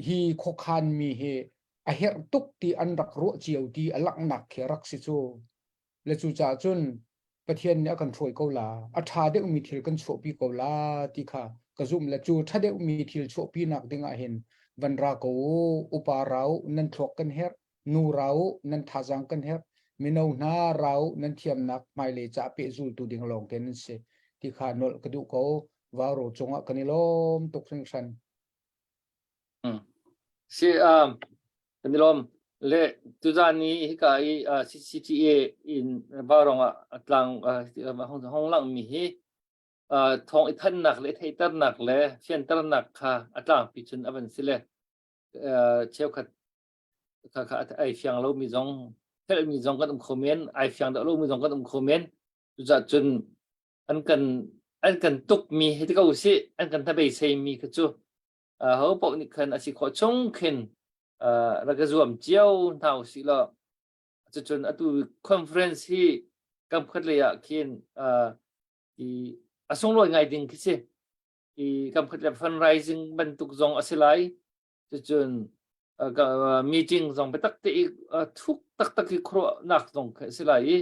hi khuakhan mi hi a herh tuk ti an rak ruah cio ti a langhnak khi rak si cu Le cucaah cun Pathian nih a kan hruai ko la, a ṭha deuhmi thil kan chuahpi ko la ti kha ka zumh le cu ṭha deuhmi thil chuahpinak dingah hin van ra ko u, upa ra u, nan thluak kan herh, nu ra u, nan thazaang kan herh, mino hna ra u, nan thiamnak hmailei ca pehzultu ding lawng te nan si ti kha nolh ka duh ko. Varo cungah kan i lawm tuk hringhran. Si um, kan i lawm. Le tuzan ni hika i uh, CCTA in Vaurawng ah a tlang uh, hong hong lang mi hi uh, thawng i thannak le theihternak le fianternak kha a tlangpi cun a van si le uh, cheukhat kha kha ai fiang lo mi zong felh mi zong kan um kho men ai fiang dah lo mi zong kan um kho men cucaah cun an kan an kan tuk mi hi ti ko usih an kan hnabei mi kha cu ho paoh nih khan a si khawh chung khin rak ka zuam cio hna usih law cucun atu conference hi kam khat lei ah khin i a sunglawi ngai ding khi si i kam khat le fundraising bantuk zong a si lai cucun meeting zong biatak te i thuk taktak i khuaruahnak zong khi a si lai i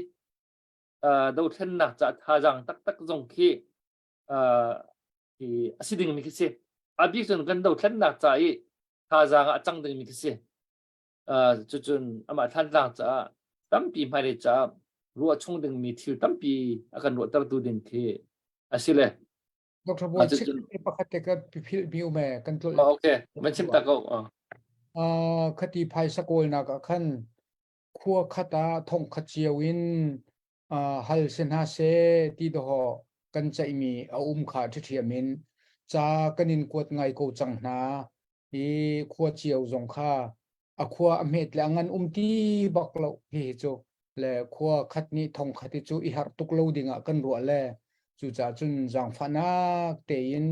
dothlennak ca thazaang taktak zong khi hi a si dingmi khi si. A bik cun kan dothlennak ca i thazaang ah a cang dingmi khi si. Cucun amah Thantlang caah tampi hmailei caah ruah chung dingmi thil tampi a kan ruahtertu ding khi a si le. Dr. Bawi chim pakhat te ka philh mi um e kan tlolh. Okay, van chim ta ko. Khati phaisa kawlnak ah khan khua khat ah thong khat cio in hal si hna seh ti dawh kan ceihmi a um kha ṭhiṭhiam in ca kan in kuat ngai ko cang hna i khua cio zong kha a khua a hmet le a ngan um ti bak lo hihi cu le khua khat nih thong khat hi cu i harh tuk lo dingah kan ruah le cucaah cun zaangfahnak tein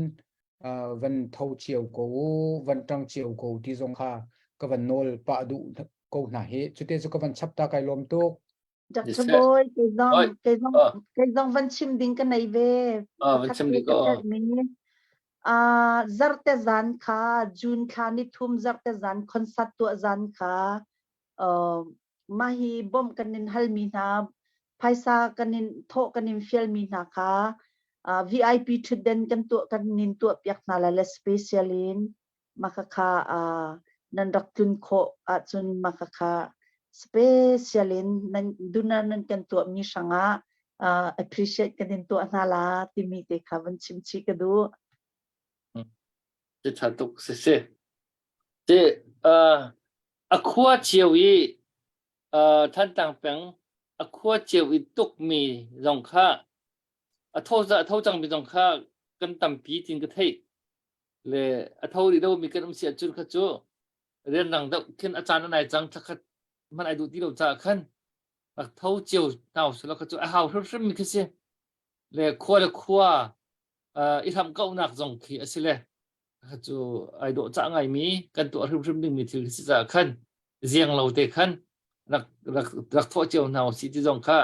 van tho cio ko u van ṭang cio ko ti zong kha ka van nawl pah duh ko hna hi cute cu ka van chap ta kai lawm tuk Dr. Boy, kei zong kei zong kei zong van chim ding ka nei ve. Ah, van chim ding ko. Uh, zarte zan kha June thla ni thum zarte zan concert tuah zan kha uh, mah hi bawmh kan in halmi hna phaisa kan in thawh kan in fialmi hna kha uh, VIP thutden kan tuah kan in tuah piak hna la le special in maka kha uh, nan rak tlun khawh ahcun maka kha special in nan dunar nan kan tuah mi hrangah uh, appreciate kan in tuah hna la timi te kha van chim chi ka duh. Ti tha tuk si si. Ti uh, A khua cio i Thantlang peng a khua cio i tukmi zong kha a tho a tho cangmi zong kha kan tampi tin ka theih. Le a tho rih lomi kan um si ahcun kha cu rianrang deuh khin a caan a nai cang thlakhat hmanh ai duh ti lo caah khan rak tho cio hna usih law kha cu a hau hrimhrim mi khi si. Le khua le khua i hramhkauhnak zong khi a si le cu ai dawh cah ngaimi kan tuah hrimhrim dingmi thil si caah khan ziang lo te khan rak rak rak thawh cio hna usih ti zong kha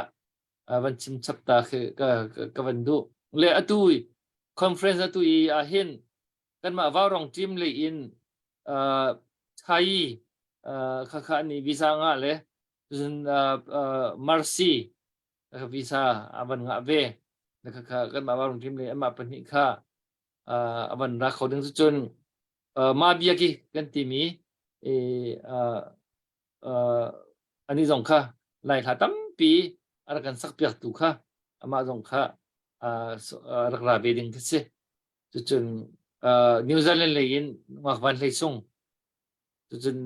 van chim chap ta khi ka ka van duh le atu conference atu i ah hin kanmah vaurong team lei in Thai kha kha ani visa nga le cun Mercy visa a van ngah ve kha kha kanmah vaurong team lei amah pahnih kha a van ra kho ding cun ma biaki kan timi ani zong kha lai hla tampi a rak kan sak piak tu kha amah zong kha rak ra ve ding khi si cucun New Zealand lei in ngak van hlei sung cucun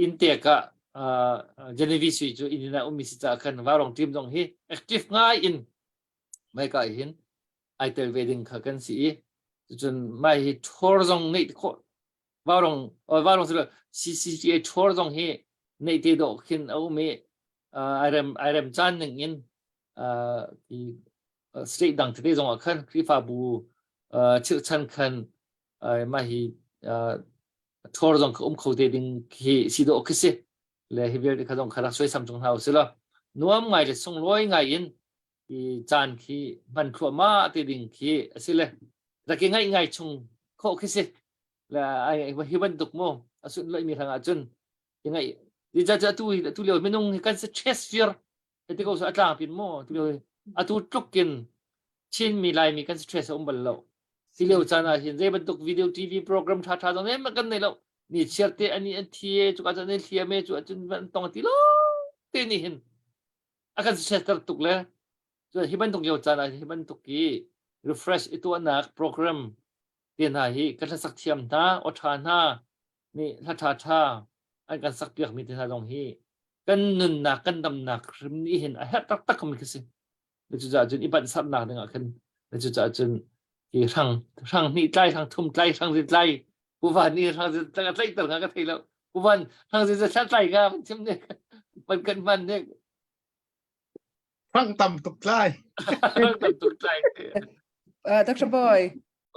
inn tek ah Genevieve sui cu inn ah ummi si caah khan varong team zong hi active ngai in mai ka hin ai tel ve ding kha kan si i cucun mai hi tour zong neih khawh vaurong vaurong si CCTA tour zong hi neih te dawh khin a um i ai rem ai rem caan ning in i state dang tete zong ah khan Khrihfabu chirhchan khan mah hi tour zong kha um kho te ding khi si dawh khi si le hi vialte kha zong kha rak suaisam chung hna usih law nuam ngai le sunglawi ngai in i caan khi hman thluahmah te ding khi a si le rak i ngaih ngai chung khawh khi si le ai hi bantuk mu a sun loi mi hrang ah cun i ngaih ti ca atu atu lio minung hi kan stress fir ti ko so a tlang pin mu tu lio atu tluk in Chin mi Laimi kan stress a um bal lo si lio caan ah hin zei bantuk video TV program tha tha zong em kan nei lo ni chiar te ani an thi e chu ka cun an hliam e chu cun an tong ti lo te ni hin a kan stress ter tuk le cun hi bantuk lio caan ah hi bantuk i refresh i tuahnak program te hna hi kan hlasak thiam hna aw tha hna nih hla tha tha an kan sak piak mi te hna zong hi kan nunnak kan damnak hrim nih hin a herh taktak mi khi si cucaah cun i banhsarhnak ding ah khan cucaah cun hi hrang hrang hnih tlai hrang thum tlai hrang zin tlai puvan nih hrang zin tlai a tlaihter nga ka thei lo puvan hrang zin thla tlai nga van chim ne van kan hman ne hrang tam tuk tlai hrang tam tuk tlai Dr. Boy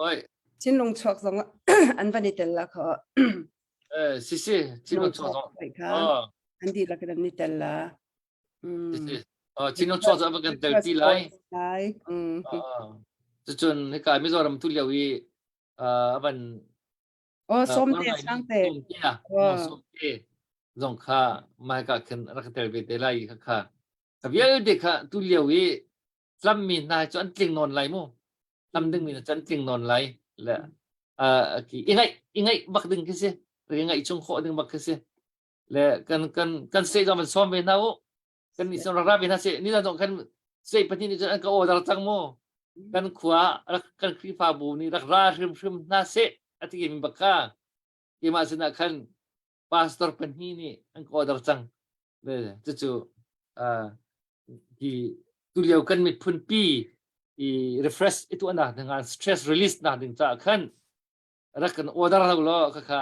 oi Chinlung chuak zong an van i tel la kho eh si si Chinlung chuak zong an dihlak in an i tel la Chinlung chuak cu an kan tel ti lai. Cucun hika Mizoram tu lio i a van Oh, sawmte sangte. Sawmte zong kha mai ka khin rak tel ve te lai kha kha. Ka vialte kha tu lio i tlammi hna cu an tling nawn lai mu. Tlam dingmi cu an tling nawn lai. Le i ngaih i ngaih bak ding khi si. I ngaih chung khawh ding bak khi si. Le kan kan kan state zong van sawm ve hna u kan nih rak ra ve hna seh ni zong kan state pahnih nih cun an ka order cang mu kan khua rak kan Khrihfabu nih rak ra hrimhrim hna seh a ti mi bak kha keimah sinah khan pastor pahnih nih an ka order cang le cucu hi tulio kan miphun pi i refresh i tuahnak ding ah stress release nak ding caah khan rak kan order lo law kha kha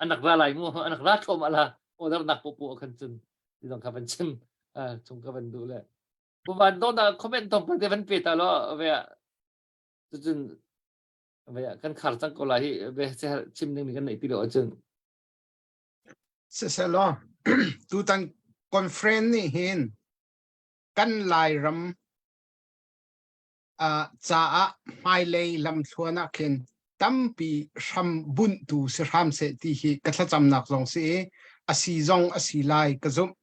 an rak ra lai mu an rak ra thluahmah la order nak popo khan cun ti zong kha van chim chung ka van duh le puvan do na comment tong pa te van pe ta lo ve cun ve kan khar cang ko lai hi ve chim ding mi kan nei ti lo cun Siselaw tutan conference nih hin kan Lairam caah hmailei lamthluan ah khin tampi hram bunhtu si hram seh ti hi ka thlacamnak zong si i a si zong a si lai ka zumh.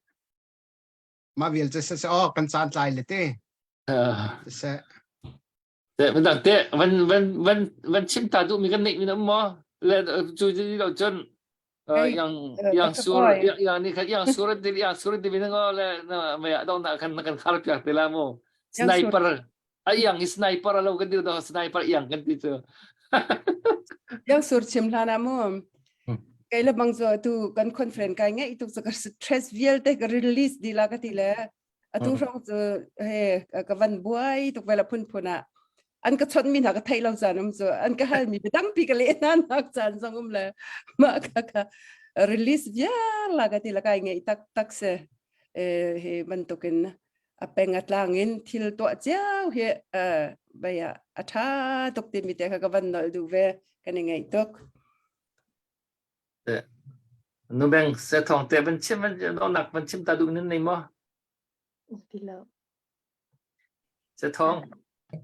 Mah vial cu siseh aw kan caan tlai le te. Siseh. Te van dang te van van van van chim ta duh mi kan neih mi na um maw? Le cu lo cun yang yang sur yang ni kha yang sur ti yang sur ti mi ngo le na me dong na kan kan khar piak te la mu. Sniper a iang hi sniper lo kan ti do sniper iang kan ti cu. Yang sur chim hlan ah mu. Kei le bang cu tu kan conference kai ngai tuk cu ka stress vialte ka release di la ka ti le atu hrawng cu he ka van buai tuk vela phunphun ah an ka chawnh mi hna ka theih lo caan um cu an ka hal mi tampi ka leh hna nak caan zong um le mah ka ka release viar la ka ti la kai ngai tak tak se he bantukin a peng a tlang in thil tuah cio hi bai a a tha tuk ti mi te kha ka van nol du ve kan i ngai tuk Nu beng se thong te van chim van nak van chim ta du nin nei mo Ti lo. Se thong.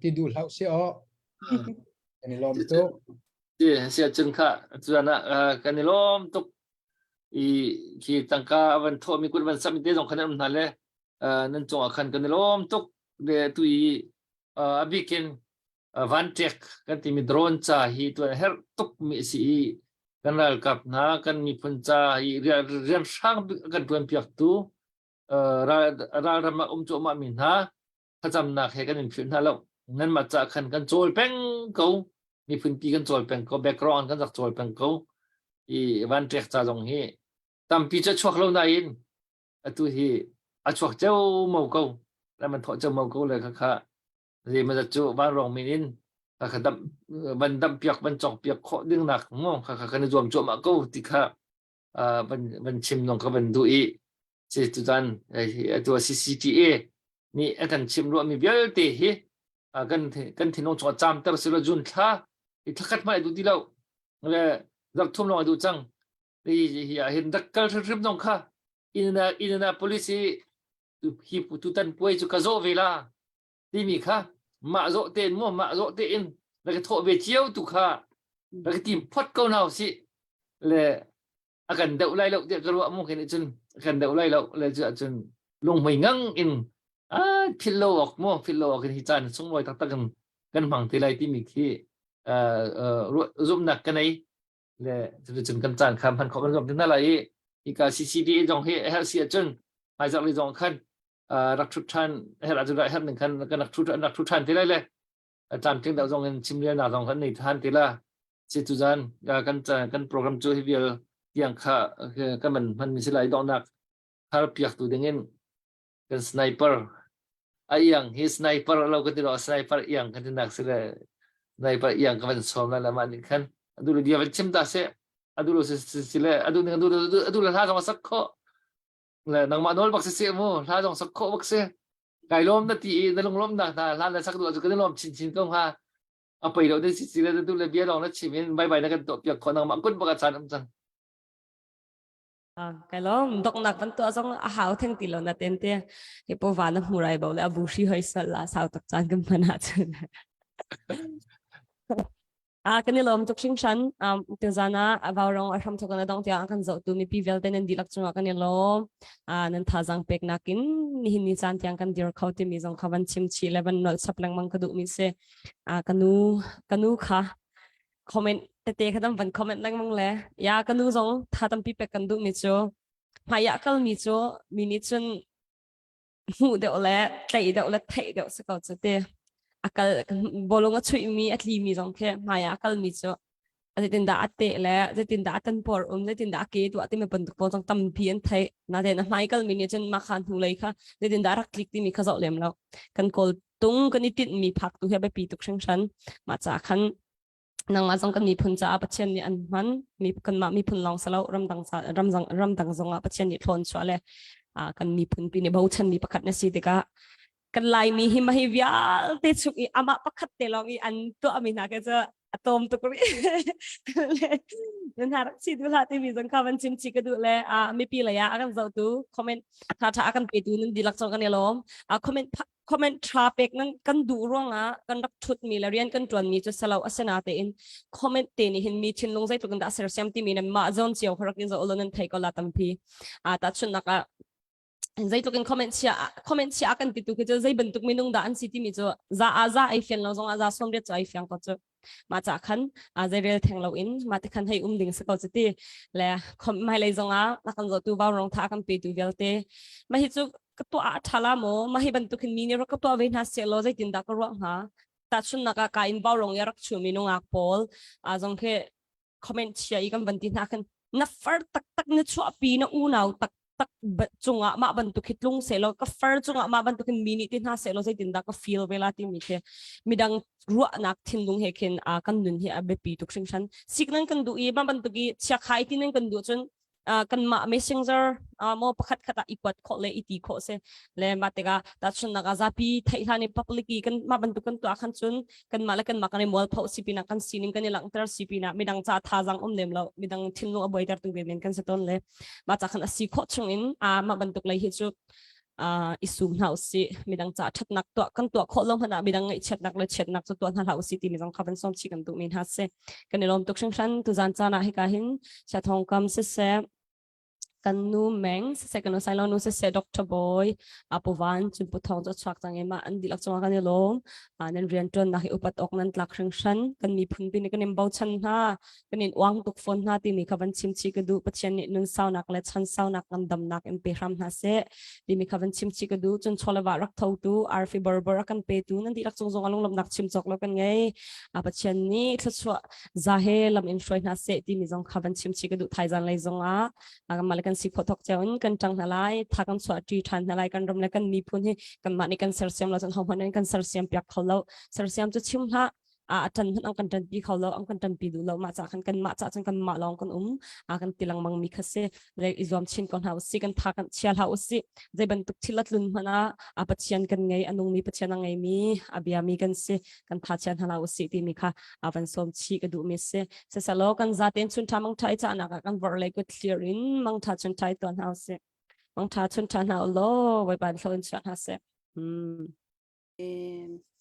Ti du hlau si o. Kan i lawm tuk. Ti sia cun kha chuan ah kan i lawm tuk i khi tangka van thawh mi kut van sam te zong khan um hna le nan cung ah khan kan i lawm tuk le tu i a bikin vanṭek kan timi drone ca hi tuan herh tuk mi a si i kan ralkap hna kan miphun ca hi rian hrang kan ṭuan piaktu ralram ah um cuahmah mi hna thlacamnak he kan in philh hna lo nanmah ca khan kan cawl peng ko miphun pi kan cawl peng ko background kan rak cawl peng ko i vanṭek ca zong hi tampi cu chuak lo nain atu hi a chuak ceomo ko le man thawh ceomo ko le kha zeimazat cu vanrawng min in kha damh van damh piak van cawk piak khawh ding nak mu kha kha kan i zuam cuahmah ko ti kha van van chim nong ka van duh i si tutan atu CCTA nih a kan chim ruah mi vialte hi kan kan thinlung chung cam ter silo jun thla i thlakhat mai du ti lo le zarh thum long du cang hi hi ah hin dak kal hrim nong kha Indianapolis hi hi tutan puai cu ka zawh ve la timi kha mah zawh tein mu mah zawh tein na ka thawh ve cio tu kha na ka tim phot ko hna usih le a kan deuh lai lo tiah ka ruah mu khin cun a kan deuh lai lo le cu ahcun lunghmui ngang in a philh lo awk mu philh lo awk in hi caan sunglawi taktak in kan hmang te lai timi khi zumhnak ka nei le cuticun kan caan kha hman khawh kan zuam te hna lai i hika CCD zong hi a herh si ahcun hmaizarh li zong khan rak ṭhut ṭhan herh ahcun herh ning khan kan rak ṭhu rak ṭhu ṭhan te lai le tlamtling deuh zong in chimrelnak zong kan nei ṭhan te la si tuzan kan kan program cu hi vial tiang kha kan man hman mi si lai donghnak har piak tu ding in kan sniper a iang hi sniper lo ka ti lo sniper iang kan ti nak si le sniper iang ka van sawm la lama nih khan adu le bia van chim ta se adu lo si si le adu ning adu adu le hla zong sak kho le nangmah nawl bak si se mu hla zong sak kho bak si kai lom na ti i na lunglom nak hna hla na sak du cu kan lom chin chin ko ha a pei lo de si si le du le bia long na chim in bye bye na kan to piak kho nangmah kun bak a chan am cang Kai lawm doknak van tuah zong a hau theng ti lo na ten te hi po va na hmu rai bo le a bu hri hoi sal la sau tak caan kan hman ahcun a kan i lawm tuk hringhran um tuzan ah a vaurong a hram thok na dong tiang kan zoh tu mipi vialte nan dihlak cungah kan i lawm a nan thazang pek nakin nihin ni caan tiang kan dir kho timi zong kha van chim chih le van nolh chap lengmang ka duh mi si a kanu kanu kha comment tete kha tam van comment lengmang le ya ka nu zong tha tampi pek kan duh mi cu hmai ah kal mi cu mi nih cun hmuh deuh le tlaih deuh le theih deuh si ko cu te a kal bolung a chuih mi a tli mi zong khi hmai ah kal mi cu zeitin dah a teh le zeitin dah a tan por um zeitin dah a ke tuah timi bantuk pawl zong tampi an theih natein a hmai kal mi nih cun mah kha hnu lei kha zeitin dah rak tlik timi kha zoh lem lo kan kawl tung kan i tinh mi phak tu hi a biapi tuk hringhran mah ca khan nangmah zong kan miphun caah Pathian nih an hman mi kanmah miphun lawng si lo ramdang ramdang ramdang zongah Pathian nih thlawn chuah le kan miphun pi nih bochan mi pakhat na si tikah kan Laimi hi mahi vialte chung i amah pakhat te lawng i an tuah mi hna ke cu a tom tuk rih nan rak chi du hlah timi zong kha van chim chi ka duh le mipi lei ah a kan zohtu comment tha tha a kan petu nan dihlak cong kan i lawm comment. Comment tha pek nan kan duh ruangah kan rak thut mi le rian kan tuan mi cu salo asena te in comment te nih hin mi thinlung zeitluk in dah sersiam timi nan mah zawn cio kharak in zo ulon nan thei ko la tampi. A ta chun nak ah zeitluk in comment chia comment chia kan ti tu khi cu zei bantuk minung dah an si timi cu za a za ai fian lo zong ah za som riat cu ai fiang ko cu. Ma cha khan a zei rel theng lo in ma te khan hei um ding se ko chu ti le khom mai lei zong ah na kan zo tu vau rong tha kan pe tu vialte ma hi cu ka tuah a tha la maw ma hi bantuk hin mi nih rak ka tuah ve hna se law zeitin dah ka ruah hnga tahchunnak ah ka in vau rong ya rak chu mi nungak pawl a zong khi comment chia i kan van ti hna khan na far taktak na chuahpi na unau taktak cungah mah bantuk hi tlung seh law ka far cungah mah bantuk hin mi nih ti hna seh law zeitin dah ka feel ve la timi khi midang ruahnak thinlung he khin a kan nun hi a biapi tuk hringhran sik nan kan duh i mah bantuk i chiakhai ti nan kan duh cun kanmah messenger maw pakhat khat ah i kuat khawh le i ti khawh si le mah tikah tahchunhnak ah zapi theih hlan i public i kan mah bantuk kan tuah khan cun kanmah le kanmah kan i mualpho si pinah kan sining kan i langhter si pinah midang ca thazaang um lem lo midang thinlung a buaiter tu ve men kan si tawn le mah ca khan a si khawh chung in mah bantuk lei hi cu i sum hna usih midang ca ṭhatnak tuah kan tuah khawh lo hmanh ah midang ngaihchiatnak le chiatnak cu tuah hna hlah usih timi zong kha van sawm chih kan duh mi hna si kan i lawm tuk hringhran tuzan caan ah hika hin Siathong kam siseh kan nu Meng siseh kan nu Sailo nu siseh Dr. Boy Apu Van cun Pu Thawng cu a chuak cang i mah an dihlak cungah kan i lawm nan rianṭuannak hi upat awk nan tlak hringhran kan miphun pi nih kan in bochan hna kan in uang tuk fawn hna timi kha van chim chih ka duh. Pathian nih nun saunak le chan saunak ngandamnak in pe hram hna seh timi kha van chim chih ka duh. Cun chawleva rak thotu arfi borbor a kan petu nan dihlak cung zong ah lunglawmhnak chim cawk lo kan ngei. Pathian nih thluachuah za he lam in hruai hna seh timi zong kha van chim chih ka duh. Thaizan lei zong ah kanmah le kan si khawh thawk cio in kan ṭang hna lai, tha kan chuah ṭi ṭhan hna lai. Kan ram le kan miphun hi kanmah nih kan sersiam lo cun hohmanh in kan sersiam piak kho lo. Sersiam cu chim hlah, a ṭan hmanh an kan ṭanpi kho lo an kan ṭanpi duh lo mah ca khan kanmah ca cun kanmah lawng kan um a kan ti lengmang mi kha si le i zuam chin ko hna usih kan tha kan chia hlah usih zei bantuk thil a tlun hmanh ah a Pathian kan ngei a nungmi Pathian a ngeimi a biami kan si kan tha chia hna hlah usih timi kha a van sawm chih ka duhmi si siselaw kan zaten chun ṭha mangṭha i cahnak ah kan vorh lei kut thlir in mangṭha chun ṭha i tuah hna usih mangṭha chun ṭha hna ulaw Bawipa in thlo in chuah hna seh. Hmm. Amen.